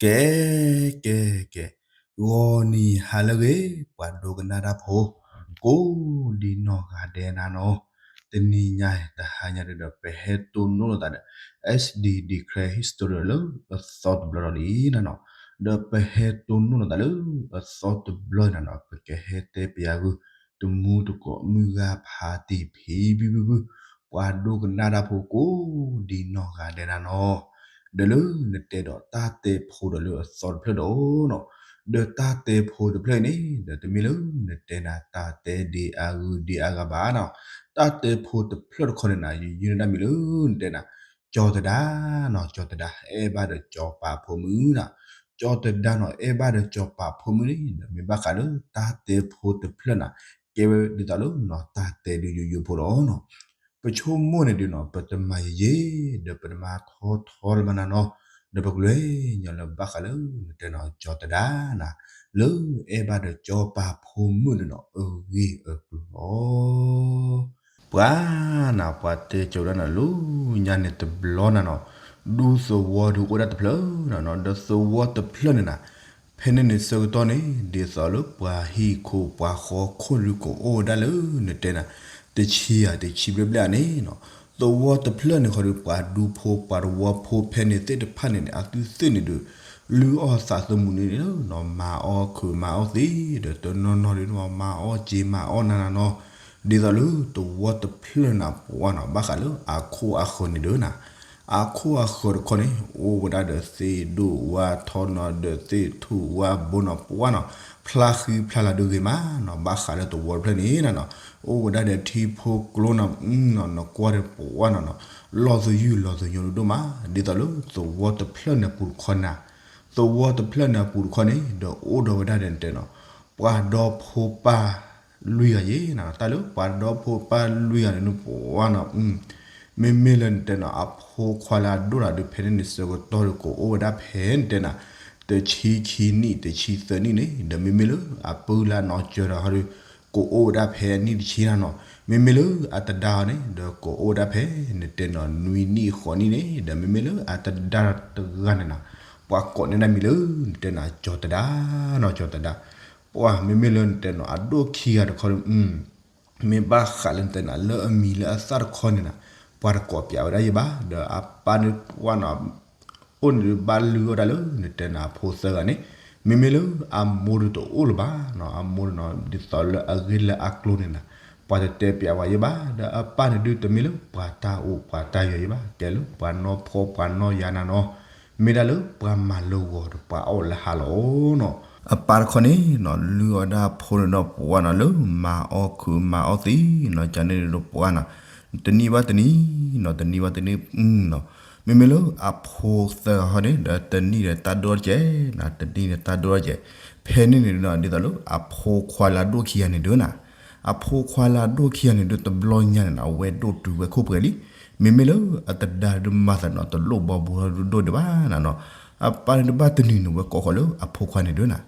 ကဲ ကဲ ကဲ, ဂီၤနံၤဟါလၢအဂ့ၤ ပှၤဒိကနၣ်တၢ်ဖိ ကိးဒံနီၢ်ဂၤဒဲးနၤနီၤ, တနံၤညါတဟါညါဒီး ပဟဲတိၢ်နီၣ်လိာ်သးဒီး S D Declare History လၢအသီတဘျီဒီးလံနၤနီၤ, ဒီးပဟဲတိၢ်နီၣ်လိာ်သးလၢအသီတဘျီနၤနီၤ, ပကဟဲတဲပယၤဂုာ် တမူတကိးမုၢ်ဂၤဖးတံၢ်ဖံဖံဖုဖု ပှၤဒိကနၣ်တၢ်ဖိကိးဒံနီၢ်ဂၤဒဲးနၤနီၤ, ဒီးလၢနတဲဒီးတၢ်တဲဖိဒီးလၢအသီတဖျၢၣ်ဒီးနီၤ, ဒီးတၢ်တဲဖိတဖျၢၣ်အံၤန့ၣ် ဒီးတမ့ၢ်လၢနတဲနၤတၢ်တဲဒ်အဂုၤဒ်အဂၤဘၣ်နီၤ, တၢ်တဲဖိတဖျၢၣ်တခီန့ၣ်နၤ ယယုၢ်န့ၢ်တၢ်မံၤလၢနတဲနၤ ကၠီၤသဒါနီၤ, ကၠီၤသဒါ အဲၣ်ဘၣ်ဒီးကၠီၤပၤဖိမုၣ်နီၤ, ကၠီၤသဒါနီၤ အဲၣ်ဘၣ်ဒီးကၠီၤပၤဖိမုၣ်န့ၣ် ဒီးမ့ၢ်ဘၣ်ဃးလၢတၢ်တဲဖိတဖျၢၣ်နၤ ကဲဝဲဒ်သိးလၢနီၤ တၢ်တဲဒုးယိယိဖိလီၤနီၤ, ပဆိကမိၣ်န့ၣ်ဒုးနီၤ ပတမၤယံာ်ယံာ် ဒီးပတမၤထီထီလၢၤဘၣ်နၤနီၤ, ဒီးပကလဲၤညီလၢဘၣ်ဃးလၢနတဲနီၤ ကၠီၤသဒါနၤ လၢအဲၣ်ဘၣ်ဒီးကၠီၤပၤဖိမုၣ်န့ၣ်နီၤ အဂ့ၢ်အကျိၤလီၤ. ပှၤနၤ ပှၤတဲကၠီၤဝဲဒၣ်နၤ လၢညါန့ၣ်တဘျီနၤနီၤ, ဒူသဝီဒုးအိၣ်ဒၣ်တဖျၢၣ်နၤနီၤ, ဒီးသဝီတဖျၢၣ်န့ၣ်နၤ ဖဲန့ၣ်န့ၣ်ဆၢကတီၢ်န့ၣ် ဒ်သိးလၢပှၤဟံၣ်ခိၣ်ပှၤဃီခိၣ်ဒုးကအိၣ်ဝဲဒၣ်လၢနတဲနၤ တဆံယၤတဆံဘျဲၣ်ဘျဲၣ်န့ၣ်နီၤ, သဝီတဖျၢၣ်န့ၣ်ဃီဒီး ပှၤဒူဖိပှၤသဝီဖိဖဲန့ၣ်သ့ၣ်တဖၣ်န့ၣ်န့ၣ် အသုသ့ၣ်န့ၣ်ဒုး လုၢ်အီၣ်သးသမူန့ၣ်နီၤ, မၤအီၣ်ခုးမၤအီၣ်သံး ဒီးတနီၤနီၤဒုး မၤအီၣ်စ့မၤအီၣ်နၤနၤနီၤ, ဒ်သိးလၢသဝီတဖျၢၣ်နၤပှၤနီၤ ဘၣ်ဃးလၢအခိၣ်အဃၢၤန့ၣ်ဒုးနၤ, အခိၣ်အဃၢၤတခီန့ၣ် အိၣ်ဝဲဒၣ်ဒီးသ့ၣ်ဒိၣ်ဝါထီနီၤ ဒီးသ့ၣ်ထူၣ်ဝါဘိနီၤ ပှၤနီၤ, ဖျါဃံဖျါလၤဒုးဂ့ၤမးနီၤ, ဘၣ်ဃးလၢသဝီတဖျၢၣ်န့ၣ်နၤနီၤ, အိၣ်ဝဲဒၣ်ဒီးထံဖိကျိနီၤ, နကွၢ်ဒီးပှၤနီၤနီၤ, လီၢ်သယုၢ်လီၢ်သညိဒိၣ်မး, ဒ်သိးလၢသဝီတဖျၢၣ်န့ၣ်ပူၤတခီနၤ, သဝီတဖျၢၣ်န့ၣ်အပူၤတခီန့ၣ် ဒီးအိၣ်ဒီးဝဲဒၣ်ဒီးနတဲနီၤ, ပှၤဒီဖိပၢ်လွံၢ်ဂၤယဲနၤ, တၢ်လၢပှၤဒီဖိပၢ်လွံၢ်ဂၤန့ၣ်ပှၤနီၤ, မ့မ့ၢ်လၢနတဲနီၤ အဖိခွါလၢအဒိၣ်တၢ်ဒုး ဖဲန့ၣ်န့ၣ်ဆၢကတီၢ်ဒီး ကအိၣ်ဝဲဒၣ်ဖဲနတဲနၤ တဆံခံနံၣ် တဆံသၢနံၣ်န့ၣ် ဒီးမ့မ့ၢ်လၢအပုၢ်လၢအနီၢ်ကၠၢၤဒီးဟီဒီး ကအိၣ်ဝဲဒၣ်ဖဲအနံၣ်တဆံနၤနီၤ, မ့မ့ၢ်လၢအသဒါဟီန့ၣ် ဒီးကအိၣ်ဝဲဒၣ်ဖဲနတဲနီၤ နွံနံၣ်ဃိးနံၣ်န့ၣ် ဒီးမ့မ့ၢ်လၢအသဒါတဂၤန့ၣ်နၤ ပှၤကိးန့ၢ်တၢ်မံၤလၢနတဲနၤ ကၠီၤသဒါနီၤ ကၠီၤသဒါ, ပှၤမ့မ့ၢ်လၢနတဲနီၤ အဒိၣ်ခံဂၤတခီ မ့ၢ်ဘၣ်ဃးလၢနတဲနၤ လၢအမံၤလၢအသၣ်တခီန့ၣ်နၤ ပှၤတကိးပျးဝဲဒၣ်ယဲဘၣ်, ဒီးအပၢ်န့ၣ်ပှၤနီၤ အိၣ်န့ၣ်ဒုးဘၣ်လုၢ်အီၣ်တၢ်လၢနတဲနၤအဖိသၢဂၤန့ၣ်, မ့မ့ၢ်လၢအမိၢ်ဒုးတအိၣ်လၢၤဘၣ်နီၤ, အမိၢ်နီၤ ဒ်သိးလၢအဂ့ၢ်လၢအကျိၤန့ၣ်နၤ ပှၤတတဲပျးဝဲယဲဘၣ်, ဒီးအပၢ်န့ၣ်ဒုးတမ့ၢ်လၢပှၤတၢ်အိၣ်ပှၤတၢ်ယၢၤယဲဘၣ်, ကဲလၢပှၤနီၢ်ဖီပှၤနီၢ်ယၤနၤနီၤ, မ့ၢ်ဒၣ်လၢပှၤမၤလၢဂီၤဒီးပှၤအီၣ်လၢဟါလီၤနီၤ, အပၢ်တခီန့ၣ်နီၤ လုၢ်အီၣ်ဒၣ်ဖိန့ၣ်ဒီးပှၤနီၤ လၢမၤအီၣ်ခုးမၤအီၣ်သံးနီၤ ကန့ၣ်ဒီးပှၤနီၤ တနံၣ်ဘၣ်တနံၣ်နီၤ တနံၣ်ဘၣ်တနံၣ်နီၤ, မ့မ့ၢ်လၢအဖိသၢဂၤဟီန့ၣ် ဒီးတနံၣ်ဒီးတၢ်ဒိၣ်တကဲးနီၤ တနံၣ်ဒီးတၢ်ဒိၣ်တကဲး, ဖဲန့ၣ်န့ၣ်နီၤ ဒ်သိးလၢအဖိခွါလၢအဒိၣ်ခံဂၤန့ၣ်ဒုးနီၤ, အဖိခွါလၢအဒိၣ်ခံဂၤန့ၣ်ဒုး တဘျီညါန့ၣ်နီၤ အဝဲဒိၣ်တုၤဝဲခိၣ်ပှဲၤလံ, မ့မ့ၢ်လၢအသဒါဒုးမၤသးနီၤ တလိၣ်ဘီဘိဒိၣ်ဒံးဘၣ်နၤနီၤ, အပၢ်န့ၣ်တဘၣ်တနံၤန့ၣ် ဝဲကိးဃီၤလၢအဖိခွါန့ၣ်ဒုးနီၤ,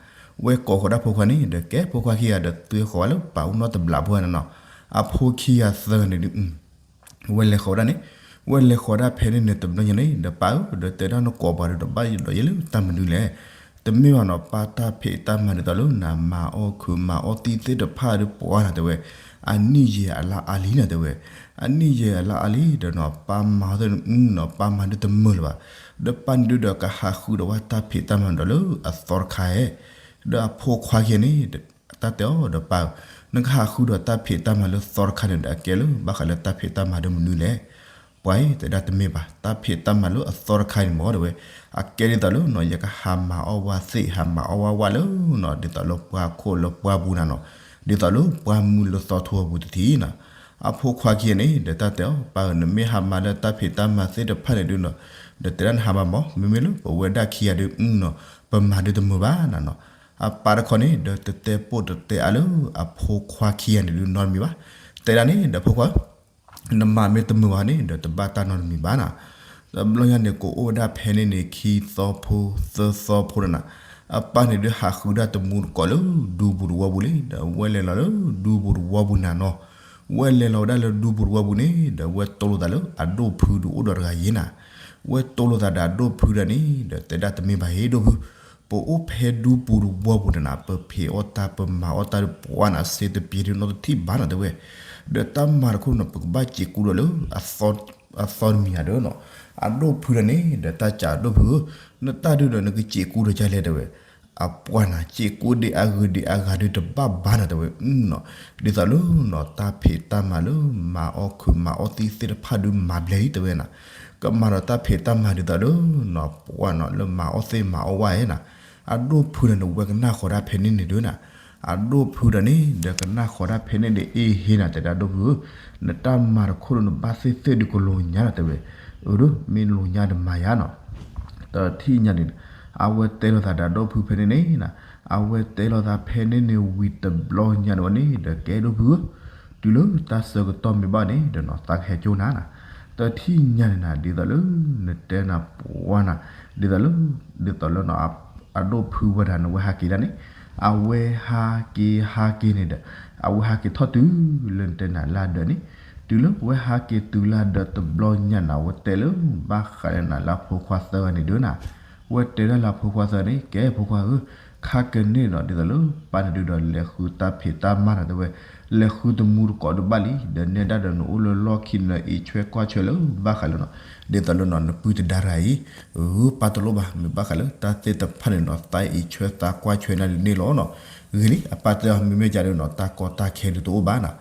ဝဲကိးဃီၤဒၣ်ဖိခွါန့ၣ် ဒီးကဲဖိခွါခံဂၤဒီး သုဟဲဃီၤဝဲလၢပၢ်အူနီၢ်တဘျးဖိနၤနီၤ, အဖိခံဂၤသၢဂၤန့ၣ်ဒုး ဝဲလဲၤဃီၤဝဲဒၣ်န့ၣ်, ဝဲလဲၤဃီၤဒၣ်ဖဲန့ၣ်န့ၣ် တဘျီညါန့ၣ် ဒီးပၢ်ဧၢ ဒီးတဲဒၣ်နကိးပှၤဒီး တဘၣ်ယဒီးယဲလၢတၢ်မနုၤလဲၣ်, တမ့ၢ်ဘၣ်နီၤ ပၢ်တၢ်ဖံးတၢ်မၤဒ်သိးလၢနၤ မၤအီၣ်ခုးမၤအီၣ်သံးသ့ၣ်တဖၣ်ဒီးပှၤနၤတဲဝဲ, အနံၣ်ယဲၢ်အလါအါလံနၤတဲဝဲ, အနံၣ်ယဲၢ်အလါအါလံဒီးနီၤ ပၢ်မၤအီၣ်သ့ၣ်န့ၣ်နီၤ ပၢ်မၤဒုးတမုာ်လၢၤဘၣ်, ဒီးပၢ်န့ၣ်ဒုးဒီးကဟးဃုဒီးဝဲတၢ်ဖံးတၢ်မၤဒီးလၢအသီတခါဧဲ ဒီးအဖိခွါခံဂၤန့ၣ် တၢ်တဲအီၤဒီးပၢ်ဧၢ, နကဟးဃုဒီးတၢ်ဖံးတၢ်မၤလၢသီတခါန့ၣ်ဒီး အကဲလၢဘၣ်ဃးလၢတၢ်ဖံးတၢ်မၤဒ်မနုၤလဲၣ်. ပှၤအံၤတဲဒၣ်တမ့ၢ်ဘၣ်, တၢ်ဖံးတၢ်မၤလၢအသီတခါန့ၣ်မ့ၢ်တဲဝဲ, အကဲဒ်သိးလၢနီၤ ယကဟးမၤအီၣ်ဝဲသ့ၣ် ဟးမၤအီၣ်ဝဲဝါလၢနီၤ ဒ်သိးလၢပှၤခိၣ်လၢပှၤပူၤနၤနီၤ, ဒ်သိးလၢပှၤမုၢ်လၢသီထိအပူၤတထံၣ်နီၤ. အဖိခွါခံဂၤန့ၣ် ဒီးတၢ်တဲအီၤ ပၢ်ဧၢ နမ့ၢ်ဟးမၤလၢတၢ်ဖံးတၢ်မၤသ့ၣ်တဖၣ်န့ၣ်ဒုးနီၤ, ဒီးတဲဒၣ်နဟးမၤမး မ့မ့ၢ်လၢပဝဲဒၣ်ခံဂၤဒုးနီၤ ပမၤဒုးတမုာ်ဘၣ်နၤနီၤ. အပၢ်တခီန့ၣ် ဒီးတတဲပိာ်တတဲအါလၢအဖိခွါခံဂၤန့ၣ်ဒုးနီတမံၤဘၣ်. တဲဒၣ်န့ၣ် ဒီးဖိခွါ နမၤမ့ၢ်တမုာ်ဘၣ်န့ၣ် ဒီးတဘၣ်တၢ်နီတမံၤဘၣ်နၤ. တဘျီညါန့ၣ် ကအိၣ်ဝဲဒၣ်ဖဲန့ၣ်န့ၣ် ခံသီဖိ သၢသီဖိနၤနီၤ. အပၢ်န့ၣ်ဒုးဟးဃုဒၣ်တမူတကိးလၢဒူပူၤတဝီပူၤလံ, ဒီးဝဲလဲၤလီၤလၢဒူပူၤတဝီပူၤနၤနီၤ. ဝဲလဲၤလီၤဝဲဒၣ်လၢဒူပူၤတဝီပူၤန့ၣ် ဒီးဝဲတိၢ်လိာ်သးလၢအဒိၣ်ဖုဒုးအိၣ်ဒီးတဂၤယဲနၤ. ဝဲတိလိာ်သးဒီးအဒိၣ်ဖုဒီးန့ၣ် ဒီးတဲဒၣ်တမ့ၢ်ဘၣ်ဟ့ၣ်ဒိၣ်ဖု, ပအိၣ်ဖဲဒူပူၤတဝီပူၤန့ၣ်နၤ ပဖံးအီၣ်တၢ်ပမၤအီၣ်တၢ်ဒီးပှၤနၤ စ့တပျ့ၤဒုးနီတထံၣ်ဘၣ်နၤတဲဝဲ, ဒီးတၢ်မၤတခိၣ်န့ၣ် ပကဘၣ်စံးကူဒီးလၢ အသီတမံၤဧါဒီးနီၤ, အဒိၣ်ဖုဒီးန့ၣ် ဒီးတၢ်စံးအဒိၣ်ဖုဧၢ, နတၢ်ဒုးဒီးနကစံးကူဒီးကလဲၣ်တဲဝဲ, အပှၤနၤ စံးကူဒံးအဂုၤဒံးအဂၤဒုးတဘၣ်ဘၣ်နၤတဲဝဲနီၤ, ဒ်သိးလၢနီၤ တၢ်ဖံးတၢ်မၤလၢမၤအီၣ်ခုးမၤအီၣ်သံသ့ၣ်တဖၣ်ဒုးမၤဘျဲၣ်လံတဲဝဲနၤ, ကမၤဒီးတၢ်ဖံးတၢ်မၤဒ်သိးလၢနီၤ ပှၤနီၤ လၢမၤအီၣ်သ့ၣ်မၤအီၣ်ဝဲနၤ, အဒိၣ်ဖုဒီးန့ၣ် ဝဲကနၣ်ဃီၤဒၣ်ဖဲန့ၣ်န့ၣ်ဒုးနၤ, အဒိၣ်ဖုဒီးန့ၣ် ဒီးကနၣ်ဃီၤဒၣ်ဖဲန့ၣ်န့ၣ်အ့ဟ့နၤတဲဒၣ်ဒိၣ်ဖုဧၢ, နတၢ်မၤတခိၣ်ဒီးနဘၣ်သ့ၣ်သ့ၣ်ဒုးကလိာ်ညါနၤတဲဝဲ, အၢဒုး မ့ၢ်လိာ်ညါတမၤယါနီၤ တထံၣ်ညါန့ၣ် အဝဲတဲလိာ်သးဒီးဒိၣ်ဖုဖဲန့ၣ်န့ၣ်နၤ, အဝဲတဲလိာ်သးဖဲန့ၣ်န့ၣ်ဝံၤတဘျီညါန့ၣ်ဝဲန့ၣ် ဒီးကဲဒိၣ်ဖုဧၢ, တုၤလၢတၢ်ဆၢကတီၢ်မ့ၢ်ဘၣ်န့ၣ် ဒီးနီၤ သးကဟဲကၠိနၤနၤ, တထံၣ်ညါန့ၣ်နၤ ဒ်သိးလၢ နတဲနၤပှၤနၤ, ဒ်သိးလၢ ဒ်သိးလၢနီၤ အဒိၣ်ဖုဝဲဒၣ်န့ၣ် ဝဲဟးက့ၤဒၣ်န့ၣ်, အဝဲဟးက့ၤဟးက့ၤန့ၣ်ဒီး အဝဲဟးက့ၤထီၣ်တုၤလၢနတဲနၤလၢဒၢးန့ၣ်, တုၤလၢဝဲဟးက့ၤတုၤလၢဒၢးတဘျီညါနၤ ဝဲတဲလၢ ဘၣ်ဃးလၢနၤလၢအဖိခွါသၢဂၤန့ၣ်ဒုးနၤ, ဝဲတဲဒၣ်လၢအဖိခွါသၢဂၤန့ၣ် ကဲဖိခွါဧၢ, ခါကန့ၣ်ဒီး ဒ်သိးလၢပၢ်န့ၣ်ဒုးဒီး လဲၤဃုတၢ်ဖံးတၢ်မၤနၤတဲဝဲ, လဲၤဃုတမူတကိးဒုးဘၣ်လံ, ဒီးနဲဒၣ်ဒီးနအိၣ်လၢလီၢ်ခံန့ၣ်ဒီး အံးဆွဲကွၢ်ဆွဲလၢဘၣ်ဃးလၢနီၤ, ဒ်သိးလၢနီၤ နပုၢ်တဒါတဂၤအံၤ, အၢ ပၢ်တလိၣ်ဘၣ်, မ့ၢ်ဘၣ်ဃးလၢတၢ်သ့ၣ်တဖၣ်န့ၣ်နီၤ သးအံးဆွဲသးကွၢ်ဆွဲနၤဒ်န့ၣ်လီၤနီၤ, ဂ့ၤလံ အပၢ်တဲအီၤ မ့မ့ၢ်ကဒီးနီၤ တၢ်ကီတၢ်ခဲဒုးတအိၣ်ဘၣ်နၤ,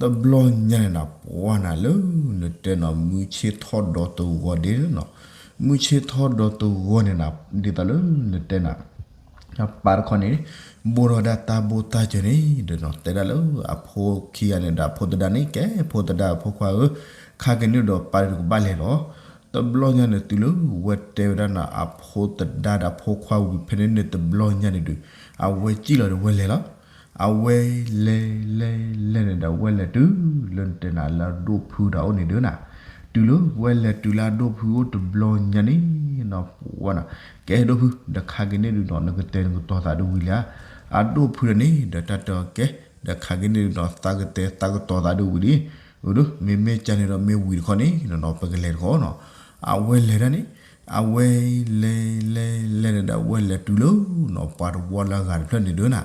တဘျီညါန့ၣ်နၤ ပှၤနၤလၢ နတဲနီၤ မုၢ်ဆ့ၣ်ထီၣ်ဒီးတဂီၤဒ့နီၤ, မုၢ်ဆ့ၣ်ထီၣ်ဒီးတဂီၤန့ၣ်နၤ ဒ်သိးလၢနတဲနၤ ပၢ်တခီန့ၣ် ဘိၣ်ထီၣ်ဝဲဒၣ်တၢ်ဘိၣ်တၢ်စၢၤန့ၣ်ဒီးနီၤ တဲဒၣ်လၢအဖိခံဂၤန့ၣ်ဒီးအဖိသဒါန့ၣ် ကဲဖိသဒါအဖိခွါဧၢ, ခါကန့ၣ်ဒီးပၢ်ဒုးကဘၣ်လဲၤလီၤ, တဘျီညါန့ၣ် တုၤလၢဝဲတဲဝဲဒၣ်နၤ အဖိသဒါဒီးအဖိခွါဝံၤဖဲန့ၣ်န့ၣ် တဘျီညါန့ၣ်ဒုး အဝဲစံၣ်လီၤဒီးဝဲလဲၤလီၤ, အဝဲလဲၤလဲၤလဲၤန့ၣ်ဒီး ဝဲလဲၤတုၤလၢနတဲနၤလၢအဒိၣ်ဖုဒီးအိၣ်န့ၣ်ဒုးနၤ, တုၤလၢဝဲလဲၤတုၤလၢအဒိၣ်ဖုအိၣ်တဘျီညါန့ၣ်နီၤ ပှၤနၤ ကဲဒိၣ်ဖု ဒီးခါကန့ၣ်ဒုးနီၤ နကတဲနကတီၤသးဒုးဝံၤလံဧါ, အဒိၣ်ဖုဒီးန့ၣ် ဒီးတၢ်တဲအီၤကဲ, ဒီးခါကန့ၣ်ဒုးနီၤ သးကတဲသးကတီၤသးဒုးဝံၤလံ, အၢဒိၣ် မ့မ့ၢ်ကန့ၣ်ဒီးမ့ၢ်ဝံၤတခီန့ၣ်နီၤ ပကလဲၤတခီနီၤ, အဝဲလဲၤဒၣ်န့ၣ်, အဝဲလဲၤလဲၤလဲၤန့ၣ်ဒီး အဝဲလဲၤတုၤလၢနီၤ ပှၤတဝီလၢအဂၤတဖျၢၣ်န့ၣ်ဒုးနၤ,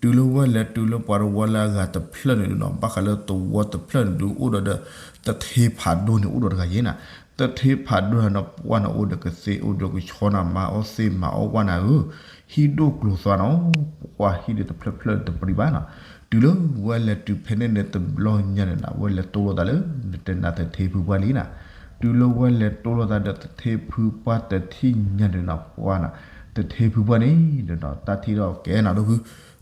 တုၤလၢဝဲလဲၤတုၤလၢပှၤတဝီလၢအဂၤတဖျၢၣ်န့ၣ်ဒုးနီၤ ဘၣ်ဃးလၢတဝီတဖျၢၣ်န့ၣ်ဒုး အိၣ်ဒီးဒီး သထ့ဖးဒိၣ်န့ၣ် အိၣ်ဒီးတဂၤယ့နၤ, သထ့ဖးဒိၣ်နၤနီၤ ပှၤနၤအိၣ်ဒီးကသ့ၣ်အိၣ်ဒီးကဆီနၤ မၤအီၣ်သ့ၣ်မၤအီၣ်ဝဲနၤဧၢ, ဟံၣ်ဒိၣ်ကျိၤသွါနီၤ, ပှၤဟံၣ်ဒုးတဖျၢၣ်ဖျၢၣ်တပှဲၤဘၣ်နီၤ, တုၤလၢဝဲလဲၤတုၤဖဲန့ၣ်န့ၣ် တဘျီညါန့ၣ်နၤ ဝဲလဲၤတိလိာ်သးလၢ နတဲနၤသထ့ဖုပှၢ်လံနၤ, တုၤလၢဝဲလဲၤတိလိာ်သးဒီးသထ့ဖုပှၢ်တထံၣ်ညါန့ၣ်နၤ ပှၤနၤ, သထ့ဖုပှၢ်န့ၣ်ဒီးနီၤ တၢ်ထံၣ်ဒီးကဲနၤဒိၣ်ဖု,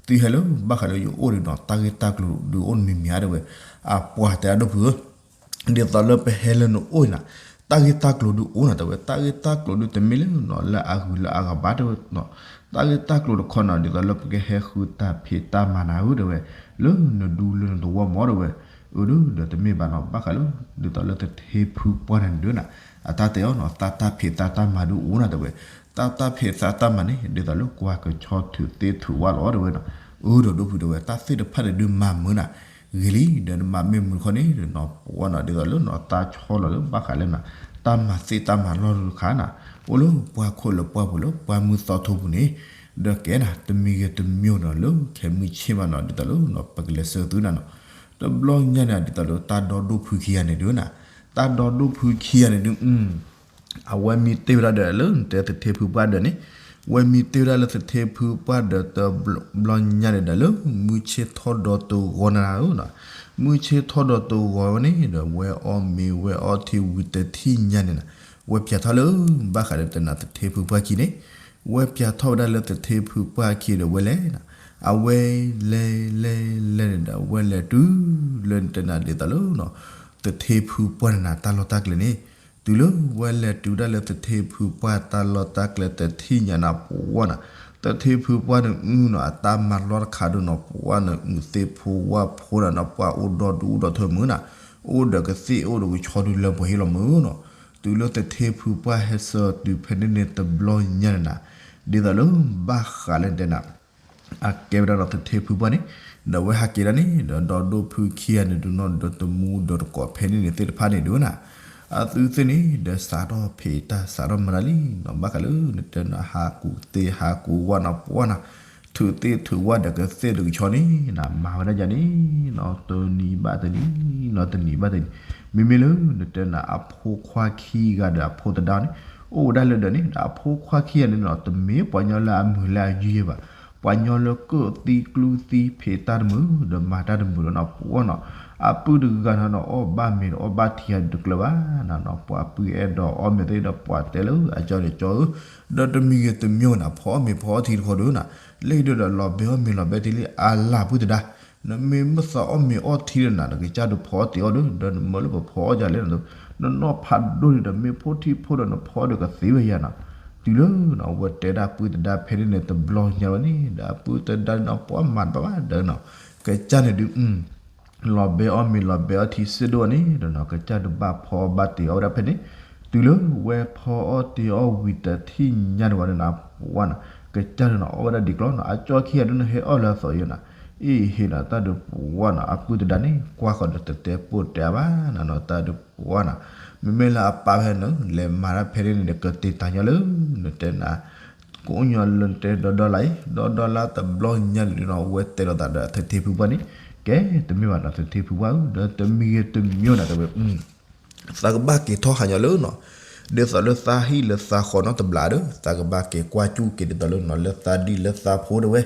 သုဟဲလၢဘၣ်ဃးလၢယအိၣ်ဒုးနီၤ တၢ်ဂ့ၢ်တၢ်ကျိၤဒုးအိၣ်နမံၤမံၤဧါတဲဝဲ, အပှၤတဲအဒိၣ်ဖုဧၢ ဒ်သိးလၢပဟဲလၢနအိၣ်အံၤနၤ, တၢ်ဂ့ၢ်တၢ်ကျိၤဒုးအိၣ်နၤတဲဝဲ, တၢ်ဂ့ၢ်တၢ်ကျိၤဒုးတမ့ၢ်လၢနီၤ လၢအဂုၤလၢအဂၤဘၣ်တဲဝဲနီၤ, တၢ်ဂ့ၢ်တၢ်ကျိၤတခီနီၤ ဒ်သိးလၢပကဟဲဃုတၢ်ဖံးတၢ်မၤနၤဧၢတဲဝဲ, လၢနဒူလၢနသဝီမၢတဲဝဲ, အၢဒုး ဒီးတမ့ၢ်ဘၣ်နီၤ ဘၣ်ဃးလၢ ဒ်သိးလၢသထ့ဖုပှၢ်န့ၣ်ဒုးနၤ, အတၢ်တဲအီၤနီၤ တၢ်တၢ်ဖံးသးတၢ်မၤဒုးအိၣ်နၤတဲဝဲ, တၢ်တၢ်ဖံးသးတၢ်မၤန့ၣ် ဒ်သိးလၢကွၢ်ကဆီထုးသ့ၣ်ထုးဝါလီၤတဲဝဲနီၤ, အၢဒီးဒိၣ်ဖုတဲဝဲ တၢ်သ့ၣ်တဖၣ်န့ၣ်ဒုးမၤမုာ်နၤ, ဂ့ၤလံ ဒီးနမၤမ့ၢ်မုာ်တခီန့ၣ်နီၤ ပှၤနီၤ ဒ်သိးလၢနီၤ တၢ်ဆီလီၤလၢဘၣ်ဃးလၢနၤ, တၢ်မၤသ့ၣ်တၢ်မၤလီၢ်တခါနၤ, အိၣ်လၢပှၤခိၣ်လၢပှၤပူၤလၢပှၤမုၢ်သီထိပူၤန့ၣ်, ဒီးကဲနၤ တမံၤဂ့ၤတမံၤနီၤ လၢခဲမုၢ်ဆ့ၣ်မးနီၤ ဒ်သိးလၢနီၤ ပကလဲၤဆၢသုနၤနီၤ, တဘျီညါန့ၣ် ဒ်သိးလၢတၢ်ဒီဒိၣ်ဖုခံဂၤန့ၣ်ဒုးနၤ, တၢ်ဒီဒိၣ်ဖုခံဂၤန့ၣ်ဒုး အဝဲမံတ့ၢ်ဝဲဒၣ်ဒီးလၢနတဲသထ့ဖုပှၢ်ဒီးန့ၣ်, ဝဲမံတ့ၢ်ဝဲဒၣ်လၢသထ့ဖုပှၢ်ဒီးတဘျီညါန့ၣ်ဒီးလၢ မုၢ်ဆ့ၣ်ထီၣ်ဒီးတဂီၤနၤဧၢနီၤ, မုၢ်ဆ့ၣ်ထီၣ်ဒီးတဂီၤဝဲန့ၣ်ဒီး ဝဲအီၣ်မ့ၤဝဲအီထံဝံၤတထံၣ်ညါန့ၣ်နၤ, ဝဲပၠးထီၣ်လၢ ဘၣ်ဃးဒီးတနၤသထ့ဖုပှၢ်ခံန့ၣ်, ဝဲပၠးထီၣ်ဝဲဒၣ်လၢသထ့ဖုပှၢ်ခံဒီးဝဲလဲၤနၤ, အဝဲလဲၤလဲၤလဲၤန့ၣ်ဒီး ဝဲလဲၤတုၤလၢနတဲနၤဒ်သိးလၢနီၤ သထ့ဖုပှၢ်န့ၣ်နၤ တၢ်လီၢ်တၢ်ကျဲန့ၣ်, တုၤလၢဝဲလဲၤတုၤဒၣ်လၢသထ့ဖုပှၢ်တၢ်လီၢ်တၢ်ကျဲတထံၣ်ညါနၤ ပှၤနၤ, သထ့ဖုပှၢ်န့ၣ်အုနီၤ အတၢ်မၤလီၢ်တခါဒုးနီၤ ပှၤနၤ အုးသ့ၣ်ဖိဝၣ်ဖိနၤနီၤ ပှၤအိၣ်ဒီဒူၣ်အိၣ်ဒီထၢမုာ်နၤ, အိၣ်ဒီးကသ့ၣ်အိၣ်ဒီးကဆီဒုးလၢပှဲၤဟ့ၣ်လီၤမုာ်နီၤ, တုၤလၢသထ့ဖုပှၢ်ဟဲဆၢတုၤဖဲန့ၣ်န့ၣ်တဘျီညါန့ၣ်နၤ, ဒ်သိးလၢဘၣ်ဃးလၢနတဲနၤ အကဲဝဲဒၣ်ဒီးသထ့ဖုပှၢ်န့ၣ်, ဒီးဝဲဟးက့ၤဒၣ်န့ၣ် ဒီးဒီဒိၣ်ဖုခံဂၤန့ၣ်ဒုးနီၤ ဒီးတမူဒီးတကိးဖဲန့ၣ်န့ၣ်သ့ၣ်တဖၣ်န့ၣ်ဒုးနၤ, အသုသ့ၣ်န့ၣ် ဒီးစးထီၣ်ဖံးတၢ်စးထီၣ်မၤတၢ်လံနီၤ, ဘၣ်ဃးလၢနတဲနၤဟးကူးသ့ၣ်ဟးကူးဝၣ်နီၤ ပှၢ်နီၤ, ထုးသ့ၣ်ထုးဝၣ်ဒီးကသ့ၣ်တကဆီန့ၣ်နီၤ မၤဝဲဒၣ်ယၤန့ၣ်နီၤ တနံၤဘၣ်တနံၤနီၤ တနံၤဘၣ်တနံၤ, မ့မ့ၢ်လၢနတဲနၤအဖိခွါခံဂၤဒီးအဖိသဒါန့ၣ် အိၣ်ဝဲဒၣ်လၢဒီးန့ၣ် ဒီးအဖိခွါခံဂၤန့ၣ်နီၤ တမ့ၢ်ပှၤညီလၢအမုာ်လၢအယုၢ်ယဲဘၣ်, ပှၤညီလၢကၢၣ်သံကျူသံဖံးတၢ်တမုာ် ဒီးမၤတၢ်တမုာ်လီၤနီၤ ပှၢ်နီၤ, အပုၢ်တဂၤနီၤ အီၣ်ဘၣ်မ့ၤဒီးအီၣ်ဘၣ်ထံဂၤတကျၢၤဘၣ်နီၤ, ပှၤပုၢ်အဲၣ်ဒိးအီၣ်မ့ၤသ့ၣ်ဒီးပှၤတဲလၢအကၠီန့ၣ် ကၠီဧၢ, ဒီးတမံၤဂ့ၤတမံၤန့ၣ် ဖီအီၣ်မ့ၤဖီအီထံတခီဒုးနီၤ, လၢဟံၣ်ဒုးဒီးလီၤဘဲအီၣ်မ့ၤလီၤဘဲထံလံ အလၢပုၢ်သဒါ နမ့ၢ်မ့ၢ်သးအီၣ်မ့ၤအီထံဒီးနၤ နကစၢ်ဒုးဖီအီၣ်တ့ၢ်အီၣ်ဒုး ဒီးနမၢလၢပဖီအီၣ်ယၤလဲၣ်နီၤ, နနီၢ်ဖးဒိၣ်န့ၣ်ဒီးမ့ၢ်ဖိထံဖိဒီးနဖီအီၣ်ဒီးကသ့ဝဲယၤနီၤ, တုၤလၢနီၤ အဝဲတဲဒၣ်ပုၢ်သဒါဖဲန့ၣ်န့ၣ် တဘျီညါဝဲန့ၣ် ဒီးအပုၢ်သဒါနီၤ ပှၤမၤတဘၣ်ဘၣ်ဒီးနီၤ, ကစၢ်န့ၣ်ဒုး လီၤဘဲအီၣ်မ့ၤလီၤဘဲအီထံစ့ၢ်ဒိၣ်န့ၣ်ဒီးနီၤ ကစၢ်ဒုးဘၣ်ဖီအီၣ်ဘၣ်တ့ၢ်အီၣ်ဝဲဒၣ်ဖဲန့ၣ်, တုၤလၢဝဲဖီအီၣ်တ့ၢ်အီၣ်ဝံၤတထံၣ်ညါန့ၣ်ဝဲန့ၣ်နီၤ ပှၢ်နီၤ, ကစၢ်ဒုးနီၤ အီၣ်ဝဲဒၣ်ဒ်ကျီနီၤ အကၠီခံဂၤဒုးန့ၣ် ဟဲအီၣ်လၢအသီယဲနီၤ, အ့ၣ်ဟ့ၣ်နီၤ တၢ်ဒုးပှၢ်နီၤ အပုၢ်သဒါန့ၣ် ကွၢ်ဃီၤဒီးတတဲပိၢ်တဲအါဘၣ်နီၤနီၤ တၢ်ဒုးပှၢ်နီၤ, မ့မ့ၢ်လၢအပၢ်ဖဲန့ၣ် လဲၤမၤတၢ်ဖဲန့ၣ်န့ၣ် ကတ့ၢ်တၢ်ညီလၢ နတဲနၤ ကအိၣ်ညီလၢနတဲဒီဒီလါအံၤ ဒီဒီလါတဘျီညါန့ၣ်နီၤ ဝဲတဲလိာ်သးဒီးသထ့ဖုပှၢ်န့ၣ်, ကဲ တမ့ၢ်ဘၣ်နီၤ သထ့ဖုပှၢ်ဧၢ ဒီးတမံၤဂ့ၤတမံၤနီၤ တဲဝဲ သးကဘၣ်က့ၤထီၣ်ဟးညီလၢနီၤ, ဒ်သိးလၢသးဟံၣ်လၢသးဃီနီတဘျီဒီး သးကဘၣ်က့ၤကွၢ်ကၠူၣ်က့ၤဒ်သိးလၢနီၤ လၢသးဒံၣ်လၢသးဖိတဲဝဲ,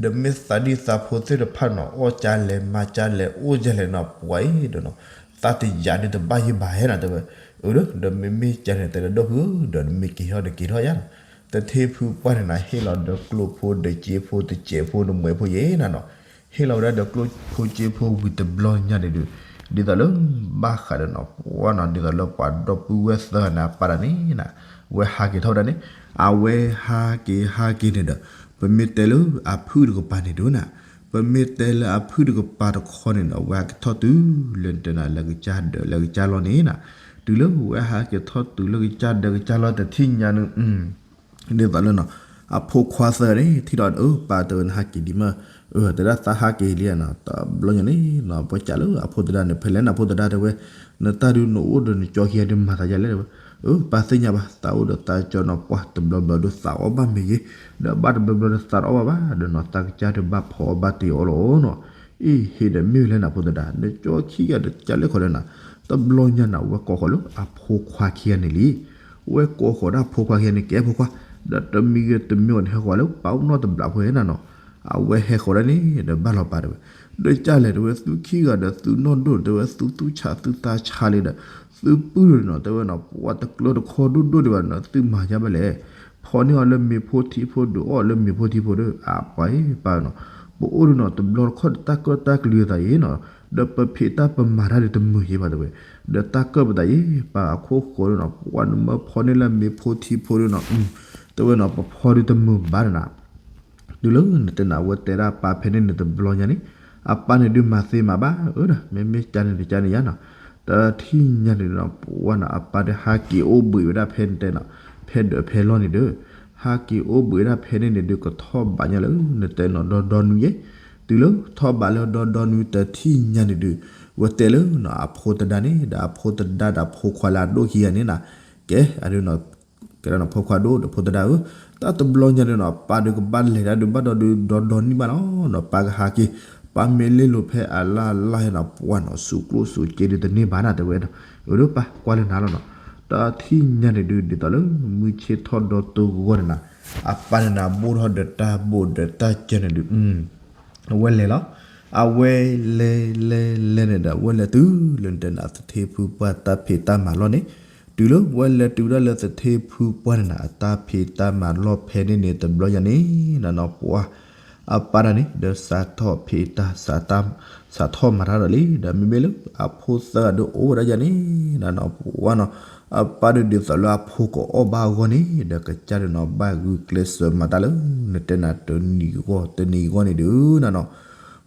ဒီးမ့ၢ်သးဒံၣ်သးဖိသ့ၣ်တဖၣ်နီၤ အီၣ်ကၢ်လဲၣ်မၤကၢ်လဲၣ်အိၣ်ကၢ်လဲၣ်နီၤ ပှၢ်အံၤဒီးနီၤ, သးတယာ်ဒုးတဘၣ်ယံၤဘၣ်ဟဲနီၤ တဲဝဲ, အၢ ဒီးမ့မ့ၢ်ကၢ်န့ၣ် တဲဒီးဒိၣ်ဖုဧၢ ဒီးနမ့ၢ်က့ၤထီၣ်ဒီးက့ၤထီၣ်ယါနီၤ, သထ့ဖုပှၢ်န့ၣ်နီၤ ဟ့ၣ်လီၤဒီးကျိဖိဒီးစ့ဖိတစဲးဖိတမှဲးဖိယဲနီၤနီၤ ဟ့ၣ်လီၤဝဲဒၣ်ဒီးကျိဖိစ့ဖိဝံၤတဘျီညါန့ၣ်ဒုး, ဒ်သိးလၢ ဘၣ်ဃးဒီးနီၤ ပှၢ်နီၤ ဒ်သိးလၢပှၤဒီပုၢ်ဝဲၢ်သၢဂၤန့ၣ် အပၢ်တၢ်န့ၣ်နီၤ, ဝဲဟးက့ၤထီၣ်ဝဲဒၣ်န့ၣ်, အဝဲဟးက့ၤဟးက့ၤန့ၣ်ဒီး, ပမ့ၢ်တဲလၢအဖုၣ်တကပၤန့ၣ်ဒုးနီၤ, ပမ့ၢ်တဲလၢအဖုၣ်တကပၤတခီန့ၣ်နီၤ ဝဲဟးက့ၤထီၣ်တုၤလၢနတဲနၤလၢကစၢ်ဒၢးလၢကစၢ်လီၢ်န့ၣ်နီၤ, တုၤလၢဝဲဟးက့ၤထီၣ်တုၤလၢကစၢ်ဒၢးကစၢ်လီၢ်တထံၣ်ညါန့ၣ် ဒ်သိးလၢနီၤ, အဖိခွါသၢဂၤန့ၣ် ထံၣ်ဒီး အၢ ပၢ်တဲဝဲနဟးက့ၤဒံးမး, အၢ တဲဒၣ်သးဟးက့ၤလံနီၤ, တဘျီညါန့ၣ်နီၤ ပှၤကးလၢအဖိသဒါန့ၣ် ဖဲလဲၣ်နၤဖိသဒါတဲဝဲ, နတၢ်ဒုးနအိၣ်ဒီးနကၠီခံဂၤဒုးမၤသးယါလဲၣ်တဲဝဲ, အၢ ပၢ်သ့ၣ်ညါဘၣ် သးအိၣ်ဒီးသးကၠီနီၤ ပှၢ်တဘျီဘျီဒုးသးအီၣ်ဘၣ်မ့ၤယဲ, ဒီးဘၣ်တဘျီဘျီဒုးသးတအီၣ်ဘၣ်ဘၣ် ဒီးနီၤ သးကစၢ်ဒုးဘၣ်ဖီအီၣ်ဘၣ်တ့ၢ်အီၣ်လီၤနီၤ, အ့ၣ် ဟ့ၣ်ဒီးမ့ၢ်ဝဲလဲၣ်နၤဖိသဒါ နကၠီခံဂၤဒုးကလဲၣ်ခီလဲၣ်နၤ, တဘျီညါနၤ ဝဲကိးဃီၤလၢအဖိခွါခံဂၤန့ၣ်လံ ဝဲကိးဃီၤဒၣ်ဖိခွါခံဂၤန့ၣ် ကဲဖိခွါ, ဒီးတမံၤဂ့ၤတမံၤဂ့ၤန့ၣ် ဟဲဃီၤလၢပၢ်အိၣ်နီၢ်တဘျီဖိယဲနၤနီၤ, အဝဲဟဲဃီၤဒၣ်န့ၣ် ဒီးဘၣ်လီၤပၢ်တဲဝဲ, ဒီးကၢ်လဲၣ်တဲဝဲ သုခံဂၤဒီးသုနီၢ်ဒိၣ်တဲဝဲ သုသူၣ်ဆးသုသးဆါလံဒီး, သုပုၢ်ဒိၣ်နီၤ တဲဝဲနီၤ ပှၤတကျၢၤတခီဒိၣ်ဒိၣ်ဒံးဘၣ်နီၤ သုမၤယါဘၣ်လဲၣ်, ဖီန့ၢ်အီၤလၢမ့ၤဖိထံဖိဒုးအီၣ်လၢမ့ၤဖိထံဖိဒီး အပၢ်ပၢ်နီၤ, ပအိၣ်ဒုးနီၤ တဘျီတခီၣ်တၢ်ကၢၣ်တၢ်ကျူသးယဲနီၤ, ဒီးပဖံးတၢ်ပမၤတၢ်ဒုးတမုာ်ယဲဘၣ်တဲဝဲ, ဒီးတၢ်ကၢၣ်ပသးယဲ ပၢ်အခိၣ်ဃိးဒုးနီၤ ပှၤနမၢဖီန့ၢ်လၢမ့ၤဖိထံဖိဒုးနီၤ, တဲဝဲနီၤ ပဖီဒုးတမုာ်ဘၣ်နၤ တုၤလၢနတဲနၤ အဝဲတဲဒၣ်အပၢ်ဖဲန့ၣ်န့ၣ်တဘျီညါန့ၣ်, အပၢ်န့ၣ်ဒုးမၤသ့မၤဘၣ် အၢ ဒီး မ့မ့ၢ်ကၢ်န့ၣ်တကၢ်န့ၣ်ယါနီၤ, တထံၣ်ညါန့ၣ်နီၤ ပှၢ်နီၤ အပၢ်ဒီးဟးက့ၤအိၣ်ဘှံးဝဲဒၣ်ဖဲနတဲနီၤ, ဖဲဒီးဖဲလီၢ်န့ၣ်ဒီး, ဟးက့ၤအိၣ်ဘှံးဝဲဒၣ်ဖဲန့ၣ်န့ၣ်ဒုး ကထီၣ်ဘးညါလၢနတဲနီၤ ဒီဒီနွံယဲ, တုၤလၢထီၣ်ဘးလၢဒီဒီနွံတထံၣ်ညါန့ၣ်ဒုး, ဝဲတဲလၢနီၤ အဖိသဒါန့ၣ် ဒီးအဖိသဒါဒီးအဖိခွါလၢအဒိၣ်ခံဂၤန့ၣ်နီၤ, ကဲ အဒုးနီၤ ကဲဒၣ်နီၤ ဖိခွါဒိၣ်ဒီးဖိသဒါဧၢ, တၢ်တဘျီညါဒုးနီၤ ပၢ်ဒုးကဘၣ်လဲၤဒၣ်ဒုးဘၣ်ဒီးဒုးဒီဒီနံၣ်ဘၣ်နီၤနီၤ ပၢ်ကဟးက့ၤ, ပၢ်မ့ၢ်လဲၤလိာ်ဖဲအလၢ်လၢ်ဟဲနီၤ ပှၢ်နီၤ စူးကျိၣ်စူးစ့ဒုးတန့ၢ်ဘၣ်နၤတဲဝဲဒီး, အၢဒီးပၢ်ကွၢ်လၢနၤလီၤနီၤ, တၢ်ထံၣ်ညါန့ၣ်ဒုး ဒ်သိးလၢမုၢ်ဆ့ၣ်ထီၣ်ဒီတိၢ်ဂီၢ်န့ၣ်နီၤ, အပၢ်န့ၣ်နၤ ဘိၣ်ထီၣ်ဒီးတၢ်ဘိၣ်ဒီးတၢ်စၢၤန့ၣ်ဒုး အဝဲလဲၤလီၤ. အဝဲလဲၤလဲၤလဲၤန့ၣ်ဒီး အဝဲလဲၤတုၤလၢနတဲနၤ သထ့ဖုပှၢ်တၢ်ဖံးတၢ်မၤလီၢ်န့ၣ်, တုၤလၢဝဲလဲၤတုၤဒၣ်လၢသထ့ဖုပှၢ်န့ၣ်နၤ အတၢ်ဖံးတၢ်မၤလီၢ်ဖဲန့ၣ်န့ၣ် တဘျီညါန့ၣ် နနီၤပှၢ် အပၢ်တၢ်န့ၣ် ဒီးစးထီၣ်ဖံးတၢ် စးထီၣ်မၤတၢ်ဒီးလံ ဒီးမ့မ့ၢ်လၢအဖိသၢဂၤဒီးအိၣ်ဝဲဒၣ်ယၤန့ၣ် နနီၤပှၢ်နီၤ, အပၢ်ဒီးဒ်သိးလၢအဖိကအီၣ်ဘၣ်အဂီၢ်န့ၣ် ဒီးကစၢ်ဒုးနီၤ ဘၣ်ဂုာ်ကျဲးစၢးမၤတၢ်လၢ နတဲနၤတနံၤဂီၢ်တနံၤဂီၢ်န့ၣ်ဒုး နနီၤ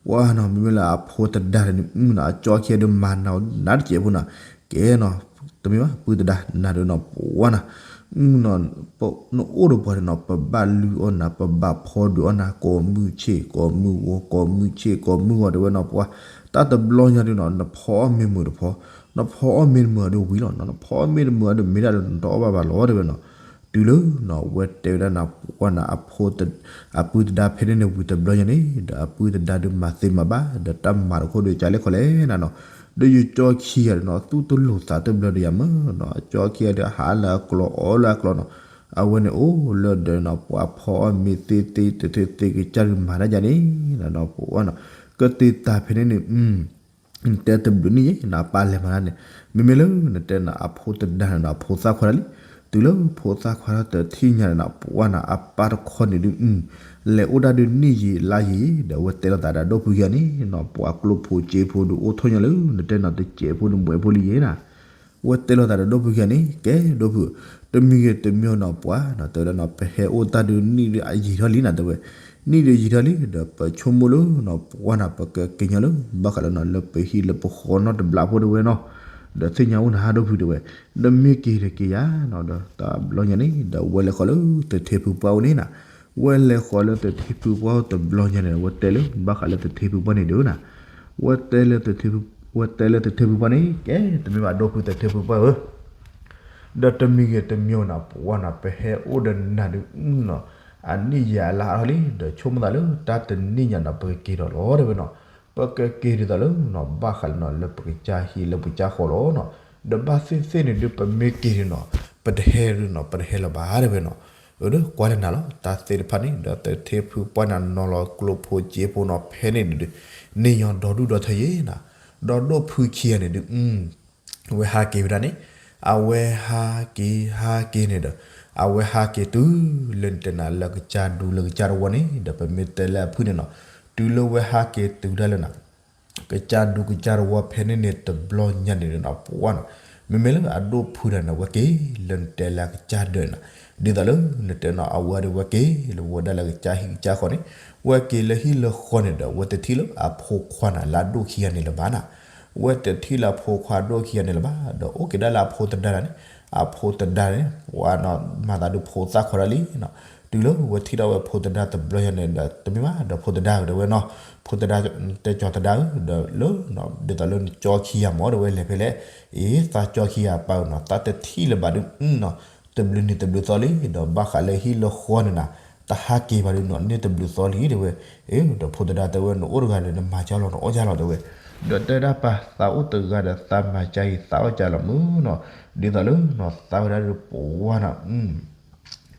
ပှၢ်နီၤ မ့မ့ၢ်လၢအဖိသဒါန့ၣ် အကၠီခံဂၤဒီးမၤနၤနၤတစဲးဖိနီၤ, ကဲနီၤ တမ့ၢ်ဘၣ် ပုၢ်သဒါ နၤဒုးနီၤ ပှၢ်နီၤ နအိၣ်ဒီးပှၤန့ၣ်နီၤ ပဘၣ်လုၢ်အီၣ်နၤ ပဘၣ်ဖီဒုးအီၣ်နၤ ကိးမုၢ်ဆ့ၣ်ကိးမုၢ်ဂီၤ ကိးမုၢ်ဆ့ၣ်ကိးမုၢ်ဂီၤ တဲဝဲနီၤ ပှၢ် တၢ်တဘျီညါဒုးနီၤ နဖီအီၣ်မ့ၤမုာ်တဖီ နဖီအီၣ်မ့ၤတမုာ်အီၤဒီးဝံၤလီၤနီၤ, နဖီအီၣ်မ့ၤတမုာ်အီၤဒီးမ့ၢ်ဒၣ်ဒီးနတအီၣ်ဘၣ်ဘၣ်လီၤတဲဝဲနီၤ. တုၤလၢနီၤ ဝဲတဲဝဲဒၣ်နပှၢ်နၤ အပုၢ်သဒါဖဲန့ၣ်န့ၣ်ဝံၤတဘျီညါန့ၣ် ဒီးအပုၢ်သဒါဒုးမၤသ့မၤဘၣ် ဒီးတၢ်မၤတခီဒီးကလဲၣ်ခီလဲၣ်နၤနီၤ. ဒီးယကၠီခံဂၤဒီးနီၤ သူၣ်တလိာ်သးတဘျီဒီးယၤမၢ်နီၤ, အကၠီခံဂၤဒီးဟးလၢအကျိၤအီလၢအကျိၤနီၤ. အဝဲန့ၣ်အိၣ်လၢဒီးနီၤ ပှၤဖီအီၣ်မ့ၤသ့သ့တသ့သ့ကစၢ်ဒုးမၤတၢ်ယၤန့ၣ်နီၤ ပှၢ်နီၤ ကတ့ၤတၢ်ဖဲန့ၣ်န့ၣ် တဲတဘျုးနံၣ်ယဲ နပၢ်လဲၤမၤတၢ်န့ၣ် မ့မ့ၢ်လၢနတဲနၤအဖိသဒါန့ၣ်နီၤ အဖိသၣ်ခွါဒၣ်လံ. တုၤလၢဖိသၣ်ခွါထီၣ်တထံၣ်ညါန့ၣ်နီၤ ပှၢ်နၤအပၢ်တခီန့ၣ်ဒုး လဲၤအိၣ်ဒၣ်ဒုးနံၣ်ယံာ်လါယံာ် ဒီးဝဲတဲလိာ်သးဒီးဒိၣ်ဖုခံဂၤန့ၣ်နီၤ ပှၤကျိဖိစ့ဖိဒုးအိၣ်ထီၣ်ညါလၢနတဲနီၤ တစဲးဖိန့ၣ်မွဲဖိလံယဲနၤ. ဝဲတဲလိာ်သးဒီးဒိၣ်ဖုခံဂၤန့ၣ် ကဲဒိၣ်ဖု, တမံၤဂ့ၤတမံၤနီၤ ပှၢ်နီၤ တဲဝဲဒၣ်နီၤ ပဟဲအိၣ်တၢ်ဒုးနံၣ်ဒုးအယံာ်ထီၣ်လံနၤ တဲဝဲ, နံၣ်ဒုးယံာ်ထီၣ်လံ ဒီးပဆိကမိၣ်လၢနီၤ ပှၢ်နၤ ပကက့ၤညီလၢ ဘၣ်ဃးလၢနီၤ လၢပဟံၣ်လၢပဃီနီတဘျီဖိတဲဝဲနီၤ. ဒီးသ့ၣ်ညါအိၣ်နၤဒိၣ်ဖုတဲဝဲ, ဒီးမ့ၢ်က့ၤဒီးက့ၤယၤနီၤ ဒီးတဘျီညါန့ၣ် ဒီးဝဲလဲၤဃီၤလၢသထ့ဖုပှၢ်အိၣ်န့ၣ်နၤ. ဝဲလဲၤဃီၤလၢသထ့ဖုပှၢ်အိၣ်တဘျီညါန့ၣ် ဝဲတဲလၢ ဘၣ်ဃးလၢသထ့ဖုပှၢ်န့ၣ်ဒုးနၤ ဝဲတဲလၢသထ့ဖုပှၢ်န့ၣ် ကဲတမ့ၢ်ဘၣ်ဒိၣ်ဖုသထ့ဖုပှၢ်ဧၢ, ဒီးတမံၤဂ့ၤတမံၤနီၤ ပှၢ်နီၤ ပဟဲအိၣ်ဒီးနၤဒုးနီၤ အနံၣ်ယံာ်အလါအါထီၣ်လံ ဒီးဆိကမိၣ်သးလၢတၢ်တနံၣ်ညါနီၤ ပကက့ၤဒီးလီၤတဲဝဲနီၤ. ပကက့ၤဒ်သိးလၢနီၤ ဘၣ်ဃးလၢနီၤလၢပကစၢ်ဟံၣ်လၢပကစၢ်ဃီလီၤနီၤ. ဒီးဘၣ်သ့ၣ်သ့ၣ်န့ၣ်ဒုး ပမ့ၢ်က့ၤဒုးနီၤ ပတဟဲဒုးနီၤ ပတဟဲလၢၤဘၣ်တဲဝဲနီၤ. အၢ ဒီးကွၢ်လၢနၤလီၤ တၢ်သ့ၣ်တဖၣ်န့ၣ် ဒီးသထ့ဖုပှၢ်နၤနီၤလီၤ ကျိဖိစ့ဖိနီၤ ဖဲန့ၣ်ဒုး န့ၢ်ညီဒီဒူၣ်ဒီထၢယဲနၤ. ဒီးဒိၣ်ဖုခံဂၤန့ၣ်ဒုး အဝဲဟးက့ၤဝဲဒၣ်န့ၣ် အဝဲဟးက့ၤဟးက့ၤန့ၣ်ဒီး အဝဲဟးက့ၤတုၤလၢနတဲနၤလၢကစၢ်ဒူလၢကစၢ်တဝီန့ၣ် ဒီးပမ့ၢ်တဲလၢအဖုၣ်န့ၣ်နီၤ တုၤလၢဝဲဟးက့ၤတုၤဒၣ်လၢနၤ ကစၢ်ဒူကစၢ်တဝီဖဲန့ၣ်န့ၣ်တဘျီညါန့ၣ်ဒီးနီၤ ပှၢ်နီၤ မ့မ့ၢ်လၢအဒိၣ်ဖုတဂၤန့ၣ် ဝဲက့ၤလၢနတဲလၢအကစၢ်ဒၢးနၤ ဒ်သိးလၢနတဲနီၤ အဝဲဒီးဝဲက့ၤလၢဝဲဒၣ်လၢကစၢ်ဟံၣ်ကစၢ်ဃီန့ၣ် ဝဲက့ၤလၢဟံၣ်လၢဃီန့ၣ်ဒီး ဝဲတထံၣ်လၢအဖိခွါနၤလၢအဒိၣ်ခံဂၤန့ၣ်လၢၤဘၣ်နၤ ဝဲတထံၣ်လၢအဖိခွါဒိၣ်ခံဂၤန့ၣ်လၢၤဘၣ် ဒီးအိၣ်က့ၤဒၣ်လၢအဖိသဒါန့ၣ် အဖိသဒါန့ၣ် ပှၢ်နီၤ မၤသးဒုးဖိသၣ်ခွါဒၣ်လံနီၤ တုၤလၢဝဲထံၣ်ထီၣ်ဝဲဖိသဒါတဘျီညါန့ၣ်ဒီး တမ့ၢ်ဘၣ်ဒီးဖိသဒါဧၢ တဲဝဲနီၤ ဖိသဒါတဲကၠီၤသဒါဧၢ ဒီးလၢ ဒ်သိးလၢနကၠီခံဂၤမ့ၢ် တဲဝဲလဲၤဖဲလဲၣ် အ့ သးကၠီခံဂၤပၢ်ဧၢနီၤ သးတထံၣ်လၢၤဘၣ်ဒုးနီၤ တဘျုးနံၤတဘျုးသီလံ ဒီးဘၣ်ဃးလၢဟံၣ်လၢဃီန့ၣ်နၤ တဟးက့ၤဘၣ်ဒုးနီၤ န့ၢ်တဘျုးသီလံတဲဝဲ အ့ ဒီးဖိသဒါတဲဝဲ နအိၣ်တဂၤဒီး နမၤကၢလီၤ နအီၣ်ကၢလီၤတဲဝဲ ဒီးတဲဒၣ်ပၢ် သးအိၣ်တဂၤဒီး သးမၤကၢအံၤ သးအီၣ်ကၢလီၤမုၢ်နီၤ ဒ်သိးလၢနီၤ သးဝဲဒၣ်ဒီးပဝါနီၤ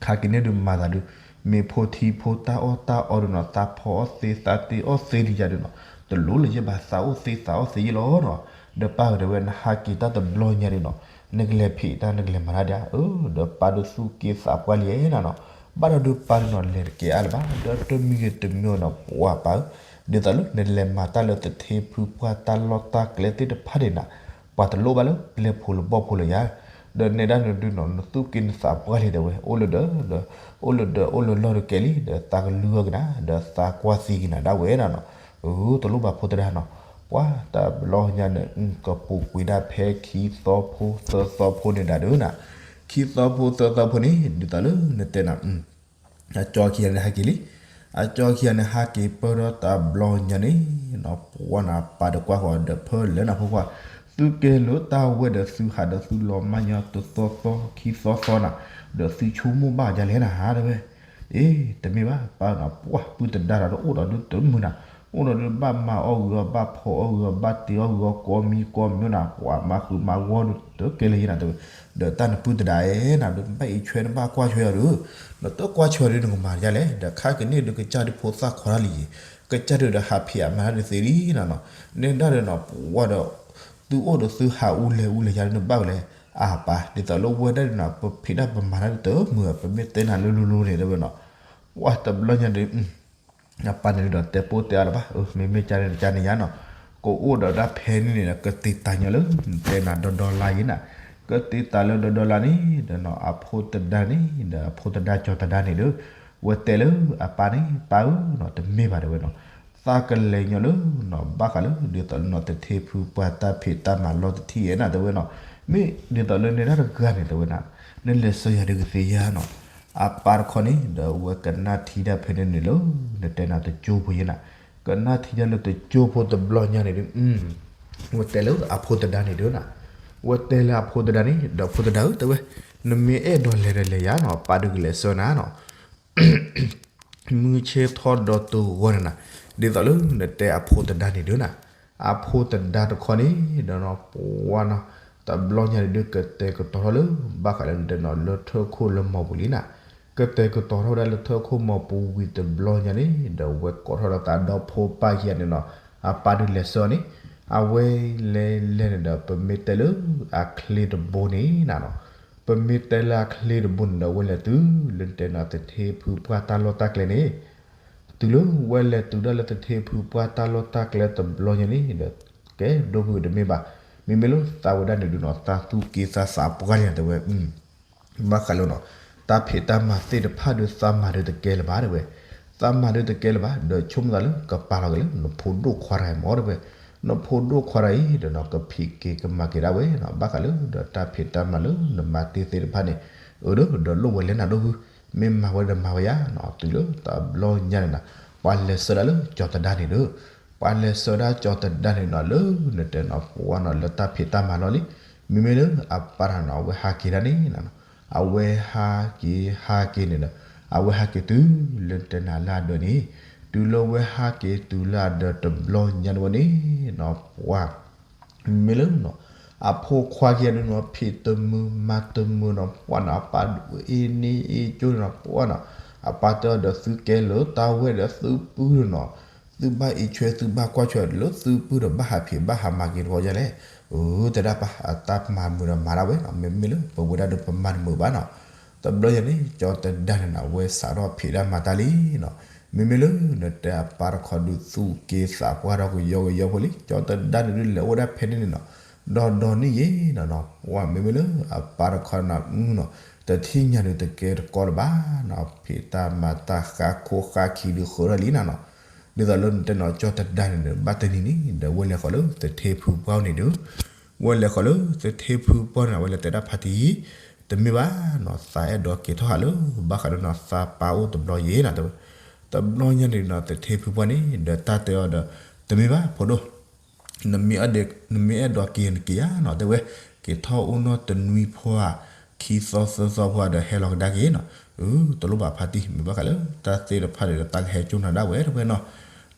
ခါက့ၤန့ၣ်ဒုးမၤသးဒုး မ့ၢ်ဖိထံဖိတၢ်အီၣ်တၢ်အီဒုးနီၤ သးဖီအီၣ်သ့ သးတ့အီၣ်သ့ဒံးယၤဒုးနီၤ တလိၣ်လၢၤယဲဘၣ် သးအိၣ်သ့ သးအီၣ်သ့ယဲလီၤနီၤ ဒီးပၢ်ဧၢတဲဝဲ နဟးက့ၤတၢ်တဘျီညါဒုးနီၤ နကလဲၤဖံးတၢ် နကလဲၤမၤတၢ်ဒံးဧၢ ဒီးပၢ်ဒုးသူၣ်က့သးပှၢ်လံနၤနီၤ ဘၣ်ဒီးဒုးပၢ်ဒုးနီၤ လဲၤတကဲအါလၢၤဘၣ် ဒီးတမံၤဂ့ၤတမံၤနီၤ ပှၢ်ပၢ်ဧၢ ဒ်သိးလၢနလဲၤမၤတၢ်လၢသထ့ဖုပှၢ်တၢ်လီၢ်တၢ်ကျဲသ့ၣ်တဖၣ်န့ၣ်နၤ ပှၤတလိၣ်ဘၣ်လၢပျဲဖိလၢဘီၣ်ဖိလၢၤယၤ ဒီးနဲဒၣ်နဒုးနီၤ နသူၣ်က့နသးပှၢ်လံတဲဝဲ အိၣ်လၢဒီး ဒီး အိၣ်လၢဒီး အိၣ်လၢလီၢ်တကဲလံ ဒီးသးကလုၢ်အီၣ်က့ၤနၤ ဒီးသးကွၢ်သံက့ၤနၤဒၣ်ဝဲနၤနီၤ အၢ တလိၣ်ဘၣ်ဖိသဒါနီၤ ပှၢ်တဘျီညါန့ၣ် ကပူၤကွံာ်ဒၣ်ဖဲခံသီဖိသၢသီဖိန့ၣ်ဒၣ်ဒုးနၤ ခံသီဖိသၢသီဖိန့ၣ် ဒ်သိးလၢနတဲနၤ အကၠီခံဂၤန့ၣ်ဟဲက့ၤလံ အကၠီခံဂၤန့ၣ်ဟဲက့ၤပၢၢ်ထီၣ်တဘျီညါန့ၣ် ပှၢ်နၤပၢ်တကွၢ်ဃီၤဒီးဖၢလၢနၤဖိခွါ သုကဲလိာ်တၢ်ဝဲဒီးသုဟးဒီးသုလီၤမၢ်ညီတသီသီခံသီသီနၤ ဒီးသုဆိကမိၣ်ဘၣ်ဒ်လဲၣ်နၤတဲဝဲ အ့ တမ့ၢ်ဘၣ်ပၢ်နီၤ ပှၢ်ပုၢ်သဒါဒီးအိၣ်ဒီးဒုးတမုာ်နၤ အိၣ်ဒီးဒုးဘၣ်မၤအီၣ်ဂုာ်အီၣ် ဘၣ်ဖီအီၣ်ဂုာ်အီၣ် ဘၣ်တ့အီၣ်ဂုာ်အီၣ် ကိးမံၤကိးမံၤနၤ ပှၢ်မၤဃုာ်မၤဂီၤဒုးတကဲလၢၤယဲနၤတဲဝဲ ဒီးတၢ်နပုၢ်သဒါဧၢနၤ ဒုးနဘၣ်အံးဆွဲနဘၣ်ကွၢ်ဆွဲအီၤဒုး နတကွၢ်ဆွဲအီၤဒုးနကမၤဒ်လဲၣ် ဒီးခါက့ၤန့ၣ်ဒုးကစၢ်ဒုးဖိသၣ်ခွါတၢ်လံ ကစၢ်ဒုးဒီးဟးဖံးအမၤတၢ်ဒုးသ့လံနၤနီၤ နဲဒၣ်ဒီးနီၤ ပှၢ်ဒီး သုအိၣ်ဒီးသုဟးအူလဲၤအူလဲၤယၤဒုးနဘၣ်ဝဲလဲၣ် အပၢ် ဒ်သိးလၢဝဲဒၣ်ဒုးနၤ ပဖံးတၢ်ပမၤတၢ်ဒုးတမုာ် ပမ့ၢ်တဲနၤလိၤလိၤလိၤန့ၣ်တဲဝဲနီၤ ပှၢ်တဘျီညါဒုး အပၢ်န့ၣ်ဒုးဒီးတဲပိၢ်တဲအါလၢၤဘၣ် အၢ မ့မ့ၢ်ကန့ၣ်ကန့ၣ်ယါနီၤ ကအိၣ်ဒီးဒၣ်ဖဲန့ၣ်န့ၣ်ဒီး ကတ့ၤတၢ်ညီလၢ တဲနၤဒီဒီလါယဲနၤ ကတ့ၤတၢ်လၢဒီဒီလါန့ၣ် ဒီးနီၤ အဖိသဒါန့ၣ် ဒီးအဖိသဒါကၠီၤသဒါန့ၣ်ဒီး ဝဲတဲလၢအပၢ်န့ၣ် ပၢ်ဧၢနီၤ တမ့ၢ်ဘၣ်တဲဝဲနီၤ သးကလဲၤညီလၢနီၤ ဘၣ်ဃးလၢ ဒ်သိးလၢနီၤ သထ့ဖုပှၢ်တၢ်ဖံးတၢ်မၤလီၤတထံၣ်ယဲနၤတဲဝဲနီၤ မ့ၢ်ဒ်သိးလၢနဲဒၣ်တဂၤန့ၣ်တဲဝဲနၤ နလဲၤစၢၤယၤဒုးကသ့ယါနီၤ အပၢ်တခီန့ၣ် ဒီးဝဲကနၣ်ထံတၢ်ဖဲန့ၣ်န့ၣ်လၢ နတဲနၤတကၠိဖိယဲနၤ ကနၣ်ထံတၢ်လၢတကၠိဖိတဘျီညါန့ၣ်ဒုး ဝဲတဲလၢအဖိသဒါန့ၣ်ဒုးနၤ ဝဲတဲလၢအဖိသဒါန့ၣ် ဒီးဖိသဒါဧၢ တဲဝဲ, နမ့ၢ်အဲၣ်ဒိးလဲၤဒီးလဲၤယၤနီၤ, ပၢ်ဒုးကလဲၤဆှၢနၤနီၤ. မုၢ်ဆ့ၣ်ထီၣ်ဒီးတဂီၤန့ၣ်နၤ, ဒ်သိးလၢနတဲအဖိသဒါန့ၣ်ဒုးနၤ, အဖိသဒါတခီန့ၣ်ဒီးနီၤ ပှၤနီၤ, တဘျီညါန့ၣ်ဒုး ကတဲာ်ကတီၤထီၣ်လၢ ဘၣ်ဃးလၢနတဲနီၤ လၢထၢၣ်ခိၣ်လၢမီၢ်ပူၤလံနၤ, ကတဲာ်ကတီၤထီၣ်ဝဲဒၣ်လၢထၢၣ်ခိၣ်မီၢ်ပူၤဝံၤတဘျီညါန့ၣ်ဒီး ဝဲကိးထီၣ်ဒီးသးဒီဖိပၢ်ခံဂၤန့ၣ်နီၤ, အပၢ်ဒုးလဲၤဆှၢအီၤန့ၣ်, အဝဲလဲၤလဲၤန့ၣ်ဒီး ပမ့ၢ်တဲလၢအချ့တဘိန့ၣ်နၤနီၤ, ပမ့ၢ်တဲလၢအချ့တဘိန့ၣ်ဒီး ဝဲလဲၤတုၤလၢနတဲနီၤ သထ့ဖုပှၢ်တၢ်လီၢ်တၢ်ကျဲန့ၣ်, တုၤလၢဝဲလဲၤတုၤဒၣ်လၢသထ့ဖုပှၢ်တၢ်လီၢ်တၢ်ကျဲတဘျီညါန့ၣ်ဒီး ကဲဒိၣ်ဖုတမ့ၢ်ဘၣ်, မ့မ့ၢ်လၢသးဝဲဒၣ်န့ၣ်ဒုးနီၤ သးသူၣ်က့သးသးပှၢ်န့ၣ်တဲဝဲ ဘၣ်ဃးလၢနီၤ, တၢ်ဖံးတၢ်မၤသ့ၣ်တဖၣ်ဒုး သးမၤဒုးတကဲလၢၤဘၣ်တဲဝဲ, သးမၤဒုးတကဲလၢၤဘၣ် ဒီးဆိကမိၣ်သးလၢကပာ်လီၤက့ၤလၢ နဖိဒိၣ်ခွါတဂၤအံၤမ့ၢ်တဲဝဲ, နဖိဒိၣ်ခွါတဂၤအံၤဒီးနီၤ ကဖံးက့ၤကမၤက့ၤဒၣ်ဝဲနီၤ, ဘၣ်ဃးလၢဒီးတၢ်ဖံးတၢ်မၤလၢနမၤတ့ၢ်သ့ၣ်တဖၣ်န့ၣ်, အၢ ဒီးလိၣ်ဝဲလဲၣ်နၤဒိၣ်ဖု, မ့ၢ်မၤဝဲဒီးမၤဝဲယါနီၤ, တုၤလၢတဘျီညါန့ၣ်နၤ, ပှၤလဲၤဆှၢဒၣ်လၢကၠီၤသဒါန့ၣ်ဒီး ပှၤလဲၤဆှၢဒၣ်ကၠီၤသဒါန့ၣ်နီၤ လၢနတဲနီၤ ပှၤနီၤ လၢတၢ်ဖံးတၢ်မၤလီၢ်လံ, မ့မ့ၢ်လၢအပၢ်တဂၤနီၤ အဝဲဟးက့ၤဒၣ်န့ၣ်နၤ, အဝဲဟးက့ၤဟးက့ၤန့ၣ်ဒီး အဝဲဟးက့ၤတုၤလၢနတဲနၤလၢအဒၢးန့ၣ်, တုၤလၢဝဲဟးက့ၤတုၤလၢအဒၢးတဘျီညါန့ၣ်ဝဲန့ၣ်နီၤ ပှၤ မ့မ့ၢ်လၢနီၤ အဖိခွါခံဂၤန့ၣ်နီၤ ဖံးတမုာ်မၤတမုာ်နီၤ ပှၤနီၤ အပၢ်ဒုးအ့န့ၢ်အ့ကၠိန့ၣ်နီၤ ပှၤနီၤ, အပၢ်တဲအီၤဒီးသုကဲလၢတၢ်ဝဲဒီးသုပုၢ်ဒီးနီၤ, သုဘၣ်အံးဆွဲသုဘၣ်ကွၢ်ဆွဲလၢသုပုၢ်ဒီးဘၣ်ဟးဖံးဘၣ်ဟးမၤက့ၤတဘျီညါလဲၣ်, အၢ တဲဒၣ်ပၢ် အတၢ်မၤမုာ်ဒီးမၤဒၣ်ဝဲနီၤ မ့မ့ၢ်လၢပဝဲဒၣ်ဒီးပမၤတမုာ်ဘၣ်နီၤ, တဘျီညါန့ၣ် ကၠီၤသဒါန့ၣ်နီၤ အဝဲစးထီၣ်ဖံးတၢ်မၤတၢ်လံနီၤ, မ့မ့ၢ်လၢနတဲအပၢ်တခီဒုးသူၣ်က့သးပှၢ်ထီၣ်ကယီကယီဖိလံ ကၠီၤသဒါန့ၣ်ဒုးလဲၤအိၣ်ဒၣ်ဖဲန့ၣ်န့ၣ်နီၤ, ဒီးဒီနံၣ်ယဲနီၤနီၤ ပှၤမ့မ့ၢ်လၢအပၢ်တခီနီၤ နီၤ, တထံၣ်ညါဒုးတကဲတကီလၢၤဘၣ်နီၤ ဖံးတၢ်မၤတၢ်ဃါခိဃါခံဒုးဃၢထီၣ်လံနၤနီၤ, ဒ်သိးလၢနတဲနီၤ ကၠီၤသဒါန့ၣ်ဒီး ဘၣ်တနံၤန့ၣ်ဒီး ဝဲလဲၤဃီၤလၢသထ့ဖုပှၢ်န့ၣ်ဒုး, ဝဲလဲၤဃီၤလၢသထ့ဖုပှၢ်န့ၣ် အဝဲလဲၤတဲဒၣ်ဖါတံၢ်, တမ့ၢ်ဘၣ်နီၤ သးအဲၣ်ဒိးက့ၤထီၣ်ဟးလၢ ဘၣ်ဃးဒီးနီၤ သးပၢ်အိၣ်တဘျီယဲနီၤ တဲဝဲ, တဘျီညါန့ၣ်နီၤ သထ့ဖုပှၢ်န့ၣ်ဒီး တၢ်တဲအီၤဒီး တမ့ၢ်ဘၣ်ဖိဒိၣ် နမ့ၢ်အဲၣ်ဒိးက့ၤနက့ၤဧါနီၤ တဲဝဲ, က့ၤထီၣ်အိၣ်နီၢ်တနွံဖိဧါ, ခံသီသၢသီဖိဧါဒီးဟဲလီၤကဒါက့ၤနီၤ, အၢ တလိၣ်ဘၣ်ဖါတံၢ် မ့ၢ်ဘၣ်ဃးလၢ တၢ်သ့ၣ်တဖၣ်န့ၣ်ဒီး တၢ်ကဟဲကၠိနၤဒၣ်ဝဲ တဲဝဲနီၤ,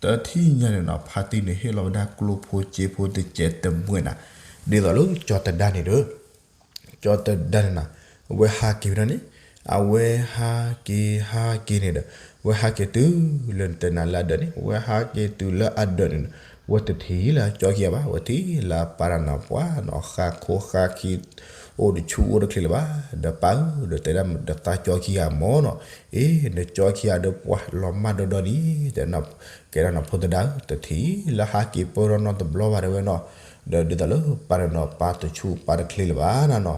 တထံၣ်ညါန့ၣ်နီၤ ဖါတံၢ်န့ၣ်ဟ့ၣ်လီၤဝဲဒၣ်ကျိဖိစ့ဖိတစဲးတမှဲးနၤ, ဒ်သိးလၢကၠီၤသဒါန့ၣ်ဒီး ကၠီၤသဒါန့ၣ်နၤ, အဝဲဟးက့ၤဝဲဒၣ်န့ၣ်, အဝဲဟးက့ၤဟးက့ၤန့ၣ်ဒီး, အဝဲဟးက့ၤတုၤလၢနတဲနၤလၢအဒၢးန့ၣ်, အဝဲဟးက့ၤတုၤလၢအဒၢးန့ၣ်ဒီး, အဝဲတထံၣ်လၢအကၠီခံဂၤဘၣ်, အဝဲထံၣ်လၢအပၢ်တဂၤနီၤ ပှၤနီၤ ဃါခိဃါခံ အိၣ်တဆူၣ်အိၣ်တချ့လၢၤဘၣ်, ဒီးပၢ်ဧၢ ဒီးတဲဒၣ်ဒီးသးကၠီခံဂၤမ့ၢ်နီၤ, အ့ နကၠီခံဂၤဒီးပှၤလီၤမၢ်ဒီဒီနံၤ တဲ ကဲဒၣ်နီၤဖိသဒါဧၢ တထံၣ်လၢဟးက့ၤပၢၢ်ထီၣ်နီတဘျီဘၣ်တဲဝဲနီၤ, ဒီးဒ်သိးလၢပၢ်တဂၤနီၤ ပၢ်တဆူၣ်ပၢ်တချ့လၢၤဘၣ်နၤနီၤ,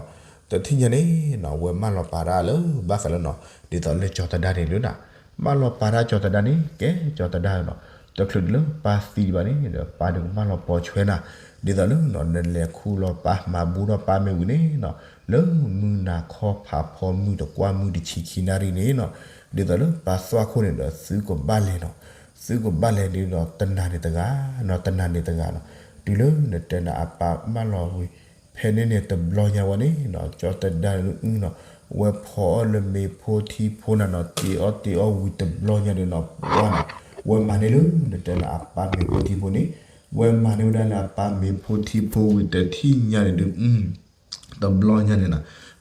တထံၣ်ညါန့ၣ်နီၤ အဝဲမၢလီၤပာ်တၢ်လၢ ဘၣ်ဃးလၢနီၤ ဒ်သိးလၢကၠီၤသဒါန့ၣ်လၢနၤ, မၢလီၤပာ်တၢ်ကၠီၤသဒါန့ၣ် ကဲကၠီၤသဒါနီၤ, တချုးဒ်လၢပၢ်သံဒံးဘၣ်န့ၣ်ဒီး ပၢ်ဒုးကမၢလီၤပိာ်ဆွဲနၤ, ဒ်သိးလၢနီၤ နလဲၤခူၣ်လီၤပၢ်မၤဘူၣ်ထီၣ်ပၢ်မ့ၢ်ဝံၤန့ၣ်နီၤ, လၢမုၢ်နၤခီဖးဖီမုၢ်တကွၢ်မုၢ်တဆံခံနၣ်ရံၣ်န့ၣ်နီၤ, ဒ်သိးလၢပၢ်သွၣ်ခိၣ်န့ၣ်ဒီး သုကဘၣ်လဲၤနီၤ, သုကဘၣ်လဲၤဒ်ဒီး တနၤန့ၣ်တဂၤနီၤ တနၤန့ၣ်တဂၤနီၤ, တုၤလၢနတဲနၤအပၢ်မၢလီၤဝံၤ ဖဲန့ၣ်န့ၣ်တဘျီညါဝဲန့ၣ်နီၤ ကၠီၤသဒါန့ၣ်နီၤ, ဝဲဖီအီၣ်လၢမ့ၤဖိထံဖိနၤနီၤ တ့အီၣ်တ့အီဝံၤတဘျီညါန့ၣ်နီၤ ပှၤနီၤ, ဝဲမၤန့ၢ်လၢနတဲနၤအပၢ်မ့ၤဖိထံဖိန့ၣ်, ဝဲမၤန့ၢ်ဝဲဒၣ်လၢအပၢ်မ့ၤဖိထံဖိဝံၤတထံၣ်ညါန့ၣ်ဒီး တဘျီညါန့ၣ်နီၤ,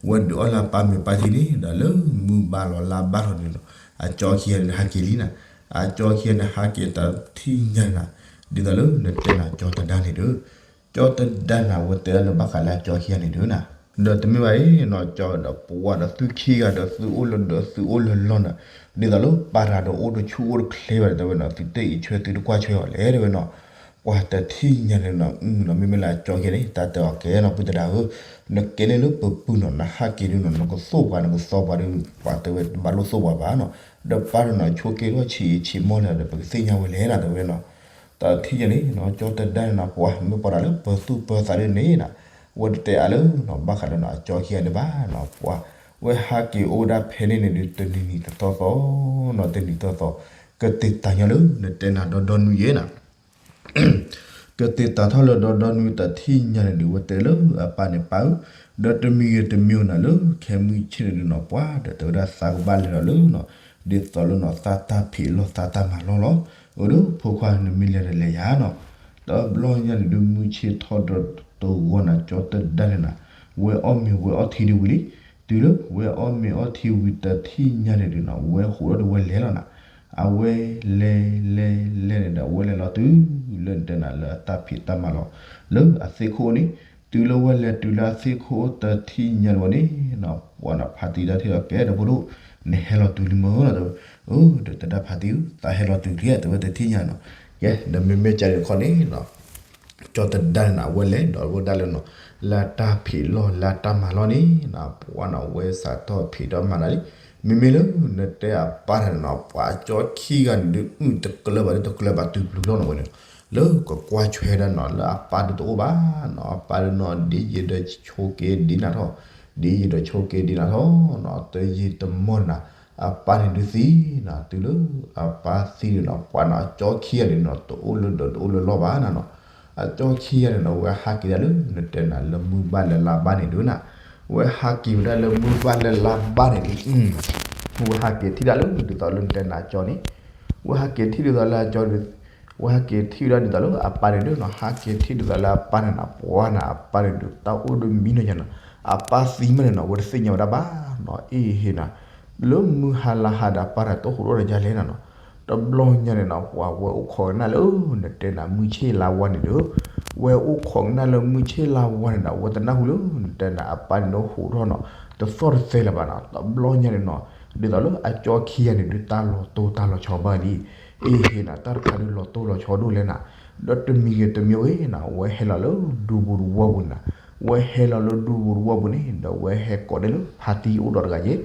ဝဲဒုးအီၣ်လၢအပၢ်မ့ၤပၢ်ထံန့ၣ်ဒီး လၢမုၢ်ဘၣ်လီၤလါဘၣ်လီၤန့ၣ်နီၤ, အကၠီခံဂၤန့ၣ်ဟးက့ၤလံနၤ, အကၠီခံဂၤန့ၣ်ဟးက့ၤတထံၣ်ညါနၤ, ဒ်သိးလၢနတဲနၤကၠီၤသဒါန့ၣ်ဒီး ကၠီၤသဒါနၤ အဝဲတဲဒၣ်လၢဘၣ်ဃးလၢအကၠီခံဂၤန့ၣ်ဒီးနၤ, ဒီးတမ့ၢ်ဘၣ်အံၤနီၤ ကၠီၤဒီးပှၤဒီးသုခံဂၤဒီးသုအိၣ်လၢဒၢး သုအိၣ်လၢလီၢ်နၤ, ဒ်သိးလၢပၢ်တဂၤဒီးအိၣ်တဆူၣ်အိၣ်တချ့ဘၣ်ဒီးတဲဝဲနီၤ သုတအံးဆွဲသုတကွၢ်ဆွဲအီၤလဲၣ်တဲဝဲနီၤ, ပှၤတထံၣ်ညါန့ၣ်နီၤ မ့မ့ၢ်လၢအကၠီခံဂၤန့ၣ် တၢ်တဲအီၤကဲနီၤ ပုၢ်သဒါဧၢ, နကဲန့ၣ်လၢပပုၢ်နီၤ နဟးက့ၤဒုးနီၤ နကသိၣ်ပှၤ နကသီပှၤဒီး ပှၤတဲဝဲတဘၣ်လိၣ်သိၣ်ပှၤဘၣ်နီၤ, ဒီးပၢ်တဂၤနီၤ ဆိက့ထီၣ်ဆံးအံၤဆံးမီၢ်လဲၣ်ဒီး ပကသ့ၣ်ညါဝဲလဲၣ်နီၤ တဲဝဲနီၤ, တၢ်ထံၣ်ညါန့ၣ်နီၤ ကၠီၤသဒါန့ၣ်နီၤ ပှၤမ့ၢ်ပှၤတဂၤလၢပသူၣ်ပၢသးဒ်န့ၣ်နီၤ, ဝဲတတဲအါလၢနီၤ ဘၣ်ဃးလၢနီၤ အကၠီခံဂၤန့ၣ်ဘၣ်နီၤ ပှၤ, ဝဲဟးက့ၤအိၣ်ဝဲဒၣ်ဖဲန့ၣ်န့ၣ်ဒီး တနံၤနံၤသီသီနီၤ တနံၤသီသီ, ကသ့ၣ်တၢ်ညီလၢနတဲနၤဒီဒီနွံယဲနီၤ ကသ့ၣ်တၢ်ထီၣ်လၢဒီဒီနွံတၢ်ထံၣ်ညါန့ၣ်ဒုး ဝဲတဲလၢအပၢ်န့ၣ်ပၢ်ဧၢ, ဒီးတမံၤဂ့ၤတမံၤနၤလၢခဲမုၢ်ဆ့ၣ်န့ၣ်ဒုးနီၤ ပှၤဒီးတဲဝဲဒၣ်သးကဘၣ်လဲၤဒီးလၢနီၤ, ဒ်သိးလၢနီၤ သးတၢ်ဖံးလီၢ်သးတၢ်မၤလီၢ်လီၤ. အိၣ်ဒီးဖိခွါနမ့ၢ်လဲၤဒီးလဲၤယၤနီၤ, တဘျီညါန့ၣ်ဒုး မုၢ်ဆ့ၣ်ထီၣ်ဒီးတဂီၤနၤ ကၠီတဒါန့ၣ်နၤ, ဝဲအီၣ်မ့ၤဝဲအီထံဒံးဝံၤလံ, တုၤလၢဝဲအီၣ်မ့ၤအီထံဝံၤတၢ်ထံၣ်ညါန့ၣ်ဒုးနီၤ ဝဲဟူးထီၣ်ဒီးဝဲလဲၤလီၤနၤ, အဝဲလဲၤလဲၤလဲၤန့ၣ်ဒီး အဝဲလဲၤလီၤတုၤလၢနတဲနၤလၢအတၢ်ဖံးတၢ်မၤလီၢ် လၢအသ့ၣ်ခိၣ်န့ၣ်, တုၤလၢဝဲလဲၤတုၤလၢအသ့ၣ်ခိၣ်တၢ်ထံၣ်ညါန့ၣ်ဝဲန့ၣ်နီၤ ပှၤနီၤဖါတံၢ်တၢ်ထံၣ်ဒီးကဲဒီးဖိဒိၣ်, နဟဲလီၤတုၤလံမ့ၢ်နီၤ, အၢ ဒီးတဲဒၣ်ဖါတံၢ်ဧၢ သးဟဲလီၤတုၤလံ တဲဝဲတၢ်ထံၣ်ညါနီၤ, ကဲဒီးမ့မ့ၢ်ကၢ်ဒံးတခီန့ၣ်နီၤ ကၠီတဒါန့ၣ်နၤ အဝဲလဲၤဒီးဝဲဒၣ်လၢနီၤ လၢတၢ်ဖံးလီၢ်လၢတၢ်မၤလီၢ်န့ၣ်နီၤ ပှၤနီၤဝဲစးထီၣ်ဖံးထီၣ်မၤနၤလံ, မ့မ့ၢ်လၢနတဲအပၢ်တၢ်န့ၣ်နီၤ ပှၤကၠီခံဂၤန့ၣ်ဒုး အုၣ်တကျၢၤဘၣ်ဒုးတကျၢၤဘၣ်တုၤပျုၤလီၤနီၤဝဲန့ၣ်, လၢကကွၢ်ဆွဲဒၣ်နီၤ လၢအပၢ်ဒုးတအိၣ်ဘၣ်နီၤ အပၢ်ဒုးနီၤ ဒ်ယံာ်ဒီးဆိက့ၤဒ်နၤထီၣ်, ဒ်ယံာ်ဒီးဆိက့ၤဒ်နၤထီၣ်နီၤ တယံာ်တမီၢ်နၤ အပၢ်န့ၣ်ဒုးသံနီၤ တုၤလၢအပၢ်သံန့ၣ်နီၤ ပှၤနီၤအကၠီခံဂၤန့ၣ်နီၤ တအိၣ်လၢဒီးတအိၣ်လၢလီၢ်ဘၣ်နၤနီၤ, အကၠီခံဂၤန့ၣ်နီၤ ဝဲဟးက့ၤဒၣ်လၢနတဲနၤလၢမုၢ်ဘၣ်လၢလါဘၣ်န့ၣ်ဒုးနၤ, ဝဲဟးက့ၤဝဲဒၣ်လၢမုၢ်ဘၣ်လၢလါဘၣ်န့ၣ်ဒုး ဝဲဟးက့ၤထံၣ်ဒၣ်လၢဒ်သိးလၢနတဲနၤအကၠီန့ၣ်, ဝဲဟးက့ၤထံၣ်ဒ်သိးလၢအကၠီဒုး, ဝဲဟးက့ၤထံၣ်ဝဲဒၣ်ဒ်သိးလၢအပၢ်န့ၣ်ဒုးနီၤ ဟးက့ၤထံၣ်ဒ်သိးလၢအပၢ်န့ၣ်နီၤ ပှၤနၤအပၢ်န့ၣ်ဒုး တၢ်အိၣ်ဒုးမံနီၤယါနီၤ, အပၢ်သံမးန့ၣ်နီၤ ဝဲတသ့ၣ်ညါဝဲဒၣ်ဘၣ်နီၤ အ့ဟ့နီၤ, လၢမုၢ်ဟါလါဟးဒီးအပၢ်တၢ်တအိၣ်ဟူးထီၣ်ဒီးယါလဲၣ်နၤနီၤ, တဘျီညါန့ၣ်နီၤ ပှၤဝဲအိၣ်ခိးကနၣ်လၢနတဲနၤမုၢ်ဆ့ၣ်လါဝါန့ၣ်ဒုး, ဝဲအိၣ်ခိးကနၣ်လၢမုၢ်ဆ့ၣ်လါဝါန့ၣ်ဒီး ဝဲတနၢ်ဟူလၢနတဲနၤအပၢ်န့ၣ်ဒုးဟူးထီၣ်နီၤ တသီၣ်တသဲလၢၤဘၣ်နီၤ, တဘျီညါန့ၣ်နီၤ ဒ်သိးလၢအကၠီခံဂၤန့ၣ်ဒုး တၢ်လီၤတိၢ်တၢ်လီၤဆီဘၣ်လံ, အ့ဟ့နီၤ တၢ်တခါဒုးလီၤတိၢ်လီၤဆီဒိၣ်လဲၣ်နၤ, ဒီးတမံၤဂ့ၤတမံၤဂ့ၤနီၤ ဝဲဟဲလီၤလၢဒူပူၤတဝီပူၤန့ၣ်နၤ, ဝဲဟဲလီၤလၢဒူပူၤတဝီပူၤန့ၣ် ဒီးဝဲဟဲကိးန့ၢ်လၢဖါတံၢ်အိၣ်ဒီးတဂၤယဲၢ်,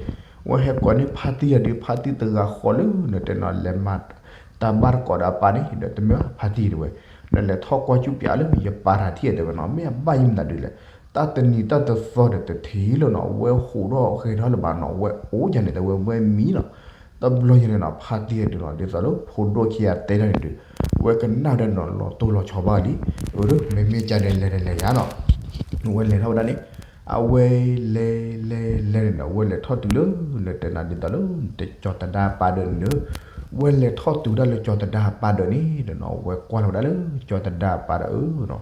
ဝဲဟဲကိးန့ၢ်ဖါတံၢ်ဂၤဒုး ဖါတံၢ်တဂၤဃီလၢနတဲနီၤ လဲၤမၤတၢ်ဘၣ်တကိးဒီးအပၢ်န့ၣ် ဒီးတမ့ၢ်ဘၣ်ဖါတံၢ်တဲဝဲ, နလဲၤထီၣ်ကွၢ်ကူပၠးလၢယပၢ်တၢ်ထံၣ်တဲဝဲနီၤ မ့ၢ်အဘၣ်ယမနုၤဒုးလဲၣ်, တၢ်တနံၤတၢ်တသီဒီးတထံၣ်လၢၤနီၤ ဝဲဟူးထီၣ်ဂဲၤထီၣ်လၢၤဘၣ်နီၤ ဝဲအိၣ်ယါန့ၣ်တဲဝဲ ဝဲမံနီၤ, တဘျီညါန့ၣ်နီၤ ဖါတံၢ်ဒုးနီၤ ဒ်သိးလၢဖိဒိၣ်ခံဂၤတဲဒၣ်န့ၣ်ဒုး, ဝဲကနၣ်ဝဲဒၣ်နီၤလီၤတိၢ်လီၤဆီဘၣ်လံ, အၢ မ့မ့ၢ်ကၢ်ဒဲးလဲၤဒီးလဲၤယါနီၤ ဝဲလဲၤထီၣ်ဝဲဒၣ်န့ၣ်, အဝဲလဲၤလဲၤလဲၤန့ၣ်ဒီး ဝဲလဲၤထီၣ်တုၤလၢ နတဲနၤဒ်သိးလၢ ကၠီတဒါအပၢ်ဒၢးန့ၣ်ဒီး, ဝဲလဲၤထီၣ်တုၤဒၣ်လၢကၠီတဒါအပၢ်ဒၢးန့ၣ်ဒီးနီၤ ဝဲကွၢ်လီၤဝဲဒၣ်လၢကၠီတဒါအပၢ်ဒီးအၢနီၤ,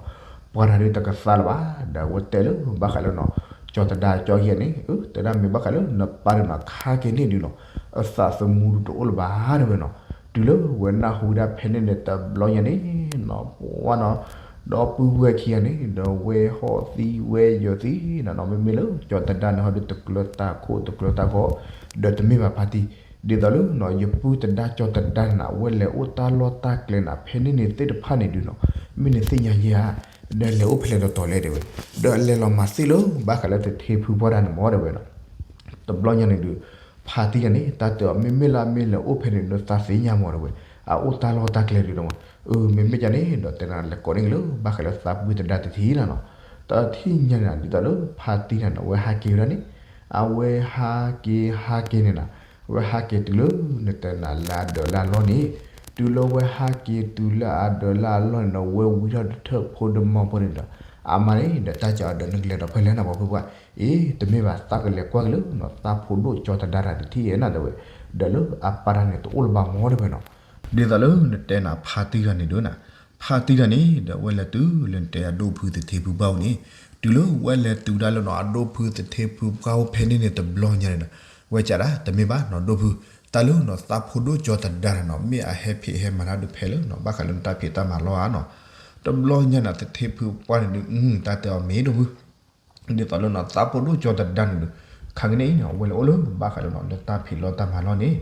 ပှၤတၢ်ဒုးတကသါလၢၤဘၣ်, ဒီးဝဲတဲလၢဘၣ်ဃးလၢနီၤ, ကၠီတဒါကၠီယဲၢ်န့ၣ် အၢ တဲဒၣ်မ့ၢ်ဘၣ်ဃးလၢနပၢ်န့ၣ်နီၤ ခါက့ၤန့ၣ်ဒုးနီၤ, အသးသမူဒုးတအိၣ်လၢၤဘၣ်တဲဝဲနီၤ, တုၤလၢဝဲနၢ်ဟူဝဲဒၣ်ဖဲန့ၣ်န့ၣ် တဘျီညါန့ၣ်နီၤ ပှၤနီၤ ဒီပုၢ်ဝဲၢ်ခံဂၤန့ၣ် ဒီးဝဲဟီၣ်သံဝဲယီၤသံနီၤနီၤ မ့မ့ၢ်လၢကၠီတဒါန့ၣ်ဟီဒုးတကျၢၤတၢ်ခိၣ်တကျၢၤတၢ်ဂီၤ, ဒီးတမ့ၢ်ဘၣ်ဖါတံၢ်, ဒ်သိးလၢနီၤ ယပုၢ်တဒါကၠီတဒါန့ၣ်နၤ ဝဲလဲၤအိၣ်တၢ်လီၢ်တၢ်ကျဲနၤ ဖဲန့ၣ်န့ၣ်သ့ၣ်တဖၣ်န့ၣ်ဒုးနီၤ, မ့ၢ်နသ့ၣ်ညါယဲၢ်ဧါ, ဒီးလဲၤအိၣ်ဖဲလဲၣ်တတီၤလဲၣ်တဲဝဲ, ဒီးလဲၤလီၤမၤသ့ၣ်လၢဘၣ်ဃးလၢတထ့ဖုပှၢ်ဒၣ်န့ၣ်မ့ၢ်တဲဝဲနီၤ တဘျီညါန့ၣ်ဒုး ဖါတံၢ်တဂၤန့ၣ် တၢ်တဲအီၤ မ့မ့ၢ်လၢအမ့ၢ်လဲၤအိၣ်ဖဲန့ၣ်ဒီးသးသ့ၣ်ညါမ့ၢ်တဲဝဲ, အအိၣ်တၢ်လီၢ်တၢ်ကျဲဒုးနီၤ, အၢ မ့မ့ၢ်ကၢ်န့ၣ်ဒီး တဲနၤလဲၤကိးန့ၢ်က့ၤလၢ ဘၣ်ဃးလၢသးပုၢ်တဒါတထံၣ်နၤနီၤ, တထံၣ်ညါန့ၣ် ဒ်သိးလၢဖါတံၢ်တဂၤန့ၣ် အဝဲဟးက့ၤဝဲဒၣ်န့ၣ်, အဝဲဟးက့ၤဟးက့ၤန့ၣ်နၤ, အဝဲဟးက့ၤတုၤလၢ နတဲနၤလၢအဒၢးလၢအလီၢ်န့ၣ်, တုၤလၢဝဲဟးက့ၤတုၤလၢအဒၢးလၢအလီၢ်န့ၣ်ဒီး ဝဲဝံထီၣ်တထၢၣ်ဖိတမီဖိန့ၣ်ဒီး အမါန့ၣ်ဒီး တၢ်ကးအီၤဒီး နကလဲၤဒီးဖဲလဲၣ်နၤပှၤဖုပှၢ်, အ့ တမ့ၢ်ဘၣ် သးကလဲၤကွၢ်က့ၤလၢနီၤ သးဖိဒိၣ်ကၠီတဒါတၢ်တထံၣ်နၤတဲဝဲ, ဒီးလၢအပၢ်တဂၤန့ၣ် တအိၣ်လၢၤဘၣ်မ့ၢ်တဲဝဲနီၤ, ဒ်သိးလၢနတဲနၤဖါတံၢ်တဂၤန့ၣ်ဒုးနၤ, ဖါတံၢ်တဂၤန့ၣ် ဒီးဝဲလဲၤတုၤလၢနတဲအဒိၣ်ဖုသထ့ဖုပှၢ်အိၣ်န့ၣ်, တုၤလၢဝဲလဲၤတုၤဒၣ်လၢနီၤ အဒိၣ်ဖုသထ့ဖုပှၢ်အိၣ်ဖဲန့ၣ်န့ၣ် တဘျီညါန့ၣ်ဒီး ဝဲကးဒၣ် တမ့ၢ်ဘၣ်နီၤ ဒိၣ်ဖု, တၢ်လၢနီၤ သးဖိဒိၣ်ကၠီတဒါတၢ်နီၤ မ့ၢ်အဟဲဖံးဟဲမၤတၢ်ဒုးဖဲလၢနီၤ ဘၣ်ဃးလၢနတၢ်ဖံးတၢ်မၤလီၢ်ဧါနီၤ, တဘျီညါန့ၣ် သထ့ဖုပှၢ်န့ၣ်ဒုး တၢ်တဲအီၤမ့ၢ်ဒိၣ်ဖု ဒ်သိးလၢနီၤ သးဖိဒိၣ်ကၠီတဒါန့ၣ်ဒီး ခါကန့ၣ်အံၤနီၤ အဝဲလဲၤအိၣ်လၢဘၣ်ဃးလၢနီၤ လၢတၢ်ဖံးလီၢ်တၢ်မၤလီၢ်န့ၣ်,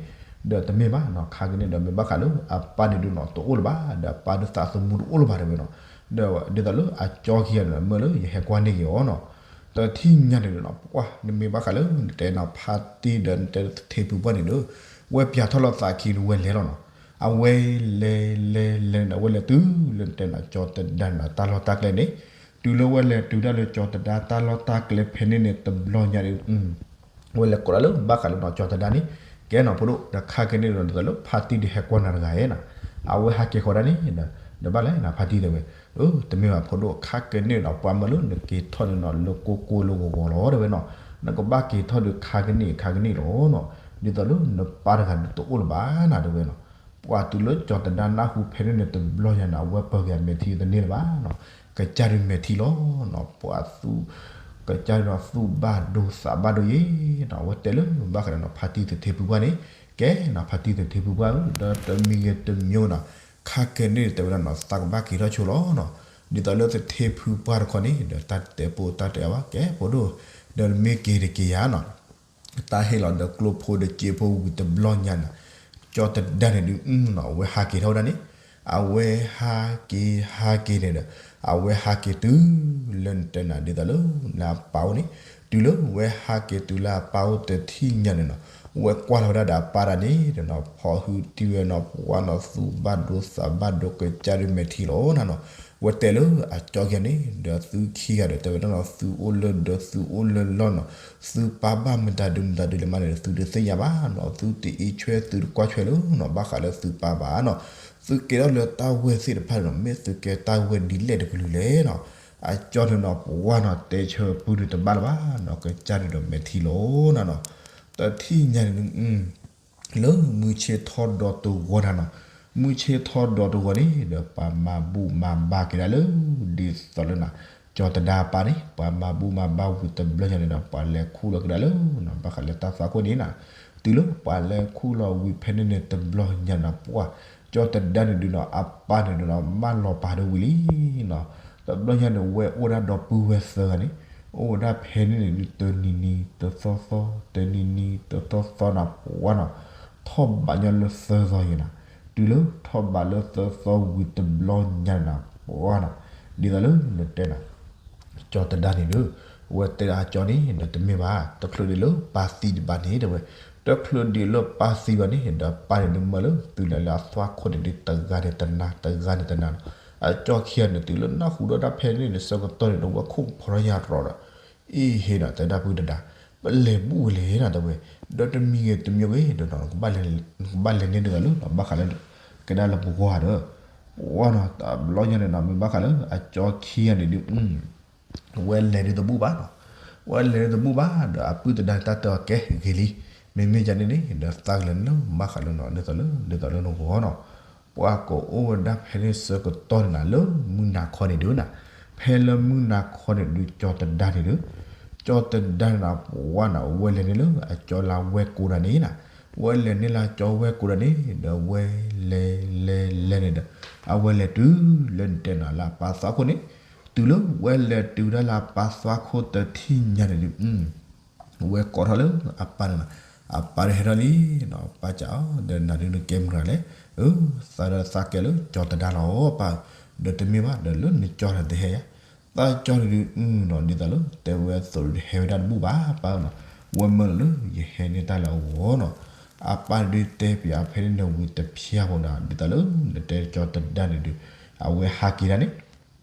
ဒီးတမ့ၢ်ဘၣ်နီၤ ခါကန့ၣ်ဒီးမ့ၢ်ဘၣ်ဃးလၢအပၢ်န့ၣ်ဒုးနီၤ တအိၣ်လၢၤဘၣ် ဒီးအပၢ်ဒုးသးသမူတအိၣ်လၢၤဘၣ်တဲဝဲနီၤ, ဒီးဒ်သိးလၢအကၠီခံဂၤန့ၣ် မ့ၢ်လၢယဟဲကွၢ်န့ၢ်က့ၤအီၤနီၤ, တထံၣ်ညါန့ၣ်ဒီးနီၤ ပှၤ နမ့ၢ်ဘၣ်ဃးလၢနတဲနီၤ ဖါတံၢ်ဒီးနတဲသထ့ဖုပှၢ်န့ၣ်ဒီး ဝဲပၠးထီၣ်လီၤသးခံဒီးဝဲလဲၤလီၤနီၤ, အဝဲလဲၤလဲၤလဲၤန့ၣ်ဒီး ဝဲလဲၤတုၤလၢနတဲနီၤ ကၠီတဒါန့ၣ်နီၤ တၢ်လီၢ်တၢ်ကျဲန့ၣ်, တုၤလၢဝဲလဲၤတုၤဒၣ်လၢကၠီတဒါတၢ်လီၢ်တၢ်ကျဲဖဲန့ၣ်န့ၣ် တဘျီညါန့ၣ် ဝဲလဲၤကိးဒၣ်လၢဘၣ်ဃးလၢနီၤ ကၠီတဒါန့ၣ်, ကဲနီၤဖိဒိၣ် ဒီးခါကန့ၣ်ဒီး ဒ်သိးလၢဖါတံၢ်ဒုးဟဲကွၢ်နၤတဂၤဧါနီၤ, အဝဲဟးက့ၤဃီဒၣ်န့ၣ်ဒီး ဒီးဘၣ်လဲၣ်နၤ ဖါတံၢ်တဲဝဲ, အၢ တမ့ၢ်ဘၣ်ဖိဒိၣ် ခါကဲန့ၣ်ဒီး ပှၤမၢလၢနက့ၤထီၣ်န့ၣ်နီၤ လၢကိကိလၢဂီၤဂီၤလီၤ တဲဝဲနီၤ, နကဘၣ်က့ၤထီၣ်ဒီးခါကန့ၣ်ခါကန့ၣ်လီၤနီၤ, ဒ်သိးလၢနပၢ်တဂၤဒုးတအိၣ်လၢၤဘၣ်နၤ တဲဝဲနီၤ, ပှၤတုၤလၢကၠီၤတဒါနၢ်ဟူဖဲန့ၣ်န့ၣ် တဘျီညါန့ၣ် အဝဲပၢၤက့ၤမဲာ်ထံတန့ၢ်လၢၤဘၣ်နီၤ, ကစၢ်ဒုးမဲာ်ထံလီၤနီၤ, ပှၤသူ ကစၢ်ဒုးနီၤ သူၣ်ဘၣ်ဒိသးဘၣ်ဒိယ့ၣ်နီၤ, အဝဲတဲလၢဘၣ်ဃးဒီးနီၤ ဖါတံၢ်သထ့ဖုပှၢ်န့ၣ်, ကဲနီၤ ဖါတံၢ်သထ့ဖုပှၢ်ဧၢ ဒီးတမံၤဂ့ၤတမံၤဂ့ၤနီၤ, ခါကဲန့ၣ်တဲဝဲဒၣ်နီၤ သးကဘၣ်က့ၤထီၣ်ဆိလီၤနီၤ, ဒ်သိးလၢသထ့ဖုပှၢ်တခီန့ၣ် ဒီးတၢ်တဲပိာ်တၢ်တဲအါဘၣ် ကဲဖိဒိၣ်, ဒီးမ့ၢ်က့ၤတက့ၤယၤနီၤ တၢ်ဟ့ၣ်လီၤဒီးကျိဖိဒီးစ့ဖိဝံၤတဘျီညါန့ၣ်, ကၠီၤတဒါန့ၣ်ဒုး အဝဲဟးက့ၤထီၣ်ဝဲဒၣ်န့ၣ်, အဝဲဟးက့ၤဟးက့ၤန့ၣ်ဒီး, အဝဲဟးက့ၤတုၤလၢနတဲနၤဒ်သိးလၢ လၢအပၢ်အိၣ်န့ၣ်, တုၤလၢဝဲဟးက့ၤတုၤလၢအပၢ်အိၣ်တထံၣ်ညါန့ၣ်နီၤ, ဝဲကွၢ်လီၤဝဲဒၣ်ဒီးအပၢ်တၢ်န့ၣ်ဒီးနီၤ ဖီၣ်ဟုတံၢ်ဝဲနီၤ ပှၢ်နီၤ သူၣ်ဘၣ်ဒိသးဘၣ်ဒိ ကစၢ်ဒုးမဲာ်ထံလီၤနၤနီၤ, ဝဲတဲလၢအကၠီခံဂၤန့ၣ် ဒီးသုခံဂၤဒီးတဲဝဲဒၣ်နီၤ သုအိၣ်လၢဒီးသုအိၣ်လၢလီၢ်နီၤ, သုပၢ်ဘၣ်မတၤဒုးမတၤဒုးလဲၣ်မးန့ၣ် သုတသ့ၣ်ညါဘၣ်နီၤ, သုတအံးဆွဲသုတကွၢ်ဆွဲလၢနီၤ ဘၣ်ဃးလၢသုပၢ်ဘၣ်နီၤ, သုကဲထီၣ်လၢတၢ်ဝဲၢ်သ့ၣ်တဖၣ်န့ၣ်နီၤ မ့ၢ်သုကဲတၢ်ဝဲၢ်ဒ်လဲၣ်တကလုာ်လဲၣ်နီၤ, အကၠီန့ၣ်နီၤ ပှၢ်နီၤ တဲဆၢပုၢ်ဒုးတဘၣ်လၢၤဘၣ်နီၤ ကစၢ်ဒုးဒီးမဲာ်ထံလီၤနၤနီၤ, တထံၣ်ညါန့ၣ် လၢမုၢ်ဆ့ၣ်ထီၣ်ဒီးတဂီၤနၤနီၤ, မုၢ်ဆ့ၣ်ထီၣ်ဒီးတဂီၤန့ၣ်ဒီး ပှၤမၤဘူၣ်မၤဘါက့ၤဒၣ်လၢ ဒ်သိးလၢနၤ ကၠီၤတဒါအပၢ်န့ၣ် ပှၤမၤဘူၣ်မၤဘါဝံၤတဘျီညါန့ၣ်ဒီး ပှၤလဲၤခူၣ်လီၤက့ၤဒၣ်လၢ ဘၣ်ဃးလၢတၢ်သွၣ်ခိၣ်န့ၣ်နၤ, တုၤလၢပှၤလဲၤခူၣ်လီၤဝံၤဖဲန့ၣ်န့ၣ်တဘျီညါနၤ ပှၢ် ကၠီၤတဒါန့ၣ်ဒုးနီၤ အပၢ်န့ၣ်ဒုးနီၤ မၢလီၤပာ်ဒၣ်ဝံၤလံနီၤ, တဘျီညါန့ၣ် ဝဲအိၣ်ဒၣ်ဒီပုၢ်ဝဲၢ်သၢဂၤန့ၣ်, အိၣ်ဝဲဒၣ်ဖဲန့ၣ်န့ၣ်ဒုး တနံၤနံၤတသီသီ တနံၤနံၤတသီသီနၤ ပှၢ်နီၤ, ထီၣ်ဘးညီလၢသၢသီယဲနၤ, တုၤလၢထီၣ်ဘးလၢသၢသီဝံၤတဘျီညါနၤ ပှၢ်နီၤ, ဒ်သိးလၢနတဲနၤ ကၠီၤတဒါန့ၣ်ဒီး, ဝဲတဲဒၣ်အကၠီန့ၣ်ဒီး တမ့ၢ်ဘၣ် တချုးဒံးလၢပၢ်သံတဘၣ်န့ၣ် တဲဝဲ, တချုးဒံးလၢပၢ်သံဘၣ်န့ၣ်ဒီး ပၢ်န့ၣ်ဒုးမၢလၢ တုၤလဲၤလၢအသွၣ်ခိၣ်န့ၣ်ဒုး တဂၤန့ၣ်တနၤ တဂၤန့ၣ်တနၤနီၤ, အကၠီခံဂၤန့ၣ် တုၤလၢနၢ်ဟူဒီးတၢ်ဖဲန့ၣ်န့ၣ် ဆၢကတီၢ်န့ၣ်ဒီး ဝဲခိၣ်ဖီထီၣ်ညါရီၤဒီး အ့ဟ့နီၤ တဲဒၣ်ပုၢ်တဒါ, ပလဲၤဘူၣ်ဝဲလဲၣ်နီၤ တဲဝဲ, ဒီးတမံၤဂ့ၤတမံၤဂ့ၤဒီးနီၤ နကဘၣ်လဲၤန့ၢ်ဒ်သိးလၢ ဘၣ်ဃးလၢ ကဒါလၢပဂီၢ်ဒီး ပှၢ်နီၤ တဘျီညါန့ၣ်နီၤ မ့ၢ်ဘၣ်ဃးလၢအကၠီခံဂၤန့ၣ်ဒုး ဝဲလဲၤဒုးတဘူၣ်ဘၣ်နီၤ, ဝဲလဲၤဒုးတဘူၣ်ဘၣ်ဒီး အပုၢ်တဒါန့ၣ် တၢ်တဲအီၤ ကဲဂ့ၤလံ, မ့မ့ၢ်ဒ်န့ၣ်န့ၣ်ဒီး သးကလဲၤန့ၢ်လၢ ဘၣ်ဃးလၢနီၤ ဒ်သိးလၢ ဒ်သိးလၢနဂီၢ်နီၤ, ပှၤကအိၣ်ဝဲဒၣ်ဖဲန့ၣ်ဆၢကတီၢ်န့ၣ်နၤ လၢမုၢ်နၤခီန့ၣ်ဒုးနၤ, ဖဲလၢမုၢ်နၤခီန့ၣ်ဒုး ကၠီၤတဒါန့ၣ်ဒုး ကၠီၤတဒါန့ၣ်နၤ ပှၢ်နီၤ ဝဲလဲၤန့ၢ်လၢအကၠီလၢအဝဲၢ်ကိးဒၣ်န့ၣ်နၤ, ဝဲလဲၤန့ၢ်လၢအကၠီဝဲၢ်ကိးဒၣ်န့ၣ်ဒီး ဝဲလဲၤလဲၤလဲၤန့ၣ်ဒီး အဝဲလဲၤတုၤလၢနတဲနီၤ လၢအပၢ်သွၣ်ခိၣ်န့ၣ်, တုၤလၢဝဲလဲၤတုၤဒၣ်လၢအပၢ်သွၣ်ခိၣ်တထံၣ်ညါန့ၣ်ဒုး ဝဲကိးထီၣ်လၢအပၢ်န့ၣ်နီၤ, အပၢ်ဒီးဟဲထီၣ်လံနီၤ, ပၢ်စံးအီၤ ဒီးနၤဒုးနကဲမုၢ်ဂၤလဲၣ်, အၢ သးဒီးသးကဲလၢကၠီၤတဒါလီၤ ပၢ်, ဒီးတမ့ၢ်ဘၣ်ဒီးလၢနကၠီၤန့ၣ်တဟဲယၤ, သးကၠီၤန့ၣ်ဒုးနီၤ ဒ်သိးလၢ တဲဝဲအသိးဒီး ဟဲဝဲဒၣ်တဘူၣ်ဘၣ် ပၢ်နီၤ, ဝဲမၢလီၤလၢယဟဲန့ၢ်တၢ်လၢအဂီၢ်နီၤ, အပၢ်ဒုးတဲပၠးဖဲန့ၣ်န့ၣ်ဝံၤတဖျၢၣ်ဖိနီၤ ဒ်သိးလၢနတဲကၠီၤတဒါန့ၣ်ဒုး အဝဲဟးက့ၤဒၣ်န့ၣ်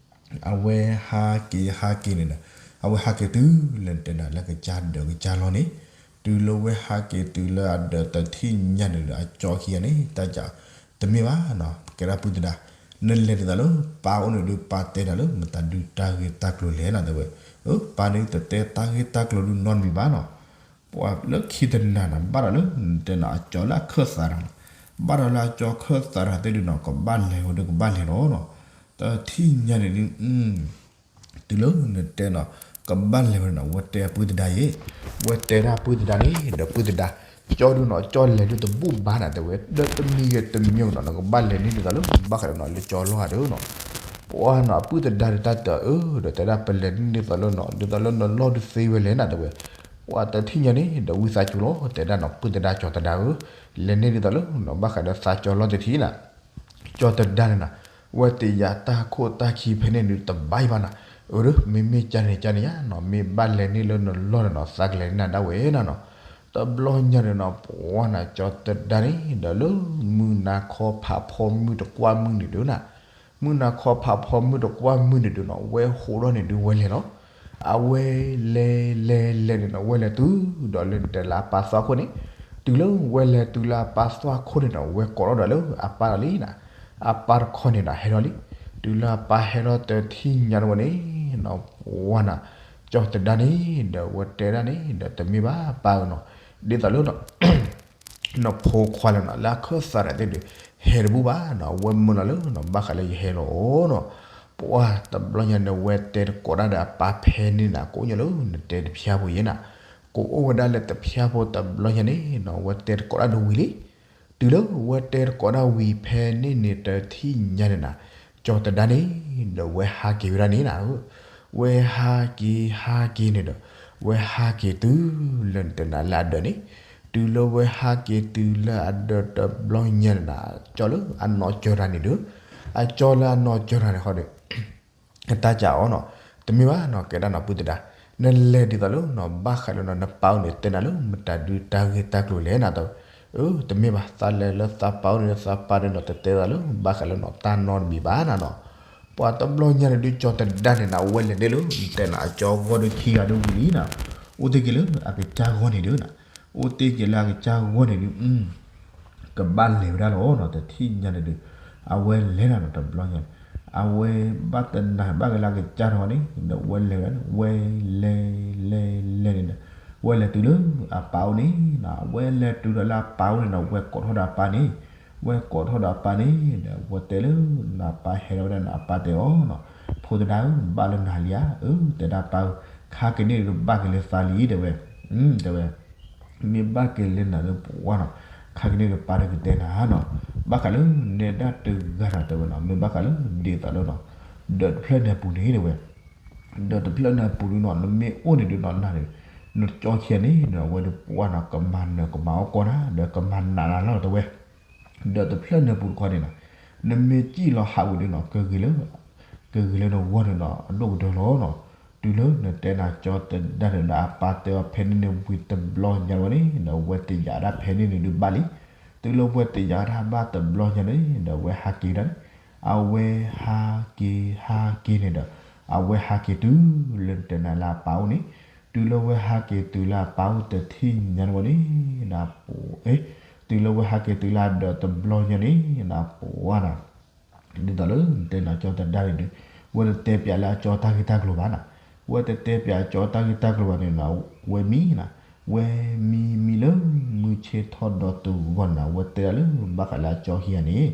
အဝဲဟးက့ၤဟးက့ၤန့ၣ်ဒီး အဝဲဟးက့ၤတုၤလၢနတဲနၤလၢကစၢ်ဒၢးကစၢ်လီၢ်န့ၣ်, တုၤလၢဝဲဟးက့ၤတုၤလၢအဒၢးတထံၣ်ညါန့ၣ်ဒီး အကၠီခံဂၤန့ၣ် တၢ်စံး တမ့ၢ်ဘၣ်နီၤ ကဲဒၣ်ပုၢ်တဒါ, နလဲၤဒ်သိးလၢပၢ်အိၣ်န့ၣ်ဒုး ပၢ်တဲနၤလၢမတၤဒုးတၢ်ဂ့ၢ်တၢ်ကျိၤလဲၣ်နီၤ တဲဝဲ, အၢ ပၢ်န့ၣ်တတဲတၢ်ဂ့ၢ်တၢ်ကျိၤဒုးနီတမံၤဘၣ်နီၤ ပှၤလၢခံတနၤနီၤ ဘၣ်ဒီးလၢနတဲနီၤ အကၠီလၢအခၢၣ်သးတဂၤနီၤ, ဘၣ်ဒီးလၢအကၠီခၢၣ်သးတဂၤသ့ၣ်ဒုးနီၤ ကဘၣ်လဲၤဝဲဒုးကဘၣ်လဲၤလီၤနီၤ, တထံၣ်ညါန့ၣ်ဒုး တုၤလၢနတဲနီၤ ကဘၣ်လဲၤဝဲနီၤ ဝဲတဲအပုၢ်တဒါယဲ, ဝဲတဲဒၣ်ပုၢ်တဒါန့ၣ်ဒီး ပုၢ်တဒါ, ကၠီဒုးနီၤ ကၠီလဲၤဒုးတဘူၣ်ဘၣ်နီၤ တဲဝဲ, ဒီးတမံၤဂ့ၤတမံၤနီၤ နကဘၣ်လဲၤန့ၢ်ဒ်သိးလၢ ဘၣ်ဃးဒီးနီၤ လၢကၠီလီၢ်ဂၤဒီးနီၤ ပှၤနီၤ အပုၢ်တဒါဒီးတၢ်တဲအီၤ အၢ ဒီးတဲဒၣ်ပလဲၤန့ၢ်ဒ်သိးလၢနီၤ ဒ်သိးလၢနလီၢ်ဒုးသ့ဝဲလဲၣ်နီၤ တဲဝဲ, ပှၤတထံၣ်ညါန့ၣ်ဒီးဝံသးစူၤလီၤ တဲဒၣ်နီၤ ပုၢ်တဒါကၠီၤတဒါဧၢ, လဲၤန့ၢ်ဒ်သိးလၢနီၤ ဘၣ်ဃးဒီးသးကၠီၤလီၢ်တထံၣ်နီၤ ကၠီၤတဒါန့ၣ်နီၤ ဝဲတယၤတၢ်ခိၣ်တၢ်ခံဖဲန့ၣ်ဒုးတဘၣ်အံၤဘၣ်နီၤ, အၢ မ့မ့ၢ်ကန့ၣ်ကန့ၣ်ယါနီၤ မ့ၢ်ဘၣ်လဲၤန့ၢ်လၢနလီၢ်န့ၣ်နီၤ သးကလဲၤန့ၢ်နၤဒၣ်ဝဲနီၤနီၤ, တဘျီညါန့ၣ်နီၤ ပှၤနီၤ ကၠီၤတဒါန့ၣ်ဒီးလၢမုၢ်နၤခီဖးဖီမုၢ်တကွၢ်မုၢ်န့ၣ်ဒုးနီၤ မုၢ်နၤခီဖးဖီမုၢ်တကွၢ်မုၢ်န့ၣ်ဒုးနီၤ ဝဲဟိးထီၣ်န့ၣ်ဒုးဝဲလဲၤလီၤ, အဝဲလဲၤလဲၤလဲၤန့ၣ်နီၤ ဝဲလဲၤတုၤဒီးလၢနတဲလၢအပၢ်သွၣ်ခိၣ်န့ၣ်, တုၤလၢဝဲလဲၤတုၤလၢအပၢ်သွၣ်ခိၣ်န့ၣ်နီၤ ဝဲကိးထီၣ်ဒီးလၢအပၢ်လီၤလံနီၤ, အပၢ်တခီန့ၣ်နီၤ ဟဲထီၣ်လံ, တုၤလၢအပၢ်ဟဲထီၣ်တထံၣ်ညါတဝဲန့ၣ်နီၤ ပှၢ်နၤ ကၠီတဒါန့ၣ်ဒီး ဝဲတဲဒၣ်န့ၣ်ဒီး တမ့ၢ်ဘၣ်ပၢ်ဧၢနီၤ, ဒ်သိးလၢ နဖိခွါလၢနီၤ လၢအခၢၣ်သးတၢ်သ့ၣ်ဒီး ဟဲတဘူၣ်ဘၣ်နီၤ, အဝဲမၢလီၤလၢနီၤ ဘၣ်ဃးလၢယဟဲလီၤနီၤ, ပှၢ်တဘျီညါန့ၣ် ဝဲတဲတကိးတၢ်ဒီးအပၢ်ဖဲန့ၣ်နၤ ကိးညါလၢ နတဲတဖျါဖိယဲနၤ, ကအိၣ်ဝဲဒၣ်လၢတဖျါဖိတဘျီညါန့ၣ်နီၤ ဝဲတဲတကိးတၢ်ဒီးဝံၤလံ တုၤလၢဝဲတဲတကိးတၢ်ဝံၤဖဲန့ၣ်န့ၣ် တထံၣ်ညါန့ၣ်နၤ, ကၠီတဒါန့ၣ်ဒီး ဝဲဟးက့ၤဝဲဒၣ်န့ၣ်နၤ, ဝဲဟးက့ၤဟးက့ၤန့ၣ်ဒီး ဝဲဟးက့ၤတုၤလၢနတဲနၤလၢအဒၢးန့ၣ်, တုၤလၢဝဲဟးက့ၤတုၤလၢအဒၢးတဘျီညါန့ၣ်နၤ, ကၠီလၢအနီၢ်ကၠီတၢ်န့ၣ်ဒီး, အကၠီလၢအနီၢ်ကၠီတၢ်န့ၣ်ဃီဒီး အတၢ်ကးအီၤနီၤ, တမ့ၢ်ဘၣ်နီၤ ကဲဒၣ်နီၤ ပုၢ်တဒါ, နလဲၤဒ်သိးလၢနီၤ ဘၣ်ဃးလၢနီၤ နပၢ်အိၣ်န့ၣ် တဲနၤလၢမတၤဒုးတၢ်ဂ့ၢ်တၢ်ကျိၤလဲၣ်နၤ, အၢ တမ့ၢ်ဘၣ် သးလဲၤလၢသးပၢ်အိၣ်န့ၣ် သးပၢ်န့ၣ်နီၤ တတဲသးလၢ ဘၣ်ဃးလၢနီၤ တၢ်နီတမံၤဘၣ်နၤနီၤ, ပှၢ်တဘျီညါန့ၣ်ဒုး ကၠီတဒါန့ၣ်နၤ ဝဲလဲၤန့ၣ်လၢ တဲနၤ အကၠီဂီၢ်ဒီးခံဂၤဒီးဝံၤလံနၤ, အိၣ်တ့ၢ်က့ၤလၢအကစၢ်ဂီၢ်န့ၣ်ဒီးနၤ, အိၣ်တ့ၢ်က့ၤလၢအကစၢ်ဂီၢ်န့ၣ်ဒုး ကဘၣ်လဲၤဝဲဒၣ်လီၤနီၤ တထံၣ်ညါန့ၣ်ဒီး, အဝဲလဲၤနၤနီၤ တဘျီညါန့ၣ်, အဝဲဘၣ်တနၤဘၣ်က့ၤလၢအကစၢ်ထီၣ်န့ၣ် ဒီးဝဲလဲၤဝဲဒၣ်န့ၣ် ဝဲလဲၤလဲၤလဲၤန့ၣ်ဒီး, ဝဲလဲၤတုၤလၢအပၢ်အိၣ်န့ၣ်နၤ, ဝဲလဲၤတုၤဒီးလၢအပၢ်အိၣ်န့ၣ်နၤ ဝဲကိးထီၣ်ဒီးအပၢ်န့ၣ်, ဝဲကိးထီၣ်ဒီးအပၢ်န့ၣ်ဒီး ဝဲတဲလၢ နပၢ်ဟဲလီၤဝဲဒၣ်န့ၣ် အပၢ်တဲအီၤနီၤ, ဖိသဒါဧၢ ဘၣ်လၢနၤလံဧါ, အၢ တဲဒၣ်ပၢ်ဧၢ, ခါက့ၤန့ၣ်ဒီးဘၣ်က့ၤလၢသးလံ တဲဝဲ, တဲဝဲ မ့ၢ်ဘၣ်က့ၤလၢနၤလၢပှၢ်နီၤ, ခါက့ၤန့ၣ်ဒီးပၢ်ဒီးကတဲနၤနီၤ, ဘၣ်ဃးလၢနဲဒၣ်တဂၤနီၤ တဲဝဲနီၤ, မ့ၢ်ဘၣ်ဃးလၢဒ်သိးလၢနီၤ, ဒၢးတဖျၢၣ်န့ၣ်အပူၤန့ၣ်တဲဝဲ, ဒၢးတဖျၢၣ်န့ၣ်အပူၤဒုးနီၤ နမ့ၢ်အိၣ်န့ၣ်ဒုးနီၤ နၤန့ၣ်, နကၠီခံဂၤန့ၣ်ဒီး အဝဲဒီးပှၢ်နီၤ ကမၤနၢၤကမၤအီၣ်ကီၢ်နၤ ဒီးကမၤနးနၤလီၤတဲဝဲ ဒၢးတဖျၢၣ်န့ၣ်အပူၤတခီန့ၣ်နီၤ, နမ့ၢ်စံၣ်လီၤဟးဝံၤဒုးနီၤ ကဂ့ၤလၢ, ကဂ့ၤလၢနဂီၢ်န့ၣ်နီၤ အဒိၣ်ကတၢၢ်လီၤနီၤ, တုၤလၢနတဲနၤကၠီတဒါန့ၣ်ဒီး အပၢ်တဲအီၤဖဲန့ၣ်န့ၣ်ဝံၤတဘျီညါဝဲန့ၣ်ဒီး ဝဲတယာ်ဒၣ်ဖဲန့ၣ်န့ၣ်ဒုးဘၣ်လံ, တုၤလၢဝဲတယာ်ဒၣ်ဘၣ်တဘျီညါန့ၣ်ဒီး ဝဲဟးက့ၤဒၣ်န့ၣ်, အဝဲဟးက့ၤဟးက့ၤန့ၣ်ဒီး, အဝဲဟးက့ၤတုၤလၢနတဲနၤလၢအပၢ်အိၣ်န့ၣ်, တုၤလၢဝဲဟးက့ၤတုၤလၢအပၢ်အိၣ်တထံၣ်ညါန့ၣ်ဝဲန့ၣ်, နပှၢ်, တုၤလၢဝဲဟးက့ၤတုၤလၢအဒၢးတဘျီညါန့ၣ် နပှၢ်နီၤ ဒ်သိးလၢနတဲနၤကၠီတဒါန့ၣ်ဒီး, ဝဲတတဲပၠးလၢအကၠီတၢ်ဂ့ၢ်တၢ်ကျိၤဘၣ်နီၤ, ဝဲတတဲပၠးအကၠီတၢ်ဂ့ၢ်တၢ်ကျိၤဘၣ်န့ၣ်နီၤ, ဝဲမံနီၤ, ဝဲမံမံလၢမုၢ်ဆ့ၣ်ထီၣ်ဒီးတဂီၢ်န့ၣ်နီၤ, ဝဲတဲဒၣ်လၢဘၣ်ဃးလၢအကၠီခံဂၤန့ၣ်,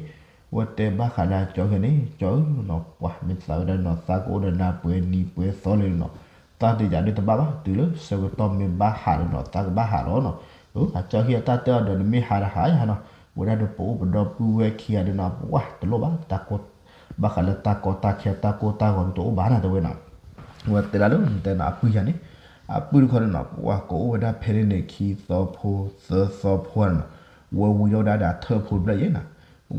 ဝဲတဲဘၣ်ဃးလၢအကၠီခံဂၤန့ၣ်, ကၠီဧၢနီၤ, ပှၤမ့ၢ်သးဝဲဒၣ်နီၤ သးကအိၣ်ဒီးနၤပှဲၤနံၤပှဲၤသီလံနီၤ, သးတယာ်ဒုးတဘၣ်ဘၣ်, တုၤလၢဆၢကတီၢ်မ့ၢ်ဘၣ်ဟးဒီးနီၤ သးကဘၣ်ဟးလီၤနီၤ, အကၠီခံဂၤတၢ်တဲအီၤဒီး နမ့ၢ်ဟးဒီးဟးယါနီၤ, ဝဲဒၣ်ဒီးပအိၣ်ပဒီပုၢ်ဝဲၢ်ခံဂၤဒီးနီၤ ပှၢ်တလိၣ်ဘၣ် တၢ်ကိၢ်, ဘၣ်ဃးလၢတၢ်ကီတၢ်ခဲတၢ်ကိၢ်တၢ်ဂီၤဒုးတအိၣ်ဘၣ်နီၤ တဲဝဲနီၤ, ဝဲတဲဒၣ်လၢနတဲနီၤ အပုၢ်ယၤန့ၣ်, အပုၢ်တခီန့ၣ်နီၤ ပှၢ်ကအိၣ်ဝဲဒၣ်ဖဲန့ၣ်န့ၣ် ခံသီဖိသၢသီဖိနီၤ, ဝဲဝံထီၣ်ဝဲဒၣ်ဒီးအထၢၣ်ဖိတဖျၢၣ်ယဲနီၤ,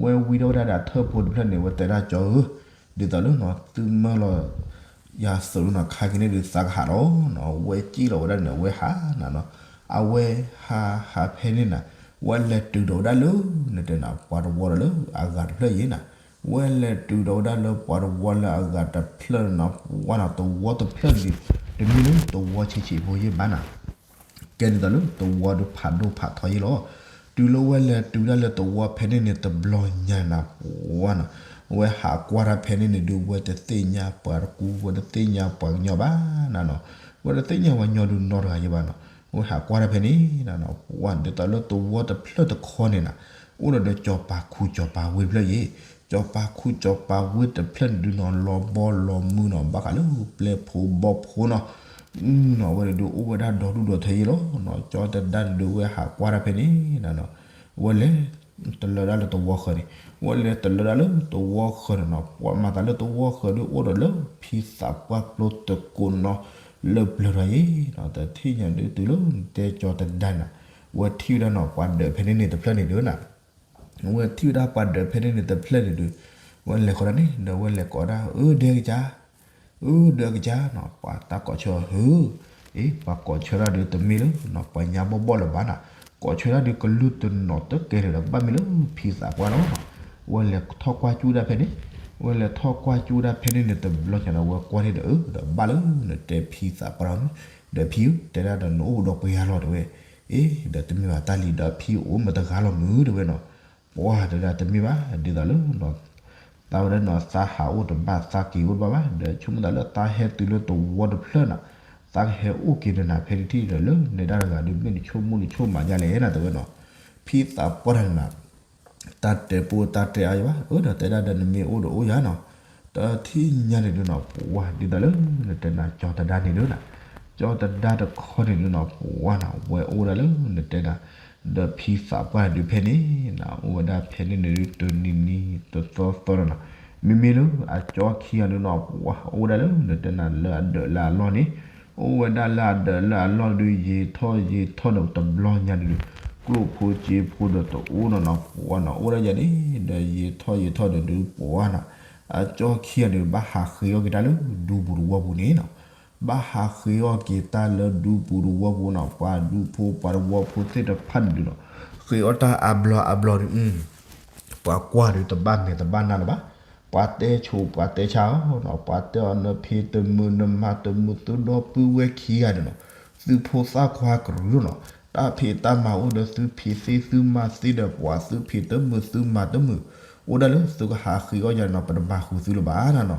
ဝဲဝံထီၣ်ဝဲဒၣ်ဒီးအထၢၣ်ဖိတဖျၢၣ်န့ၣ် ဝဲတဲဒၣ်ကၠီဧၢ, ဒ်သိးလၢနီၤ သုမၢလီၤ ယၤသိးလီၤနီၤ ခါက့ၤန့ၣ်ဒုးသးကဟးလီၤနီၤ, ဝဲစံၣ်လီၤဝဲဒၣ်န့ၣ် အဝဲဟးနၤနီၤ, အဝဲဟးဟးဖဲန့ၣ်နၤ, ဝဲလဲၤတုၤဒီးဝဲဒၣ်လၢ နတဲနၤ ပှၤတဝီဒီးလၢအဂၤတဖျၢၣ်ယဲနၤ, ဝဲလဲၤတုၤဒီးဝဲဒၣ်လၢပှၤတဝီလၢအဂၤတဖျၢၣ်န့ၣ်နီၤ, ပှၢ်နီၤ တဝီတဖျၢၣ်န့ၣ်ဒုး တမ့ၢ်လၢတဝီဆံးဆံးဖိယဲဘၣ်နၤ ကဲဒ်သိးလၢတဝီဒုးဖးဒိၣ်ဖးထီယဲလီၤ. တုၤလၢဝဲလဲၤတုၤဒၣ်လၢတဝီဖဲန့ၣ်န့ၣ် တဘျီညါနၤ ပှၢ်နီၤ, ဝဲဟးကွၢ်တၢ်ဖဲန့ၣ်န့ၣ်ဒုး ဝဲတသ့ၣ်ညါပှၤတကူ ဝဲတသ့ၣ်ညါပှၤကညီဘၣ်နၤနီၤ, ဝဲတသ့ၣ်ညါပှၤကညီဒုးနီတဂၤယဲဘၣ်နီၤ, ဝဲဟးကွၢ်တၢ်ဖဲန့ၣ်နၤနီၤ ပှၢ် ဒ်သိးလၢတဝီတဖျၢၣ်တခီန့ၣ်နၤ, အိၣ်ဒီးဒီးစီၤပၤခူစီၤပၤဝ့တဖျၢၣ်ယဲ စီၤပၤခူစီၤပၤဝ့တဖျၢၣ်န့ၣ်ဒုးနီၤ လီၤဘီလီၤမုၢ်နီၤ ဘၣ်ဃးလၢပျဲၢ်ဖိဘီၣ်ဖိနီၤ, နီၤ ဝဲန့ၣ်ဒုးအိၣ်ဝဲဒၣ်ဒီဒူၣ်ဒီထၢယဲလီၤနီၤ, ကၠီတဒါန့ၣ်ဒုးဝဲဟးကွၢ်တၢ်ဖဲန့ၣ်နၤနီၤ, ဝဲလဲၤတလၢဒၣ်လၢတဝီဃၢၤန့ၣ်, ဝဲလဲၤတလၢဒၣ်လၢတဝီဃၢၤန့ၣ်နီၤ, ပှၢ်မၤသးလၢတဝီဃၢၤဒုးအိၣ်ဒီးလၢဖံသးပှၢ်ပျိတကိးနီၤ လၢပျၢၤထီၣ်ယဲနီၤ, တထံၣ်ညါဒုးတုၤလၢတဲကၠီတဒါန့ၣ်, ဝဲထံၣ်ဝဲဒၣ်နီၤ ပှၤဒၢးဖဲန့ၣ်န့ၣ်တဖျၢၣ်န့ၣ်ဒုးနၤ ဝဲထံၣ်ဝဲဒၣ်ပှၤဒၢးဖဲန့ၣ်န့ၣ်တဖျၢၣ်န့ၣ်ဒုး, ဝဲလဲၤဃီဒၣ်န့ၣ် ဒီးဝဲလဲၤကိးဒၣ် အၢ ဒဲကစၢ်, အၢ ဒဲကစၢ်နီၤ, ပှၤတၢ်ကိးဆၢဟၢ, အ့ ပှၤကိးဆၢဒၣ်ဒုးတမ့ၢ်လၢနီၤ ပှၤညါဘီၣ်ဘီၣ်လၢၤဘၣ်နၤ, ကိးဆၢဒၣ်ဒုးကလုၢ်တနီၤတကဲလၢၤဒီး ဘၣ်မ့ၢ်လၢဖံသးပှၢ်လီၤနီၤ, ဝဲလဲၤထီၣ်ကွၢ်ကၠူဒၣ်ဖဲန့ၣ်, ဝဲလဲၤထီၣ်ကွၢ်ကၠူဒၣ်ဖဲန့ၣ်န့ၣ်တဘျီညါဒီး ဝဲကွၢ်န့ၣ်ဒီး အၢ ဒီးဘၣ်လၢနတဲဖံသးပှၢ်လီၤ, ဒီးဖံဧၢ တဲဒၣ်ဒီးနအိၣ်ဒီးပှဲၤဂၤလီၤတဲဝဲ, အ့ ဒီးတမ့ၢ်ဘၣ်တၢ်လံၤဒီးဖံအိၣ်မ့ၢ်တဂၤလီၤမုၢ်တဲဝဲနီၤ, ပှၢ်တဲဒၣ်တမ့ၢ်ဘၣ် ဒ်သိးလၢနီၤ သးဝဲဒၣ်နီၤ သးဟးအိၣ်တဘၣ် သးက့ၤအိၣ်တဘၣ်ဘၣ် ဒီးဆိကမိၣ်သးလၢသးဟဲတုၤလၢသဝီတဖျၢၣ်နီၤ, သးကဟဲအိၣ်က့ၤဒီးနၤဖဲတထံၣ်ဒီး လၢနတဲတၢ်တဂၤဒုး မ့ၢ်နဆိကမိၣ်နဆိကမိၣ်မးဒ်လဲၣ်နီၤ တဲဝဲနီၤ, ဖံသးပှၢ်တၢ်န့ၣ်နီၤ တၢ်တဲပအိၣ်တၢ်တဲအါယၤဘၣ်, အၢ ဒီးတဲဒၣ်ဒီးနမ့ၢ်အိၣ်ဒီးအိၣ်ယၤနီၤ, တထံၣ်ညါန့ၣ်ဒုးနီၤ ပှၤ ဒ်သိးလၢ နတဲနၤကၠီၤသဒါန့ၣ်ဒုးနီၤ, ကၠီၤသဒါတခီန့ၣ်ဒုးနီၤ ပှၤနီၤ ဝဲအိၣ်ဒၣ်လၢနတဲနၤ ဒီးဖံသးပှၢ်န့ၣ်ဒုးဖဲန့ၣ်နီၤ အိၣ်ဝဲဒၣ်ဖဲန့ၣ်န့ၣ်ဒုး တနံၤနံၤတသီသီနီၤနီၤ, မ့မ့ၢ်လၢအကၠီခံဂၤဒုးနီၤ ပှၤအိၣ်ဝဲဒၣ်လၢနတဲနၤလၢအဒၢးလၢအလီၢ်န့ၣ်, အိၣ်ဝဲဒၣ်လၢအဒၢးလၢအလီၢ်ဒုး ယံာ်ထီၣ်ယံာ်ထီၣ်ဒီးတဘျီညါန့ၣ်ဒုး ကျိၣ်ဖိစ့ဖိဒီးတအိၣ်နီၤနီၤ ပှၤနီၤ အိၣ်ဒၣ်ယၤန့ၣ် ဒီးယံာ်ထီၣ်ယံာ်ထီၣ်ဒီးဒုးပှၤနီၤ, အကၠီခံဂၤန့ၣ် ဘၣ်ဟးဃ့အီၣ်က့ၤတၢ်လၢဒူပူၤတဝီပူၤန့ၣ်နီၤ ဘၣ်ဟးဃ့အီၣ်က့ၤတၢ်လၢဒူပူၤတဝီပူၤနီၤ, ပှၤဒူဖိပှၤတဝီဖိသ့ၣ်တဖၣ်န့ၣ်ဒုးနီၤ, ဃ့အီၣ်တၢ်အါဘျီအါဘျီဒုး ပှၤကွၢ်ဒုးတဘၣ်မဲာ်တဘၣ်နါလၢၤဘၣ်, ပှၤတဲဆိးပှၤတဲဆါအီၤနီၤ, ပှၤတဲအီၤနဖံးတမုာ်နမၤတမုာ် သုဒီပုၢ်ဝဲၢ်ခံဂၤန့ၣ်နီၤ, သုဖိသၣ်ခွါကရူၢ်နီၤ, တၢ်ဖံးတၢ်မၤအိၣ်ဒီးသုဖံးသ့သုမၤသ့ဒီး ပှၤသုဖံးတမုာ်သုမၤတမုာ်, အိၣ်ဒၣ်လၢသုကဟးဃ့အီၣ်ယၤန့ၣ်နီၤ ပတမၤဃုာ်သုလၢၤဘၣ်နီၤနီၤ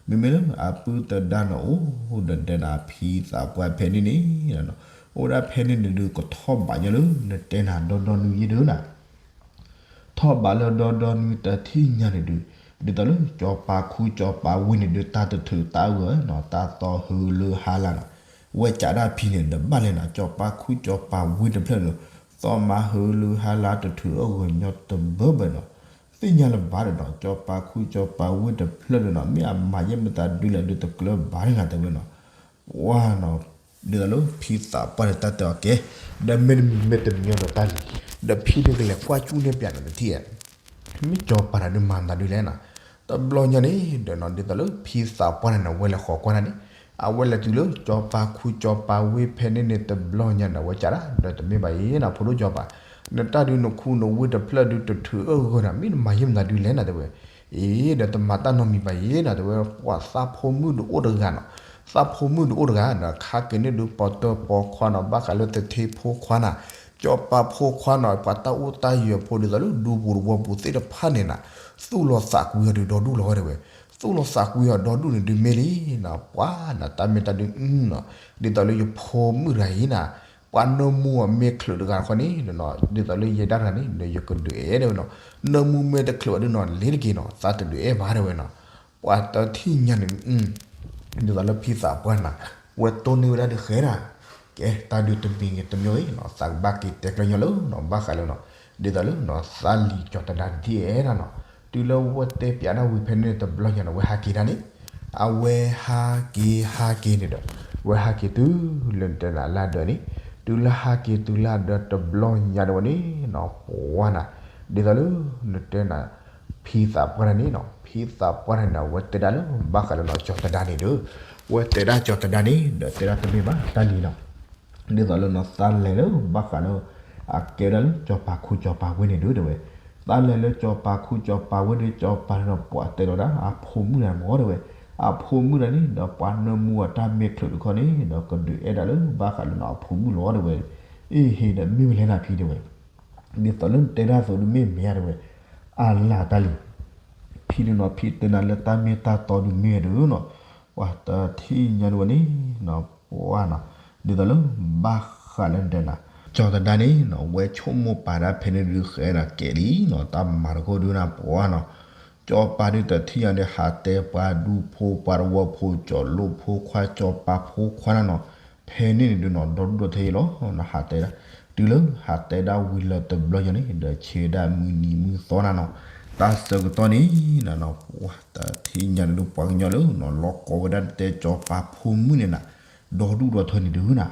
မ့မ့ၢ်လၢအပုၢ်သဒါန့ၣ်အိၣ်ဒီးဒဲနၤဖံသးပှၢ်ဖဲန့ၣ်န့ၣ်, အိၣ်ဒၣ်ဖဲန့ၣ်န့ၣ်ဒုး ကထီၣ်ဘးညီလၢနတဲနၤဒီဒီနွံယဲၢ်ဒုးနၤ, ထီၣ်ဘးလၢဒီဒီနွံတထံၣ်ညါန့ၣ်ဒုး, ဒ်သိးလၢကၠီၤပၤခူကၠီၤပၤဝ့န့ၣ်ဒုး တၢ်တထုးတၢ်အၢၣ်ဂၢၢ်နီၤ တၢ်သီဟုလၢဟါလၢ်နီၤ, ဝဲကးဒၣ်ဖံန့ၣ် ဒီးဘၣ်လဲၣ်နီၤ ကၠီၤပၤခူကၠီၤပၤဝ့တဖျၢၣ်န့ၣ်, သီမၤဟုလၢဟါလၢ်တထုးအၢၣ်ဂၢၢ်ညီတဘၢဘၢနီၤ, သ့ၣ်ညါလၢၤဘၣ်ဒီးနီၤ ကၠီၤပၤခူကၠီၤပၤဝ့တဖျၢၣ်န့ၣ်နီၤ မ့ၢ်အမၤယဲၢ်မတၤဒုးလဲၣ်ဒုးတကျၢၤဘၣ်န့ၣ်နၤတဲဝဲနီၤ, ပှၤနီၤ, ဒ်သိးလၢဖံသးပှၢ်န့ၣ်တၢ်တဲအီၤကဲ, ဒီးမ့တမ့ၢ်မ့တမ့ၢ်ဒီးတၢ်လံၤ, ဒီးဖံဒုးကလဲၤကွၢ်ကၠူၣ်န့ၢ်ပၠးနီၤတထံၣ်ဧါ မ့ၢ်ကၠီၤပၤတၢ်ဒုးမၤမတၤဒုးလဲၣ်နီၤ, တဘျီညါန့ၣ်ဒီးနီၤ ဒ်သိးလၢဖံသးပှၢ်န့ၣ်နီၤ ဝဲလဲၤဃီၤကွၢ်တၢ်န့ၣ်, အဝဲလဲၤတုၤလၢကၠီၤပၤခူကၠီၤပၤဝ့ဖဲန့ၣ်န့ၣ် တဘျီညါန့ၣ် အဝဲကးဒၣ် ဒီးတမ့ၢ်ဘၣ်အံၤနီၤ ဖိဒိၣ်ကၠီၤပၤ, နတၢ်ဒုးနခူနဝ့တဖျၢၣ်ဒုးတထုးအၢၣ်ဂၢၢ်နီၤ မ့ၢ်နမၤယဲၢ်မတၤဒုးလဲၣ်နၤတဲဝဲ, အ့ ဒီးတမၤတၢ်နီတမံၤဘၣ်အံၤနီၤ တဲဝဲ ပှၤသးဖိမုၣ်ဒုးအိၣ်တဂၤနီၤ, သးဖိမုၣ်ဒုးအိၣ်တဂၤနီၤ ခါက့ၤန့ၢ်ဒုးပီၢ်တၢၢ်ပီၢ်ခွါနီၤ ဘၣ်ဃးလၢသထ့ဖိခွါနၤ, ကၠီၤပၤဖိခွါနီၤ ပှၤတၢ်အိၣ်တၢ်ယၢၤဖိဒ်သိးလၢဒူပူၤတဝီပူၤသ့ၣ်တဖၣ်န့ၣ်နၤ, သူၣ်လီၤသးကွံအီၤဒုးဒီဒူၣ်လီၤဝဲတဲဝဲ, သူၣ်လီၤသးကွံအီၤဒီဒူၣ်န့ၣ်ဒုးမ့ၢ်လံနီၤ ပှၤနီၤ တၢ်မ့ၢ်တၢ်ဒုးနီၤ, ဒ်သိးလၢယဖိမုၣ်တဂၤအံၤနၤ, ပှၤနၢမူအီၤမ့ၢ်ချုးတဂၤတခီန့ၣ်, ဒ်သိးလၢယဲဒၣ်တဂၤန့ၣ် ဒီးယကဒုးအဲၣ်တဲဝဲနီၤ, နၢမူမ့ၢ်တချုးဘၣ်ဒုးနီၤ လ့ၤတက့ၤနီၤ သးတဒုးအဲၣ်ဘၣ်တဲဝဲနီၤ, ပှၤတထံၣ်ညါန့ၣ် ဒ်သိးလၢဖံသးပှၢ်နၤ, ဝဲတိၢ်န့ၢ်ဝဲဒၣ်ဒုးဃဲဒၣ်, ကဲတၢ်ဒုးတမံၤဂ့ၤတမံၤဂ့ၤနီၤ သးကဘၣ်က့ၤတဲကျၢၤညီလၢနီၤ ဘၣ်ဃးလၢနီၤ, ဒ်သိးလၢနီၤ သးလံၤကၠီၤသဒါဒ်အဲၣ်ဒၣ်နီၤ, တုၤလၢဝဲတဲပၠးဒၣ်ဝံၤဖဲန့ၣ်တဘျီညါန့ၣ် ဝဲဟးက့ၤဒၣ်န့ၣ်, အဝဲဟးက့ၤဟးက့ၤန့ၣ်ဒီး, ဝဲဟးက့ၤတုၤလၢနတဲနၤလၢဒၢးန့ၣ်, တုၤလၢဟးက့ၤတုၤလၢအဒၢးတဘျီညါဒီးဝဲန့ၣ်နီၤ ပှၤနၤ, ဒ်သိးလၢနတဲနၤ ဖံသးပှၢ်တၢ်န့ၣ်နီၤ ဖံသးပှၢ်တၢ်န့ၣ် အဝဲတဲဒၣ်လၢဘၣ်ဃးလၢနီၤ ကၠီၤသဒါန့ၣ်ဒီး, ဝဲတဲဒၣ်ကၠီၤသဒါန့ၣ် ဒီးတဲဒၣ်တမ့ၢ်ဘၣ်တၢ်လံၤနီၤ, ဒ်သိးလၢနီၤ သးလဲၤလၢဘၣ်ဃးလၢ အကဲဝဲဒၣ်လၢကၠီၤပၤခူကၠီၤပၤဝ့န့ၣ်ဒီးတဲဝဲ, သးလဲၤလၢကၠီၤပၤခူကၠီၤပၤဝ့န့ၣ် ကၠီၤပၤန့ၣ်ဒီးပှၤတဲလီၤဒၣ်အဖိမုၣ်တဂၤမ့ၢ်တဲဝဲ, အဖိမုၣ်တဂၤန့ၣ် ဒီးပှၤနၢမူအတၢ်မ့ၢ်ချုးတခီန့ၣ် ဒီးကဒုးအဲၣ်ဒၣ်လၢဘၣ်ဃးလၢနီၤအဖိမုၣ်လီၤတဲဝဲ, အ့ဟ့ၣ်ဒီးမ့ၢ်ဝဲလဲၣ်နၤဖံတဲဝဲ ဒ်သိးလၢနတဲဒၣ်သိးဒုးမ့ၢ်မ့ၢ်ဧါတဲဝဲ, အလၢ်တၢ်လံၤ, ဖံဒုးနီၤ ဖံတဲနၤလၢတၢ်မ့ၢ်တၢ်တီဒုးမ့ၢ်ဝဲဒုးနီၤ, ပှၤတထံၣ်ညါဒုးဝဲန့ၣ်နီၤ ပှၤနီၤ, ဒ်သိးလၢ ဘၣ်ဃးလၢနတဲနၤ, ကၠီၤသဒါန့ၣ်နီၤ ဝဲဆိကမိၣ်ပာ်ဒၣ်ဖဲန့ၣ်ဒုးဃဲနၤကဲလံနီၤ တၢ်မၤတခိၣ်ဒုးနၤပှၤနီၤ, ကၠီၤပၤဒုးတထံၣ်ညါဒုးဟးတဲပှၤဒူဖိပှၤတဝီဖိ ကၠီၤလိၣ်ဖိခွါ ကၠီၤပၤဖိခွါနၤနီၤ, ဖဲန့ၣ်န့ၣ်ဒုးနီၤ ဒီဒူၣ်ဒီထၢလီၤနီၤ ဟးတဲဒၣ်, တုၤလၢဟးတဲဒၣ်ဝံၤလၢတဘျီညါန့ၣ် ဒီးဆဲးဒၣ်မုၢ်နံၤမုၢ်သီနၤနီၤ, တၢ်ဆၢကတီၢ်န့ၣ်နၤနီၤ ပှၤတထံၣ်ညါဒုးပှၤကညီလၢနီၤ လီၤကီဝဲဒၣ်တဲကၠီၤပၤဖိမုၣ်န့ၣ်နၤ, ဒီဒူၣ်ဒီထၢန့ၣ်ဒုးနၤ,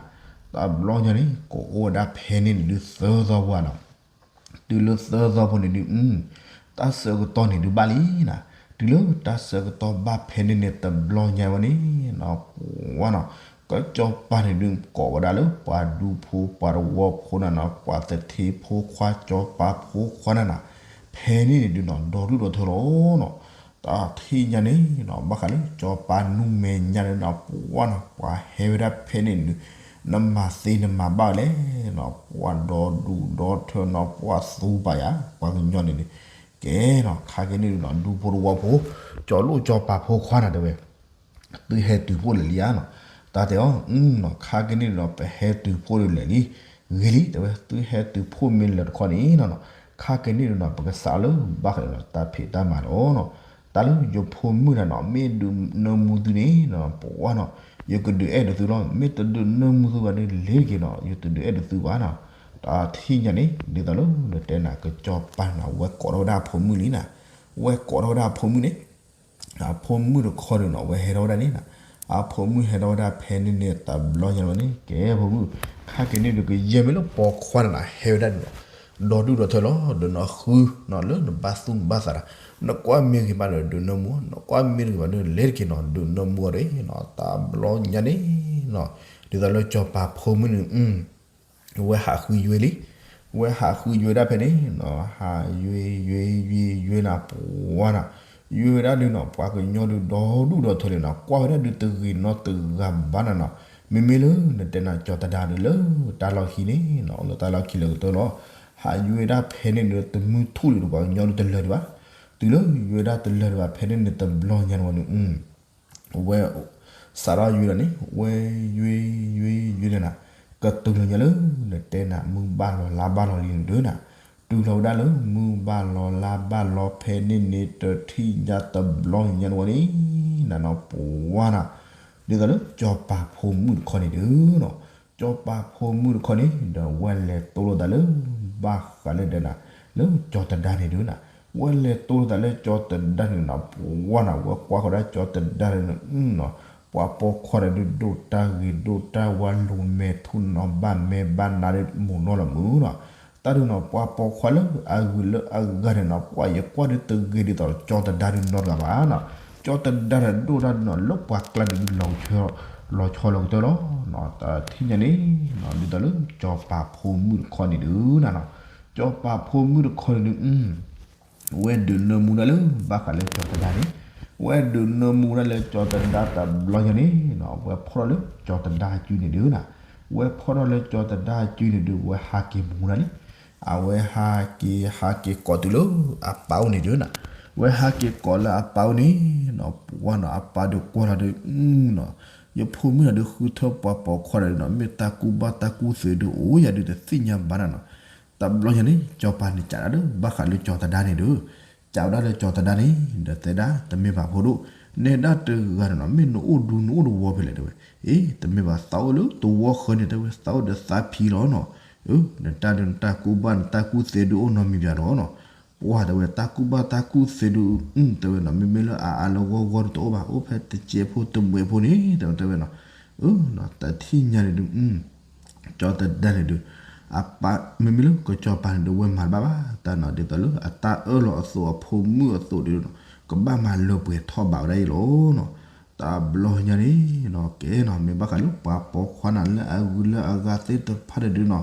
တဘျီညါန့ၣ် ကအိၣ်ဝဲဒၣ်ဖဲန့ၣ်န့ၣ်ဒုးသၢသီပှၤနီၤ တုၤလၢသၢသီဖိန့ၣ်ဒုး, တၢ်ဆၢကတီၢ်န့ၣ်ဒုးဘၣ်လံနၤ, တုၤလၢတၢ်ဆၢကတီၢ်ဘၣ်ဖဲန့ၣ်န့ၣ် တဘျီညါဝဲန့ၣ်နီၤ ပှၤနီၤ, ကၠီၤပၤန့ၣ်ဒုးကိးဝဲဒၣ်လၢပှၤဒူဖိပှၤတဝီဖိနၤနီၤ ပှၤသထ့ဖိခွါ ကၠီၤပၤဖိခွါနၤနီၤ, ဖဲန့ၣ်န့ၣ်ဒုးနီၤ ဒီဒူၣ်ဒီထၢလီၤနီၤ, တၢ်ထံၣ်ညါန့ၣ်နီၤ ဘၣ်ဃးလၢကၠီၤပၤနူမဲာ်ညါန့ၣ်နီၤ ပှၤနီၤ ပှၤဟဲဝဲဒၣ်ဖဲန့ၣ်န့ၣ်ဒုး, နမၤသ့နမၤဘၣ်ဝဲလဲၣ်နီၤ ပှၤဒီဒူၣ်ဒီထၢနီၤ ပှၤသူပာ်ယၤ ပှၤကညီန့ၣ်န့ၣ်, က ကဲနီၤ ခါက့ၤန့ၣ်ဒုးနီၤ ဒူဖိတဝီဖိ ကၠီၤလိၣ်ကၠီၤပာ်ဖိခွါနၤတဲဝဲ သုဟဲတုၤဖှိၣ်လၢာ်လံဧါနီၤ. တၢ်တဲအီၤ နီၤ ခါက့ၤန့ၣ်ဒုးနီၤ ပဟဲတုၤဖှိၣ်ဒုးလၢာ်လံ ဂ့ၤလံ တဲဝဲ သုဟဲတုၤဖှိၣ်မ့ၢ်လၢာ်တခီန့ၣ်နီၤ ခါက့ၤန့ၣ်ဒုးနီၤ ပကစးလၢဘၣ်ဃးဒီးတၢ်ဖံးတၢ်မၤလီၤနီၤ. တၢ်လၢယဖိမုၣ်တဂၤနီၤ မ့ၢ်ဒုးနၢမူသုန့ၣ်နီၤ ပှၤနီၤ ယကဒုးအဲၣ်ဒိးသုလီၤ. မ့ၢ်တဒုးနၢမူသုဘၣ်န့ၣ် လ့ၤတက့ၤနီၤ ယတဒုးအဲၣ်ဒိးသုဘၣ်နီၤ. တၢ်ထံၣ်ညါန့ၣ် ဒ်သိးလၢနတဲနၤ ကစီၤပၤန့ၣ်နီၤ ဝဲကိးထီၣ်ဝဲဒၣ်အဖိမုၣ်လံနီၤ ဝဲကိးထီၣ်ဝဲဒၣ်အဖိမုၣ်န့ၣ် အဖိမုၣ်တခီဒုးနီၤ ဝဲဟဲထီၣ်ဝဲဒၣ်န့ၣ်နီၤ အဖိမုၣ်ဟဲထီၣ်ဝဲဒၣ်ဖဲန့ၣ်န့ၣ် တဘျီညါန့ၣ် ကဲဖိမုၣ် ခါက့ၤန့ၣ်ဒုးကယဲၢ်မ့ၢ်လၢပိာ်ခွါန့ၣ်နီၤ ဟဲဝဲဒၣ်ဒုးနီၤ ဒီဒူၣ်ဒီထၢလီၤ ဒုးနၢ်ဃုနီၤ လၢနဘၣ်သူၣ်နဘၣ်သးတၢ် နကွၢ်မ့ၢ်ဂ့ၤမးဒီး ဒုးနၢမူ နကွၢ်မ့ၢ်တဂ့ၤဘၣ်ဒီး လ့ၤတက့ၤနီၤ ဒုးနၢမူအီၤဒီးနီၤ တဘျီညါန့ၣ်နီၤ ဒ်သိးလၢစီၤပၤဖိမုၣ်န့ၣ် ဝဲဟးဃုယွ့လံ ဝဲဟးဃုယွ့ဒၣ်ဖဲန့ၣ်နီၤ ဟးယွ့ယွ့ယွ့ယွ့နၤ ပှၤနီၤ ယွ့ဝဲဒၣ်ဒုးနီၤ ပှၤကညီဒုးဒီဒူၣ်ဒီထၢလံနီၤ ကွၢ်ဝဲဒၣ်ဒုးတဂ့ၤနီတဂၤဘၣ်နၤနီၤ မ့မ့ၢ်လၢနတဲနၤကၠီၤတဒါဒုးလၢတၢ်လီၢ်ခံန့ၣ်နီၤ လၢတၢ်လီၢ်ခံလၢကတၢၢ်လီၤ ဟးယွ့ဒၣ်ဖဲန့ၣ်ဒုး တမုၢ်ထူၣ်လံဒီး ပှၤကညီဒုးတလၢာ်ဒံးဘၣ် တုၤလၢယွ့ဒၣ်တလၢာ်ဒံးဘၣ် ဖဲန့ၣ်န့ၣ် တဘျီညါန့ၣ်ဝဲန့ၣ် ဝဲ စးထီၣ်ယွ့ဒီးန့ၣ် ဝဲယွ့ယွ့ယွ့န့ၣ်နၤ ကတုၤလီၤညါလၢ နတဲနၤ မုၢ်ဘၣ်လီၤလါဘၣ်လီၤလံန့ၣ်ဒုးနၤ တုၤလီၤဝဲဒၣ်လၢမုၢ်ဘၣ်လီၤလါဘၣ်လီၤဖဲန့ၣ်န့ၣ် တထံၣ်ညါတဘျီညါန့ၣ်ဝဲန့ၣ် နနီၤ ပှၤနီၤ ဒ်သိးလၢစီၤပၤဖိမုၣ်တခီန့ၣ်ဒုးနီၤ စီၤပၤဖိမုၣ်တခီန့ၣ် ဒီးဝဲလဲၤတိလိာ်သးလၢ ဘၣ်ဃးလၢဒဲနၤ လၢကၠီၤတဒါန့ၣ်ဒုးနၤ ဝဲလဲၤတိလိာ်သးလၢကၠီၤတဒါန့ၣ်နီၤ ပှၤနီၤ ဝဲကွၢ်ဃီၤဒၣ်ကၠီၤတဒါန့ၣ် ပှၤပိာ်ခွါဒီးဒုးဒိၣ်တၢ်ဂ့ၤဒိၣ်တၢ်ဝါ လူၤမဲာ်ထူၣ်နီၤ ဘၣ်မဲာ်ဘၣ်နါဒီးမုာ်နီၢ်လီၤမုာ်နီၤ တၢ်ဒုးနီၤ ပှၤပိာ်ခွါလၢအဂုၤလၢအဂၤန့ၣ်နီၤ ပှၤယကွၢ်ဒုးတဂ့ၤဒ်သိးကၠီၤတဒါဒုးနီတဂၤဘၣ်နီၤ ကၠီၤတဒါဒီးဒိၣ်တၢ်ဒုးနီၤ လၢပှၤကျါဒုးလီၤဆီလီၤကတၢၢ်လီၤ တၢ်ထံၣ်ညါန့ၣ် ဒ်သိးလၢကၠီၤပၤဖိမုၣ်တခီန့ၣ်ဒုးနၤနီၤ ကၠီၤပၤဖိမုၣ်တခီန့ၣ်ဒုး ဝဲဒုးနၢမူဒၣ်လၢဘၣ်ဃးလၢကၠီၤတဒါန့ၣ် ဝဲဒုးနၢမူဒၣ်လၢကၠီၤတဒါတဘျီညါန့ၣ်နီၤ ဝဲဖီၣ်ထီၣ်လၢကၠီၤတဒါအစုန့ၣ်ဒုးနၤ ဝဲဖီၣ်ထီၣ်လၢကၠီၤတဒါအစုန့ၣ်ဒုး ဝဲဟးက့ၤမူဒၣ်လံ အဝဲဟးက့ၤဟးက့ၤကိးတုၤလၢအပၢ်အိၣ်န့ၣ်ဒုးနၤ ဝဲဟးက့ၤကိးလၢအပၢ်အိၣ်န့ၣ်နီၤ ပှၤနီၤ အပၢ်ဒုးကွၢ်လီၤဒုးနီၤ ယဖိမုၣ်နီၤဒုးဃုထၢပှၤပိာ်ခွါဒီးနီၤ မ့ၢ်တၢ်ကူၣ်ဘၣ်တၢ်ကူၣ်သ့ဒုးအိၣ်ယၤဒုးတသ့ၣ်ညါဘၣ်နၤနီၤ တဘျီညါန့ၣ် ကၠီၤပၤန့ၣ် ကးဒၣ်လၢဘၣ်ဃးလၢကၠီၤတဒါန့ၣ်ဒုး ကးဝဲဒၣ်လၢကၠီၤတဒါန့ၣ် ဒီးတဲဒၣ်တမ့ၢ်ဘၣ်ဖိဒိၣ် နဲဒၣ်တဂၤန့ၣ်နီၤ မ့ၢ်နအိၣ်ဒူနအိၣ်တဝီဖဲလဲၣ်တဲဝဲ အ့ တမ့ၢ်ဘၣ် သးအိၣ်လၢတဝီဃၢၤန့ၣ် တဲဝဲ သးအိၣ်ဒီးသးဖံလီၤနီၤ အၢ နတၢ်ဒုးနတၢ်ကူၣ်ဘၣ်နတၢ်ကူၣ်သ့ဒုးအိၣ်နီတမံၤဘၣ်လီၤနီၤ ပှၤတဲဝဲ တၢ်ကူၣ်ဘၣ်တၢ်ကူၣ်သ့ဒုး တဲဝဲနီၤ မ့မ့ၢ်လၢအအါလၢဂီၢ်ဂီၢ်ဒုးတအိၣ်ဘၣ် အိၣ်ဖဲတစဲးဖိတမှဲးဖိန့ၣ် တဲဝဲတဲဝဲနီၤ အၢ တၢ်ထံၣ်ညါန့ၣ်ဒုး ကၠီၤတဒါန့ၣ်ဒုး အပၢ် မ့မ့ၢ်လၢကစီၤပၤန့ၣ်ဒုး ဝဲမၤတဘၣ်ဘၣ် တၢ်နီၤ ဒ်သိးလၢအတၢ်အၢၣ်လီၤအသိးအဖိမုၣ်အသိးဒုးနီၤ ကဘၣ်မၤလၢပှဲၤထီၣ်ဘးဝဲဒၣ်အံၤလီၤနီၤ တဘျီညါန့ၣ်နီၤ ကဲနီၤ မ့ၢ်ဘၣ်ဃးလၢပှၤပိာ်ခွါနၤလၢအဂုၤလၢအဂၤသ့ၣ်တဖၣ်န့ၣ်ဒုးနီၤ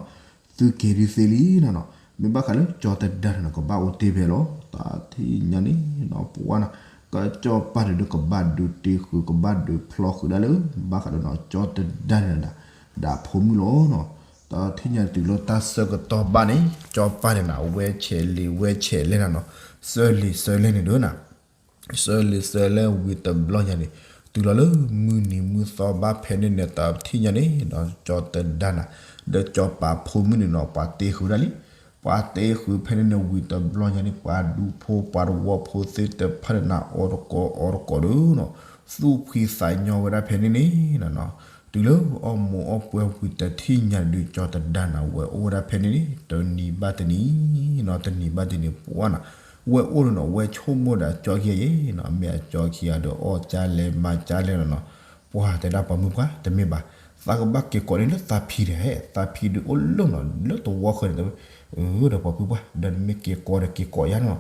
သုက့ၤဒုးသ့လံနီၤနီၤ မ့ၢ်ဘၣ်ဃးလၢကၠီၤတဒါန့ၣ်နီၤ ကဘၣ်အိၣ်တ့ၢ်ဖဲလီၤ တၢ်ထံၣ်ညါန့ၣ်နီၤ ပှၤနီၤ ကစီၤပၤန့ၣ်ဒုး ကဘၣ်ဒုးတ့ဃုာ် ကဘၣ်ဒုးဖျီဃုာ်ဒၣ်လၢ ဘၣ်ဃးလၢနီၤ ကၠီၤတဒါန့ၣ်ဒၣ် ဒၣ်ဖိမုၣ်လီၤနီၤ တၢ်ထံၣ်ညါန့ၣ်တုၤလၢတၢ်ဆၢကတီၢ်ဘၣ်န့ၣ် ကၠီၤပၤန့ၣ်နီၤ ဝဲဆဲးလံာ်ဝဲဆဲးလဲၢ်နၤနီၤ ဆၢလံာ်ဆၢလဲၢ်န့ၣ်ဒုးနီၤ ဆၢလံာ်ဆၢလဲၢ်ဝံၤတဘျီညါန့ၣ် တုၤလီၤလၢမုၢ်နံၤမုၢ်သီဘၣ်ဖဲန့ၣ်န့ၣ် တၢ်ထံၣ်ညါန့ၣ်နီၤ ကၠီၤတဒါနၤ ဒီးကၠီၤပၤဖိမုၣ်န့ၣ်နီၤ ပှၤတ့ဃုာ်ဒၣ်လံ ပှၤတ့ဃုာ်ဖဲန့ၣ်န့ၣ်ဝံၤတဘျီညါန့ၣ် ပှၤဒူဖိပှၤတဝီဖိသ့ၣ်တဖၣ်န့ၣ်နၤ အီတကိးအီတကိးဒုးနီၤ သူၣ်ဖှံသးညီဝဲဒၣ်ဖဲန့ၣ်န့ၣ်နီၤ တုၤလၢအီၣ်မူးအီၣ်ပွဲဝံၤတၢ်ထံၣ်ညါန့ၣ်ဒုး ကၠီၤတဒါနၤ ဝဲအိၣ်ဝဲဒၣ်ဖဲန့ၣ်န့ၣ် တနံၤဘၣ်တနံၤနီၤ တနံၤဘၣ်တနံၤ ပှၤနီၤ ဝဲအိၣ်န့ၣ်နီၤ ဝဲဆိကမိၣ်ဒီးအကၠီခံဂၤယဲနီၤ မ့ၢ်အကၠီခံဂၤဒီး အီၣ်ကၠါလဲၤမၤကၠါလဲၤနီၤနီၤ ပှၤတဲဒၣ်ပှၤမုၣ်ပှၢ် တမ့ၢ်ဘၣ် သးကဘၣ်က့ၤကိးန့ၣ်လၢသးဖံဒီး သးဖံဒုးအိၣ်လၢနီၤ လၢတဝီဃၢၤန့ၣ် တဲဝဲ အၢ ဒီးပှၤမုၣ်ပှၢ် ဒီးနမ့ၢ်က့ၤကိးဒီးက့ၤကိးယါနီၤ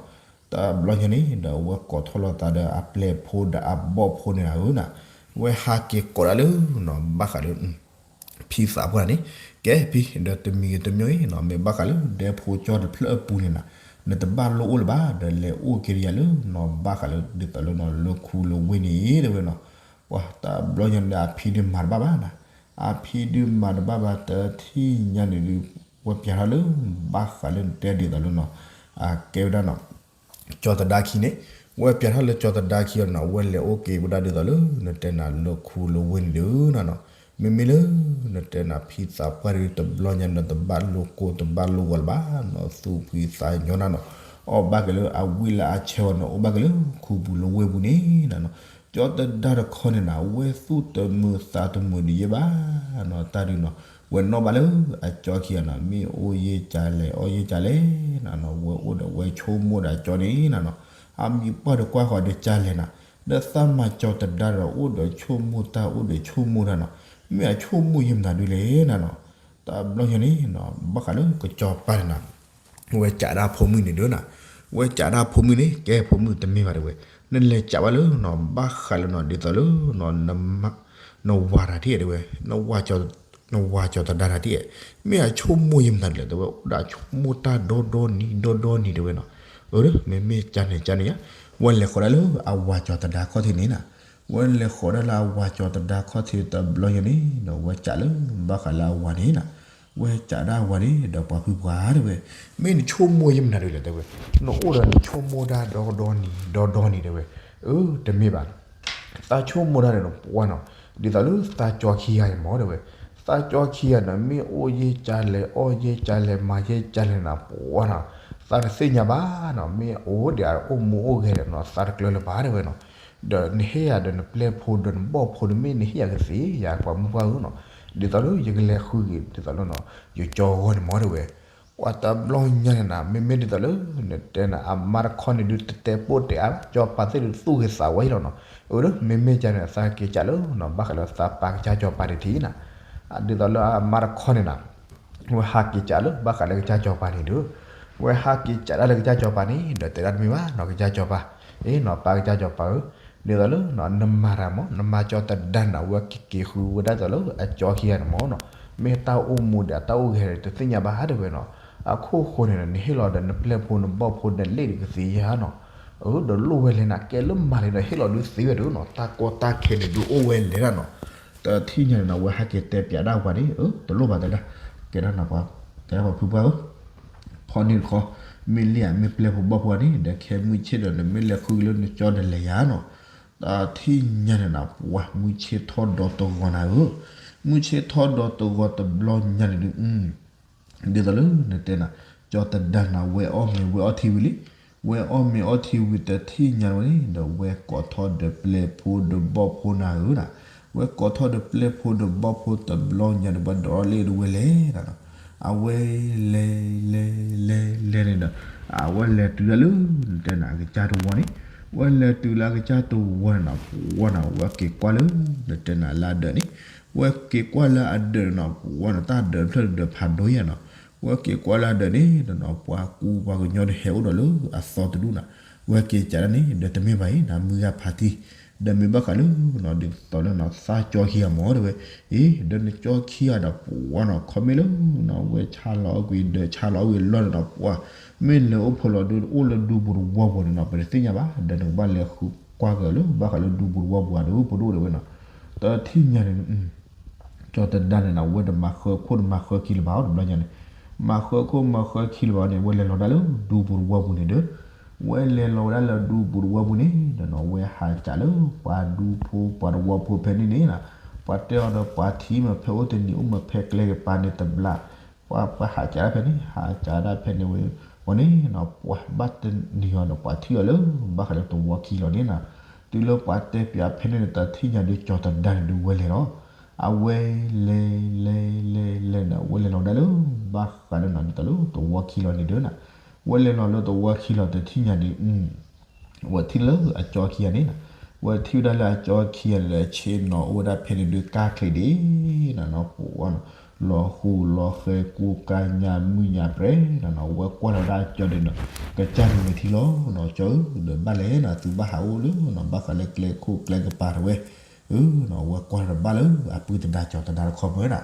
တဘျီညါန့ၣ် ဒီးအဝဲကိးထီၣ်လိာ်သးဒီးအပျဲၢ်ဖိဒီးအဘီၣ်ဖိန့ၣ်ဧၢနီၤ ဝဲဟးက့ၤကိးဒၣ်လၢနီၤ ဘၣ်ဃးလၢ ဖံသးပှၢ်န့ၣ် ကဲဖံ ဒီးတမံၤဂ့ၤတမံၤဂ့ၤနီၤ မ့ၢ်ဘၣ်ဃးလၢဒဲဖိကၠီတဖျၢၣ်အပူၤန့ၣ်နီၤ နတဘၣ်လိၣ်အိၣ်လၢၤဘၣ် ဒီးလဲၤအိၣ်က့ၤတယၤလၢနီၤ ဘၣ်ဃးလၢဒ်သိးလၢနီၤ လၢခူလၢဝ့ၢ်န့ၣ် တဲဝဲနီၤ ပှၤတဘျီညါန့ၣ်ဒီး အဖံဒုးမၤတဘၣ်ဘၣ်နီၤ အဖံဒုးမၤတဘၣ်ဘၣ် တၢ်ထံၣ်ညါန့ၣ်ဒုး ဝဲပျးထီၣ်လၢ ဘၣ်ဃးလၢနတဲဒ်သိးလၢနီၤ အကဲဝဲဒၣ်နီၤ ကၠီၤသဒါခံန့ၣ်, ဝဲပၠးထီၣ်လၢကၠီၤသဒါခံအီၤန့ၣ် အဝဲလဲၤအိၣ်က့ၤဝဲဒၣ်ဒ်သိးလၢ နတဲနၤလၢခူလၢဝ့ၢ်န့ၣ်ဒုးနၤနီၤ, မ့မ့ၢ်လၢ နတဲနၤဖံသးပှၢ်ဒုးတဘျီညါနီၤ တဘၣ်လိာ်ကိၢ်တဘၣ်လိာ်ဂီၤလၢၤဘၣ်နီၤ, သူၣ်ဖှံသးညီနၤနီၤ, အီၣ်ဘၣ်က့ၤလၢအဝံၣ်လၢအဆဲးအီၤန့ၣ် အိၣ်ဘၣ်က့ၤလၢခူပူၤလၢဝ့ၢ်ပူၤန့ၣ်နၤနီၤ, ကၠီၤသဒါတခီန့ၣ်နၤ ဝဲသူၣ်တမုာ်သးတမုာ်ဒံးယဲဘၣ်နီၤ, တၢ်ဒုးနီၤ ဝဲနီၣ်ဘၣ်လၢအကၠီခံဂၤနီၤ မ့ၢ်အိၣ်ယဲၢ်ကလဲၣ် အီၣ်ယဲၢ်ကလဲၣ်နၤနီၤ, ဝဲအိၣ်ဒီးဝဲဆိကမိၣ်ဒီးအကၠီန့ၣ်နၤနီၤ, အမံၤပှၢ်ဒီးကွၢ်ဃီၤဒီးကလဲၣ်နၤ, ဒီးသးမၤကၠီၤသဒါဒီးအိၣ်ဒီးဆိကမိၣ်တၢ်အိၣ်ဒီးဆိကမိၣ်တၢ်နီၤ, မ့ၢ်အဆိကမိၣ်ယဲၢ်မနုၤဒုးလဲၣ်နၤနီၤ, တဘျီညါန့ၣ်နီၤ ဘၣ်ဃးလၢကစီၤပၤန့ၣ်နၤ ဝဲကးဒၣ်ဖိမုၣ်န့ၣ်ဒုးနၤ, ဝဲကးဒၣ်ဖိမုၣ်န့ၣ် ကဲဖိမုၣ်တမ့ၢ်ဘၣ်တဲဝဲ, နလဲၤကးဘၣ်လၢနီၤ ဘၣ်ဃးလၢနီၤ ဒ်သိးလၢ နဝၤတၢ်ထံၣ်တဲဝဲ, နဝၤကၠီၤသဒါတၢ်ထံၣ်, မ့ၢ်အဆိကမိၣ်ယဲၢ်မနုၤဒုးလဲၣ်တဲဝဲ, အိၣ်ဒီးဆိကမိၣ်တၢ်ဒီဒီနံၤ ဒီဒီနံၤတဲဝဲနီၤ, အၢ မ့မ့ၢ်ကန့ၣ်ကန့ၣ်ဧါ, ဝဲလဲၤဃီၤဒၣ်လၢအဝၤကၠီၤသဒါခီၣ်ထံးန့ၣ်နၤ, ဝဲလဲၤဃီၤဒၣ်လၢအဝၤကၠီၤသဒါခီၣ်ထံးတဘျီညါန့ၣ်နီၤ ဝဲကးလၢ ဘၣ်ဃးလၢအဝၤန့ၣ်နၤ ဝဲကးဒၣ်ဝၤန့ၣ် ဒီးပှၤဖုပှၢ်တဲဝဲ, မ့ၢ်နဆိကမိၣ်ယဲၢ်မနုၤဒုးလဲၣ်တဲဝဲ, နအိၣ်ဒီးနဆိကမိၣ်တၢ်ဒီဒီနံၤ ဒီဒီနံၤတဲဝဲ, အၢ တမ့ၢ်ဘၣ်, တၢ်ဆိကမိၣ်တၢ်န့ၣ်နီၤ ပှၤနီၤ, ဒ်သိးလၢသးကၠီခံဂၤအံၤမ့ၢ်တဲဝဲ, သးကၠီခံဂၤနီၤ မ့ၢ်အိၣ်ယဲၢ်ကလဲၣ် အီၣ်ယဲၢ်ကလဲၣ် မၤယဲၢ်ကလဲၣ်နၤ ပှၤနီၤ, သးတသ့ၣ်ညါဘၣ်နီၤ, မ့ၢ်အိၣ်ဒီးအိၣ်မူအိၣ်ဂဲၤဒီးနီၤ သးတကျၢၤလၢၤဘၣ်တဲဝဲနီၤ, ဒီးနဟ့ၣ်ယၤဒီးနပျဲၢ်ဖိဒီးနဘီၣ်ဖိန့ၣ် မ့ၢ်နဟ့ၣ်ယၤကသ့ဧါ ပှၤမုၢ်ပှၢ်ဧၢနီၤ, ဒ်သိးလၢယကလဲၤဃုက့ၤ ဒ်သိးလၢနီၤ ယကၠီဂီၢ်န့ၣ်မ့ၢ်တဲဝဲ, ပှၤတဘျီညါန့ၣ်နၤ မ့မ့ၢ်ဒ်သိးလၢ နတဲနၤ အမါတခီန့ၣ်ဒုးတတဲပိာ်တဲအါဘၣ် ကၠီၤပၤသ့ၣ်ဒုးသူၣ်ဂ့ၤသးဝါအံၤလီၤနီၤ, အၢ မ့မ့ၢ်ကန့ၣ် သးက့ၤကးလၢနီၤ ဘၣ်ဃးလၢသးပာ်ကစၢ်ကၠီၤပၤန့ၣ်ထံၣ်နၤ, ဒ်သိးလၢအမါတခီန့ၣ်နၤ ဝဲဟးက့ၤကးလၢ ဘၣ်ဃးလၢကစၢ်ကၠီၤပၤန့ၣ်ဒီး, ဝဲဟးက့ၤကးဒၣ်လၢကစၢ်ကၠီၤပၤန့ၣ် ဒီးတဲဒၣ်တမ့ၢ်ဘၣ်နီၤ ကစၢ်ကၠီၤပၤ, အ့နီၤ ပၢ်ကစၢ်ကၠီၤပၤဧၢ, ဒ်သိးလၢနီၤ နမၤတၢ်မ့ၢ် နမၤကၠီၤသဒါနၤ ဝဲက့ၤက့ၤဃုဝဲဒၣ်သိးလၢအကၠီခံဂၤန့ၣ်မ့ၢ်နီၤ, မ့ၢ်တၢ်အိၣ်မူဒီးတၢ်အိၣ်ဂဲၤဒီးတသ့ၣ်ညါဘၣ်တဲဝဲနီၤ, အခိၣ်ဃိန့ၣ် နဟ့ၣ်လီၤဒီးနပျဲၢ်ဖိနဘီၣ်ဖိနလဲၣ်ဒုးကသ့ဧါနီၤ, အၢ ဒီးလိၣ်ဝဲလဲၣ်နၤ ကဲလၢမၤန့ၣ်ဒီးဟ့ၣ်လီၤဒုးသ့ဝဲဒၣ်နီၤ တၢ်ကီတၢ်ခဲန့ၣ်ဒုးအိၣ်ဝဲလဲၣ်ဒၣ်နီၤ, တထံၣ်ညါန့ၣ်နီၤ ဝဲဟးက့ၤတဲပၠးဒၣ်ပှၤန့ၣ် အၢ တလိၣ်ဘၣ်တဲဒၣ်, ကဲဒၣ်နီၤပှၤ, ကဲဒၣ်ပှၤဖုပှၢ်ဧၢ ဖီန့ၣ်တခီ, မ့ၢ်လံဧါ မ့ၢ်ပျဲၢ်ဖိဘီၣ်ဖိဧါန့ၣ် ဒီးခဲမုၢ်ဆ့ၣ်ဒီး နမ့ၢ်လဲၤဃုက့ၤလၢနကၠီဒီးလဲၤယၤနီၤ, တထံၣ်ညါန့ၣ်နၤ ပှၤမုၢ်ဆ့ၣ်ထီၣ်ဒီတဂီၤနၤဧၢ, မုၢ်ဆ့ၣ်ထီၣ်ဒီတဂီၤတဘျီညါန့ၣ်ဒုး ဒ်သိးလၢနတဲနၤ ကၠီသဒါနၤ ဝဲအီၣ်မ့ၤဝဲအီထံဝံၤလံ, ဝဲအီၣ်မ့ၤအီထံဝံၤတထံၣ်ညါဝဲန့ၣ် ဒီးဝဲကိးထီၣ်ဒီးပျဲၢ်ဖိဒီးဘီၣ်ဖိနၤဧၢနၤ, ဝဲကိးထီၣ်ဒီးပျဲၢ်ဖိဒီးဘီၣ်ဖိတဘျီညါန့ၣ် ဝဲဒိးထီၣ်လ့ၣ်ဒီးဝဲလဲၤနၤနီၤ, အဝဲလဲၤလဲၤလဲၤလဲၤန့ၣ်ဒီး အဝဲလဲၤတုၤဒၣ်လၢ နတဲနၤအကစၢ်တဝီန့ၣ်, ဝဲလဲၤတုၤလၢအကစၢ်တဝီန့ၣ်နီၤ ပှၤနီၤ ဝဲက့ၤကွၢ်လၢ နတဲနၤလၢအဒၢးန့ၣ်, ဝဲက့ၤကွၢ်လၢအဒၢးန့ၣ်နီၤ ပှၤနီၤ တၢ်ဒၢးဖျၢၣ်ဒီးဖးဒိၣ်ယါနီၤ, ဝဲက့ၤကွၢ်လၢအဒၢးန့ၣ်နီၤ ပှၤကူပှၤကညီတဟဲအိၣ်ဒီးလၢအသီတဒူၣ်နၤ, ဝဲက့ၤကးဒၣ်န့ၣ် ဒီးတမ့ၢ်ဘၣ်အံၤ နမုၢ်ဂၤဖးတံၢ်, ဒီးမ့ၢ်ဘၣ်ဃးလၢနီၤ ဒ်သိးလၢနီၤ သးကၠီခံဂၤမ့ၢ်တဲဝဲ, အ့ ဒီးနကၠီခံဂၤဒီးပှၤနီၤ ခီမ့ၢ်လၢနီၤ ဝဲဆါလီၤအီၣ်ကွံာ်ဒီးဆါလီၤအီၣ်ကွံာ်လီၢ်န့ၣ်နီၤ ပှၤ မ့ၢ်လဲၤအိၣ်ဖဲလီၤဒုး အိၣ်လၢဒူပူၤတဝီပူၤန့ၣ်နီၤ ပတသ့ၣ်ညါဘၣ်, ဒီးနကဘၣ်လဲၤဃုကွၢ်က့ၤလၢ ဘၣ်ဃးလၢဒူပူၤတဝီပူၤဧါဒီး ပဒိၣ်တဲဝဲနီၤ, တထံၣ်ညါန့ၣ် ကၠီသဒါန့ၣ်နီၤ ဝဲတမၤဃၢခိၣ်တမၤဃၢခံလၢၤဘၣ် တဘျီညါန့ၣ်, မၤဃၢခိၣ်မၤဃၢခံလၢၤဘၣ်န့ၣ် ဝဲလဲၤလီၤဒၣ်လၢဒူပူၤတဝီပူၤန့ၣ်ဒီး, ဝဲလဲၤလီၤဝဲဒၣ်လၢဒူပူၤတဝီပူၤန့ၣ်ဒီးနီၤ ဝဲဟးကးလၢပှၤဒူဖိပှၤတဝီဖိဖဲန့ၣ်န့ၣ်နီၤ, ပှၤတဲအီၤဒီးပှၤထံၣ်မး ဖဲအိၣ်တနံၤအိၣ်မး ဖဲကျဲကပၤန့ၣ်တဘျီ ပှၤ ပှၤဟးကးဒၣ်ဖဲန့ၣ် ဟးကးဒၣ်ဖဲန့ၣ်ဝဲ, ဝဲန့ၣ်နီၤ ပှၤဘၣ်တနံၤအီၤဒီး ပှၤထံၣ်အီၤလၢ ဘၣ်ဃးလၢတဝီခံလီၤန့ၣ်နီၤ, တုၤလၢပှၤတဲပၠးဖဲန့ၣ်န့ၣ် တထံၣ်ညါဒုး ကၠီသဒါန့ၣ်ဒုးဝဲလဲၤလီၤ, အဝဲလဲၤလဲၤလဲၤလဲၤဒီး ဝဲလဲၤလီၤဝဲဒၣ်လၢ ဘၣ်ဃးလၢနီၤ ဒ်သိးလၢတဝီခံလီၤန့ၣ်ဒီးနီၤ, ဝဲလဲၤလီၤလၢတဝီခံလီၤ တထံၣ်ညါဒုး ဝဲထံၣ်လၢအကၠီခံဂၤန့ၣ်နီၤ, ဝဲထံၣ်ဝဲဒၣ်လၢအကၠီခံဂၤန့ၣ်ဒီး ဆ့ၣ်နီၤအိၣ်ဝဲဒၣ်ဖဲန့ၣ်ဒုး ကၢ်ချ့ဒံးနီၤနီၤ ပှၤနီၤ, လီၤဃူလီၤဃဲ ကူကၤညါမုၢ်ညါပြဲနီၤနီၤ, ဝဲကွၢ်လီၤဝဲဒၣ်အကၠီဒီးနီၤ, ကစၢ်န့ၣ်ဝဲထံလီၤနီၤ, ကၠီဧၢ ဒီးဘၣ်လဲၣ်နီၤ သုဘၣ်ဟးအိၣ်လၢနီၤ ဘၣ်ဃးလၢကျဲခိၣ်ကျဲကပၤတဝဲ, အၢနီၤ ဝဲကွၢ်လီၤဒီးဘၣ်လၢအပုၢ်သဒါကၠီသဒါတခီပၤနီၤ,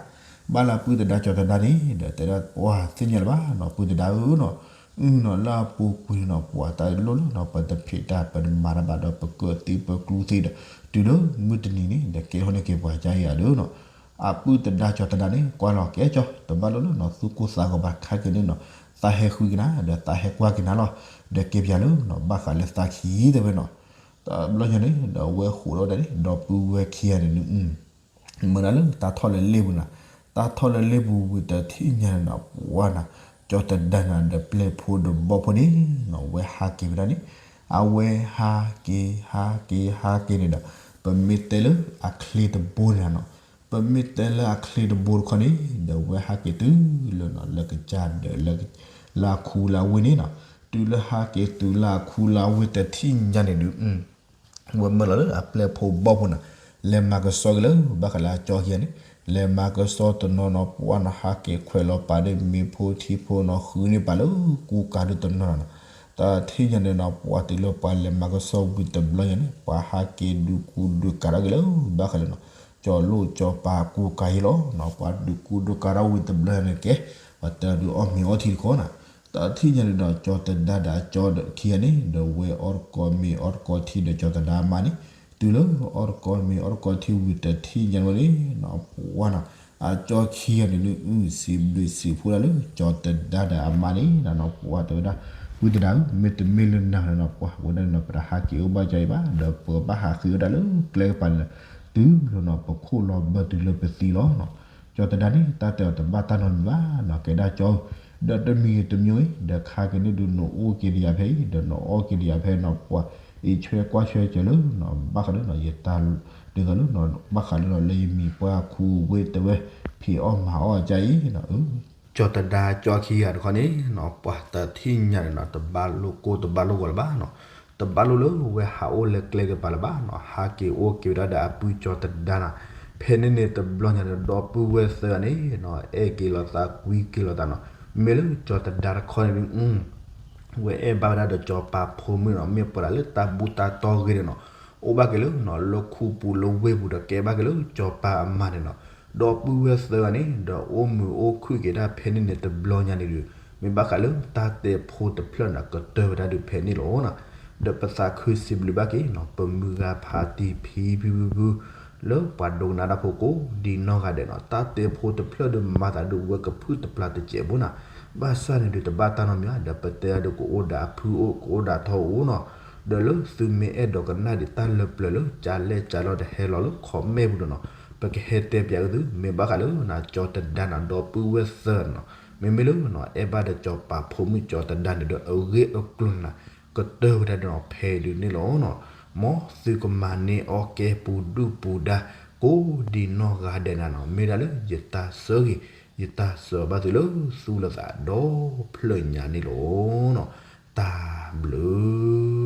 ဘၣ်လၢအပုၢ်သဒါကၠီသဒါန့ၣ် ဒီးတဲဒၣ်ပှၤသ့ၣ်ညါလၢၤဘၣ်နီၤ ပုၢ်သဒါဧၢနီၤ, အုနီၤ လၢအပူၤကွံာ်နီၤ ပှၤတၢ်လိၣ်လၢနီၤ ပတဖံးတၢ် ပတမၤတၢ်ဘၣ်ဒီး ပကၢးသံပကျူသံဒီး တုၤလၢမုၢ်တနံၤန့ၣ် ဒီးကဲထီၣ်န့ၢ်က့ၤပှၤကါယၤဒီးနီၤ, အပုၢ်သဒါကၠီသဒါန့ၣ် ကွၢ်လီၤကဲကၠီ တဘၣ်လိၣ်လၢနီၤ သူၣ်ကိၢ်သးဂီၤဘၣ် ခါက့ၤန့ၣ်နီၤ, သးဟဲဃုက့ၤနၤ ဒီးသးဟဲကွၢ်က့ၤနၤလီၤ. ဒီးကဲပၠးလၢနီၤ ဘၣ်ဃးလၢသးခံတဲဝဲနီၤ. တဘျီညါန့ၣ် ဒီးဝဲဃိးဒီးဒၣ်န့ၣ် ဒီပုၢ်ဝဲၢ်ခံဂၤန့ၣ်ဒုး မၢဒၣ်လၢတၢ်ထီၣ်လၢလ့ၣ်ပူၤနၤ, တၢ်ထီၣ်လၢလ့ၣ်ပူၤဝံၤတထံၣ်ညါန့ၣ်နီၤ ပှၤနီၤ, ကၠီတဒါနၤဒီးပျဲၢ်ဖိဒီးဘီၣ်ဖိန့ၣ်နီၤ ဝဲဟးက့ၤဝဲဒၣ်န့ၣ်, အဝဲဟးက့ၤ ဟးက့ၤ ဟးက့ၤန့ၣ်ဒီး ပမ့ၢ်တဲလၢအချ့တဘိန့ၣ်နီၤ, ပမ့ၢ်တဲလၢအချ့တဘိတခီန့ၣ် ဒီးဝဲဟးက့ၤတုၤလၢနီၤ လၢကစၢ်ဒၢး လၢအခူလၢအဝ့ၢ်န့ၣ်နီၤ, တုၤလၢဟးက့ၤတုၤလၢအခူလၢအဝ့ၢ်တထံၣ်ညါန့ၣ်ဒုး ဝဲမၢလီၤလၢအပျဲၢ်ဖိဘီၣ်ဖိန့ၣ်, လဲၤမၤကဆှီက့ၤလၢ ဘၣ်ဃးလၢအကၠီခံဂၤန့ၣ်, လဲၤမၤကဆှီတနီၤနီၤ ပှၤနီၤဟးက့ၤခွဲးလီၤပာ်ဒီးမ့ၢ်ဖိထံဖိနီၤ ဃုန့ၢ်ပာ်လၢကူကၤဒုးတနီၤနီၤနီၤ, တထံၣ်ညါန့ၣ်နီၤ ပှၤတုၤလၢပှၤလဲၤမၤကဆှီဝံၤတဘျီညါန့ၣ် ပှၤဟးက့ၤဒုးကူဒုးကၤထီၣ်က့ၤလၢ ဘၣ်ဃးလၢနီၤ ကၠီလိၣ်ကၠီပၤကူကၤအံၤလီၤနီၤ, ပှၤဒုးကူဒုးကၤထီၣ်ဝံၤတဘျီညါန့ၣ်ကဲ, ပှၤတဲဒုးအီၣ်မ့ၤအီထံတခီနီၤ, တထံၣ်ညါန့ၣ်ဒီး ကၠီတဒါဒီးအကၠီခံဂၤန့ၣ် ဒီးဝဲအီၣ်တကီမ့ၤအီၣ်တကီထံဒီးကၠီတဒါအမါန့ၣ်, တုၤလၢအီၣ်တကီမ့ၤအီၣ်တကီထံဝံၤတထံၣ်ညါန့ၣ်ဝဲန့ၣ် ပှၤနီၤ, အကၠီခံဂၤန့ၣ်ဒုး စံးဘျုးစံးဖှိၣ်ဒၣ်လၢ ကၠီတဒါဒီးအမါန့ၣ်နီၤ, ပှၤတဲဝဲဒၣ်, ဝံသဒၣ်ဧၢ မ့တမ့ၢ်လၢနၤန့ၣ်နီၤ ပှၤဝဲဒၣ်န့ၣ်နီၤ ပတဟးက့ၤအိၣ်ဘၣ်ကၠီအံၤဘၣ် ဒီးပဘၣ်ဟးဃ့ဝဲဒၣ်လၢကျဲကပၤန့ၣ်, တုၤလီၤနီၤ ပခိၣ်လီၤဘၢတုၤလၢပသံလီၤနီၤ, ကၠီတဒါန့ၣ် တၢ်တဲအီၤတဘၣ်တၢ်နီတမံၤဘၣ်နီၤ ကဲဒၣ်ကၠီဧၢ, ဒီးတမံၤဂ့ၤတမံၤဂ့ၤ ဒီးခါက့ၤန့ၣ်ဒုး နအိၣ်က့ၤဒံးယၤဖဲအံၤ ဒီးနအီၣ်က့ၤဒံးယၤဖဲနီၤ ပှၤအံးဆွဲကွၢ်ဆွဲကၠီလၢနီၤ ဘၣ်ဃးလၢနီၤ ယတၢ်ဒုးဂၤလၢနီၤ ဘၣ်ဃးလၢနီၤလၢယမံၤပှၢ်ခူဝ့ၢ်တဲဝဲ ဖံးအီၣ်မၤအီၣ်အကၠီအံၤနီၤ, ကၠီတဒါကၠီခံဂၤတခီန့ၣ်နီၤ ပှၤတထံၣ်ညါန့ၣ်နီၤ တဘၣ်လိာ်ကိၢ်တဘၣ်လိာ်ဂီၤလၢၤဘၣ်နီၤ, တဘၣ်လိာ်လၢဝဲဟးအိၣ်လၢကျဲကပၤလၢၤဘၣ်နီၤ ဟးက့ၤအိၣ်က့ၤဝဲဒၣ်ဒီးအပုၢ်ကၠီတဒါနီၤ, ဖဲန့ၣ်န့ၣ်တဘျီညါန့ၣ် ဒီပုၢ်ဝဲၢ်သၢဂၤန့ၣ်နီၤ အဲၣ်က့ၤလိာ်သးကွံက့ၤလိာ်သးနီၤ, မ့ၢ်လၢကၠီတဒါတခီန့ၣ်ဒုး ဝဲအဲၣ်ဘၣ်ဝဲဒၣ်ဒီးကၠီပၤဖိမုၣ်နီၤ မ့ၢ်ပှၤဒၣ်လၢတၢ်ဘူၣ်တၢ်တီဂ့ၤန့ၣ်နီၤ, အိၣ်ဘၣ်က့ၤလၢနီၤ လၢခူပူၤလၢဝ့ၢ်ပူၤဒီး ကဲဘၣ်က့ၤလၢကၠီပၤအမါန့ၣ်နီၤ, ဒီပုၢ်ဝဲၢ်သၢဂၤန့ၣ် ဒီးအိၣ်မုာ်အိၣ်ခုၣ်က့ၤဒၣ်ဖဲန့ၣ်န့ၣ်တဘျီညါန့ၣ်ဒုး, မ့ၢ်ဘၣ်ဃးလၢတၢ်တဲဖိတဖျၢၣ်န့ၣ် ကတၢၢ်ဝဲဒၣ်ဒုးဖဲန့ၣ်လီၤနီၤ, ဒီးပသးခုစံးဘျုးဘၣ်က့ၤနီၤ ပမုၢ်ဂၤဖးတံၢ်ဖံဖံဖုဖု လၢပှၤဒိကနၣ်တၢ်ဖိကိးဒ်နီၢ်ဂၤဒဲးနီၤ, တၢ်တဲဖိတဖျၢၣ်ဒုးမၤသးဒုးဝဲကဖုၣ်တပျၢ်တစဲးဖိနီၤ, ဘၣ်ဆၣ်န့ၣ်ဒုးတဘၣ်တၢ်နီတမံၤဘၣ် ဒီးပတဲအဒုးကအိၣ်ဒီးအဖုအိၣ် ကအိၣ်ဒီးထီအိၣ်နီၤ, ဒီးလၢသုမ့ၢ်အဲၣ်ဒိးကနၣ်ဒံးတၢ်လၢပျၢၤလၢကလဲၣ်ကလီတဟဲလီၤလၢ comment ပူၤဒီးနီၤ, ပကဟဲတဲပၠးက့ၤသု မ့ၢ်ဘၣ်ဃးလၢနီၤ ကၠီတဒါနီၤ ဒီပုၢ်ဝဲၢ်သၢနီၤ, မ့မ့ၢ်လၢနီၤ အဲၣ်ဘၣ်ဒီးကၠီပၤဖိမုၣ်ကၠီတဒါန့ၣ်ဒီး အဂ့ၢ်အကျိၤန့ၣ်နီၤ ကတၢၢ်ဝဲဒၣ်ဒီးနီၤဖဲဒုးန့ၣ်လီၤနီၤ, မ်သုကမၤန့ၢ်အီၣ်ကဲပူၤဒုၣ်ပူၤဒါ ကိးဒ်နီၢ်ဂၤဒဲးနၤနီၤ, မ့ၢ်ဒၣ်လၢယတၢ်ဆၢဂ့ၤ ယတၢ်ဆၢဘၣ်သုလၢသူၣ်လၢသးဒီဖျၢၣ်ညါန့ၣ်လီၤနီၤ, တၢ်ဘျုး